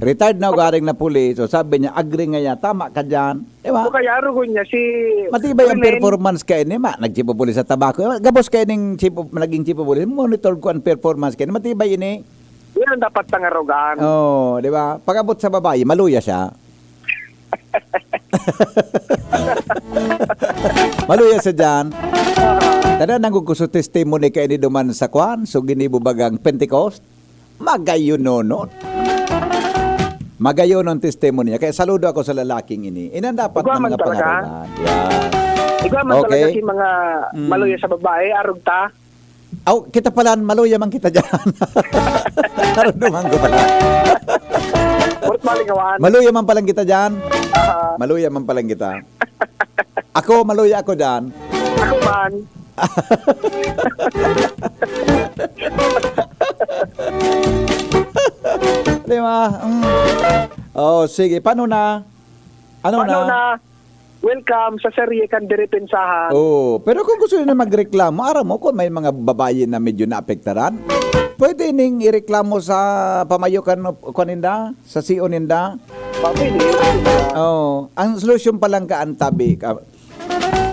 Retired na ugaring na pulis. So, sabi niya, agree nga yan. Tama ka dyan. Di ba? O kaya, arogon niya si Matibay ang Renen. Performance kaini, ma. Nag-chief of police sa Tabaco. Gabos kaining chief of, naging chief of police. Monitor ko ang performance kaini. Matibay ini. Yan ang dapat tangarogan. Oo, di ba? Pag-abot sa babae, maluya siya. Maluya siya dyan. Tanda, nanggugusto testimony kaini duman sa kwan. So, ginibo bagang Pentecost. Magayonon. Magayonon testimony niya. Kaya saludo ako sa lalaking ini. Inan dapat Igwa na man mga talaga. Pangarogan. Yan. Igwa man Okay. talaga si mga Mm. maluya sa babae, arog ta. Aw, kita pala, maluya man kita dyan. Naramdaman ko pala. Purot malingawan. Maluya man palang kita dyan. Aha. Maluya man palang kita. Ako, maluya ako dyan. Ako man. Di ba? Mm. Oh, sige. Paano na? Ano Paano na? na? Welcome sa serye kan Derepensahan. Oo, pero kung gusto niyo na magreklamo, aram mo kung may mga babae na medyo naapektaran, pwede ning ireklamo sa pamayo kan, kuwan ninda, sa C E O ninda. Ah, pwede, pwede na. Oo, ang solusyon pa lang ka ang tabi, ka-,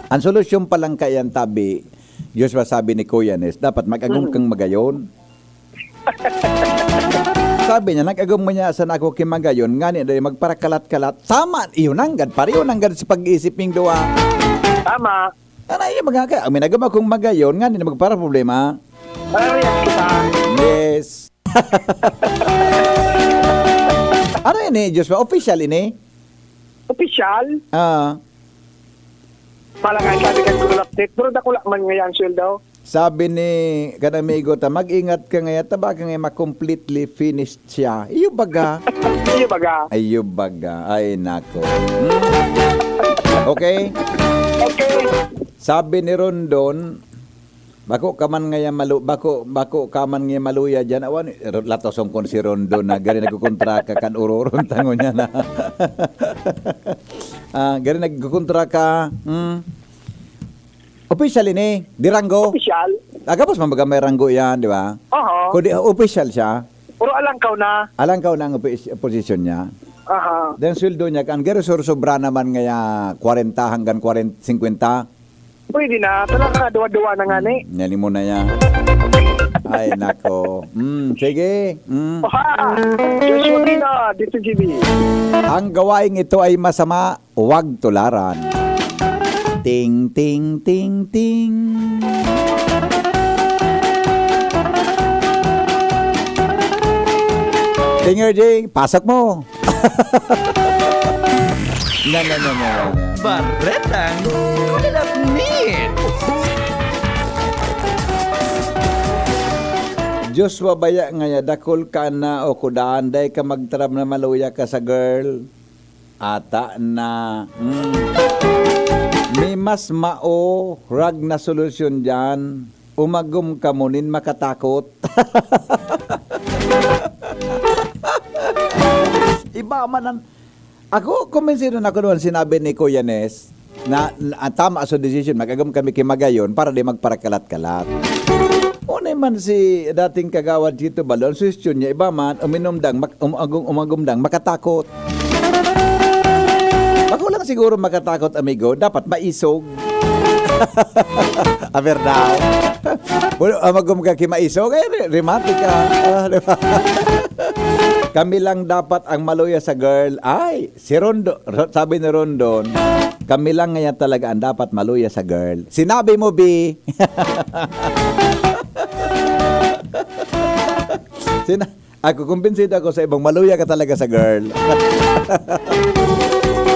ang solusyon pa lang ka yan tabi, Joshua, sabi ni Kuya Nes, dapat mag-agom Mm. kang magayon. Sabi niya, "Nag-agom mo niya sa nako ki magayon, ngani dai magparakalat-kalat." Tama, iyo nanggad, pareho nanggad sa pag-iisip ning duwa. Tama. Ano yung mga ka-, ang minagom akong magayon, ngani na magparaproblema. Parehas kita. Yes. Ano ini, Joshua? Official ini? Official? Ah. Palangay, sabi ka, Guru Laptit. Pero dakula man ngayon ang sweldo. Sabi ni kan amigo ta, "Mag-ingat ka ngayon, taba ka ngayon, ma-completely finished siya." Iyo baga. Iyo baga. Ayo baga. Ay, nako. Hmm. Okay. Okay. Sabi ni Rondon, "Bako ka man ngayon malu-, bako, bako ka man ngayon maluya dyan." Awan, ro-, latosong kon si Rondon na gari nagkukontra ka kan uroron tango niya na. Ah, gari nagkukontra ka. Hmm. Official ini, di ranggo. Official. Ah, gabos man baga may ranggo yan, di ba? Oho. Kundi, ah, official siya. Puro alangkaw na. Alangkaw na ang opi-, posisyon niya. Aha. Then sweldo niya, kan garo sur-, sobra naman ngaya kwarenta hanggang kwarenta, singkwenta. Pwede na. Talaga, duwa-duwa na nga ni. Hmm, yan mo na yan. Ay, nako. Hmm, sige. Hmm. Oha! Joshua Dina, dito G B. Ang gawaing ito ay masama. Huwag tularan. Ting, ting, ting, ting. Ting R J, pasok mo. Na, na, na, na, na, na. Baretang Kulilat ni Joshua, baya ngaya, dakul ka na o kudan, dai ka magtaram na maluya ka sa girl. Ata na. Mm. May mas mao, rag na solusyon diyan. Umagom kamo nin makatakot. Iba man ang, ako, kumbinsido na ako doon, sinabi ni Kuya Nes, na, na, ah, tama sa decision, mag-agom kami ki magayon para di magparakalat-kalat. Unay man si dating kagawad Tito Balo, ang suhestyon niya, iba man, uminom dang, mak-, um-, agum-, umagom dang, makatakot. Bako lang siguro makatakot, amigo, dapat maisog. Aber daw. Wala, ah, magum ka ki maisog, eh, re-, remati ka. Ah, di ba? Kami lang dapat ang maluya sa girl. Ay, Si Rondo-, Ro-, sabi ni Rondon, "Kami lang ngayon talaga ang dapat maluya sa girl." Sinabi mo, Bi. Sina-, ako, kumbinsido ako sa ibang maluya ka talaga sa girl.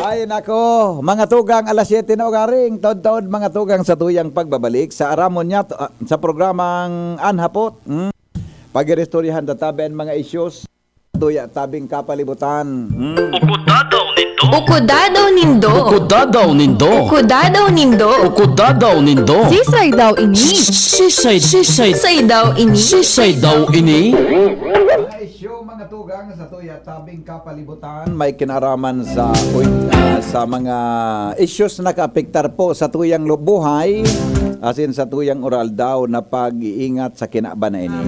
Ay, nako. Mga tugang, alas siyete na ugaring. Taod-taod, mga tugang, sa tuyang pagbabalik sa Aramon niya, ah, sa programang Anhapot. Hmm? Pag-iristoryahan tatabi ang mga issues. Tuya tabing kapalibutan. Hmm. Uko dadaw nindo. Uko dadaw nindo. Uko dadaw nindo. Uko dadaw nindo. Uko dadaw nindo. Sisay daw ini? Sisay, sisay. Sisay daw ini? Sisay daw ini? Mga isyu, mga tugang sa tuya tabing kapalibutan, may kinaraman sa, uy, ah, sa mga issues na kaapektar po sa tuyang lu- buhay, asin sa tuyang oral daw na pag-iingat sa kinaban na ini.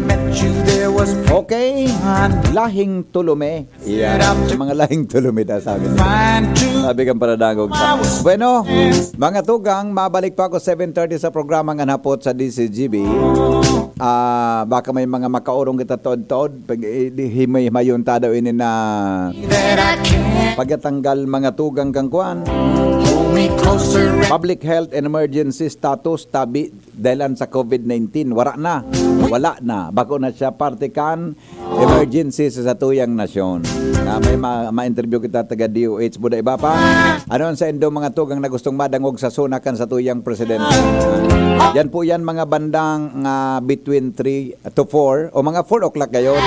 Okay, lahing tulume. Yeah, sa mga lahing tulume daw sabi. Sabi kang paradangog. Bueno, mga tugang, mabalik pa ako seven thirty sa programa nga hapot sa D C G B. Ah, baka may mga makaorong kita tod-tod, pag eh, di- himay-himayon ta daw ini na pagkatanggal mga tugang kang kwan. Public health and emergency status tabi dahilan sa COVID nineteen. Wara na. Wala na. Bako na siya parte kan emergency sa satuyang nasyon. Na may ma- ma-interview kita taga D O H, buda iba pa. Ano ang sa indo mga tugang na gustong madangog sa suna kan satuyang presidente? Yan po yan mga bandang ah, between three to four o mga four o'clock gayon.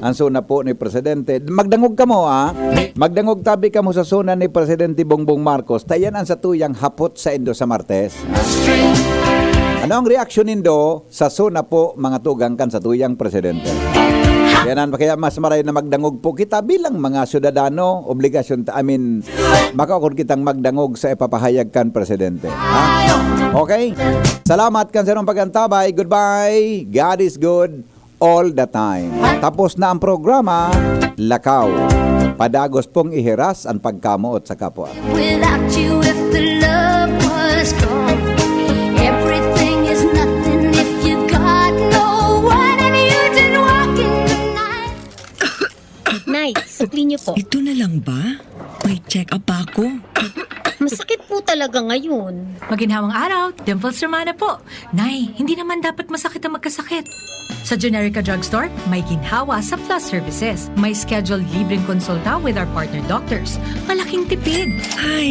Ang suna po ni presidente. Magdangog kamo ah. Magdangog tabi kamo sa suna ni Presidente Bongbong Marcos. Ta yan ang satuyang hapot sa indo sa Martes. Ano ang reaksyon nindo sa suna po, mga tugang kan satuyang presidente? Yan ang kaya mas maray na magdangog po kita bilang mga syudadano, obligasyon ta, I mean, makaukod kitang magdangog sa ipapahayag kan presidente. Ha? Okay? Salamat kan sarong pag-antabay. Goodbye. God is good all the time. Tapos na ang programa, lakaw. Padagos pong ihiras ang pagkamoot sa kapwa. Without you, if the love was gone, everything is nothing if you got no one and you didn't walk in the night. Nay, sukli niyo po. Ito na lang ba? May check-up pa ako. Masakit po talaga ngayon. Maginhawang araw, Dimples Romana po. Nay, hindi naman dapat masakit ang magkasakit. Sa Generica Drugstore, may ginhawa sa Plus Services. May scheduled libreng konsulta with our partner doctors. Malaking tipid! Hi!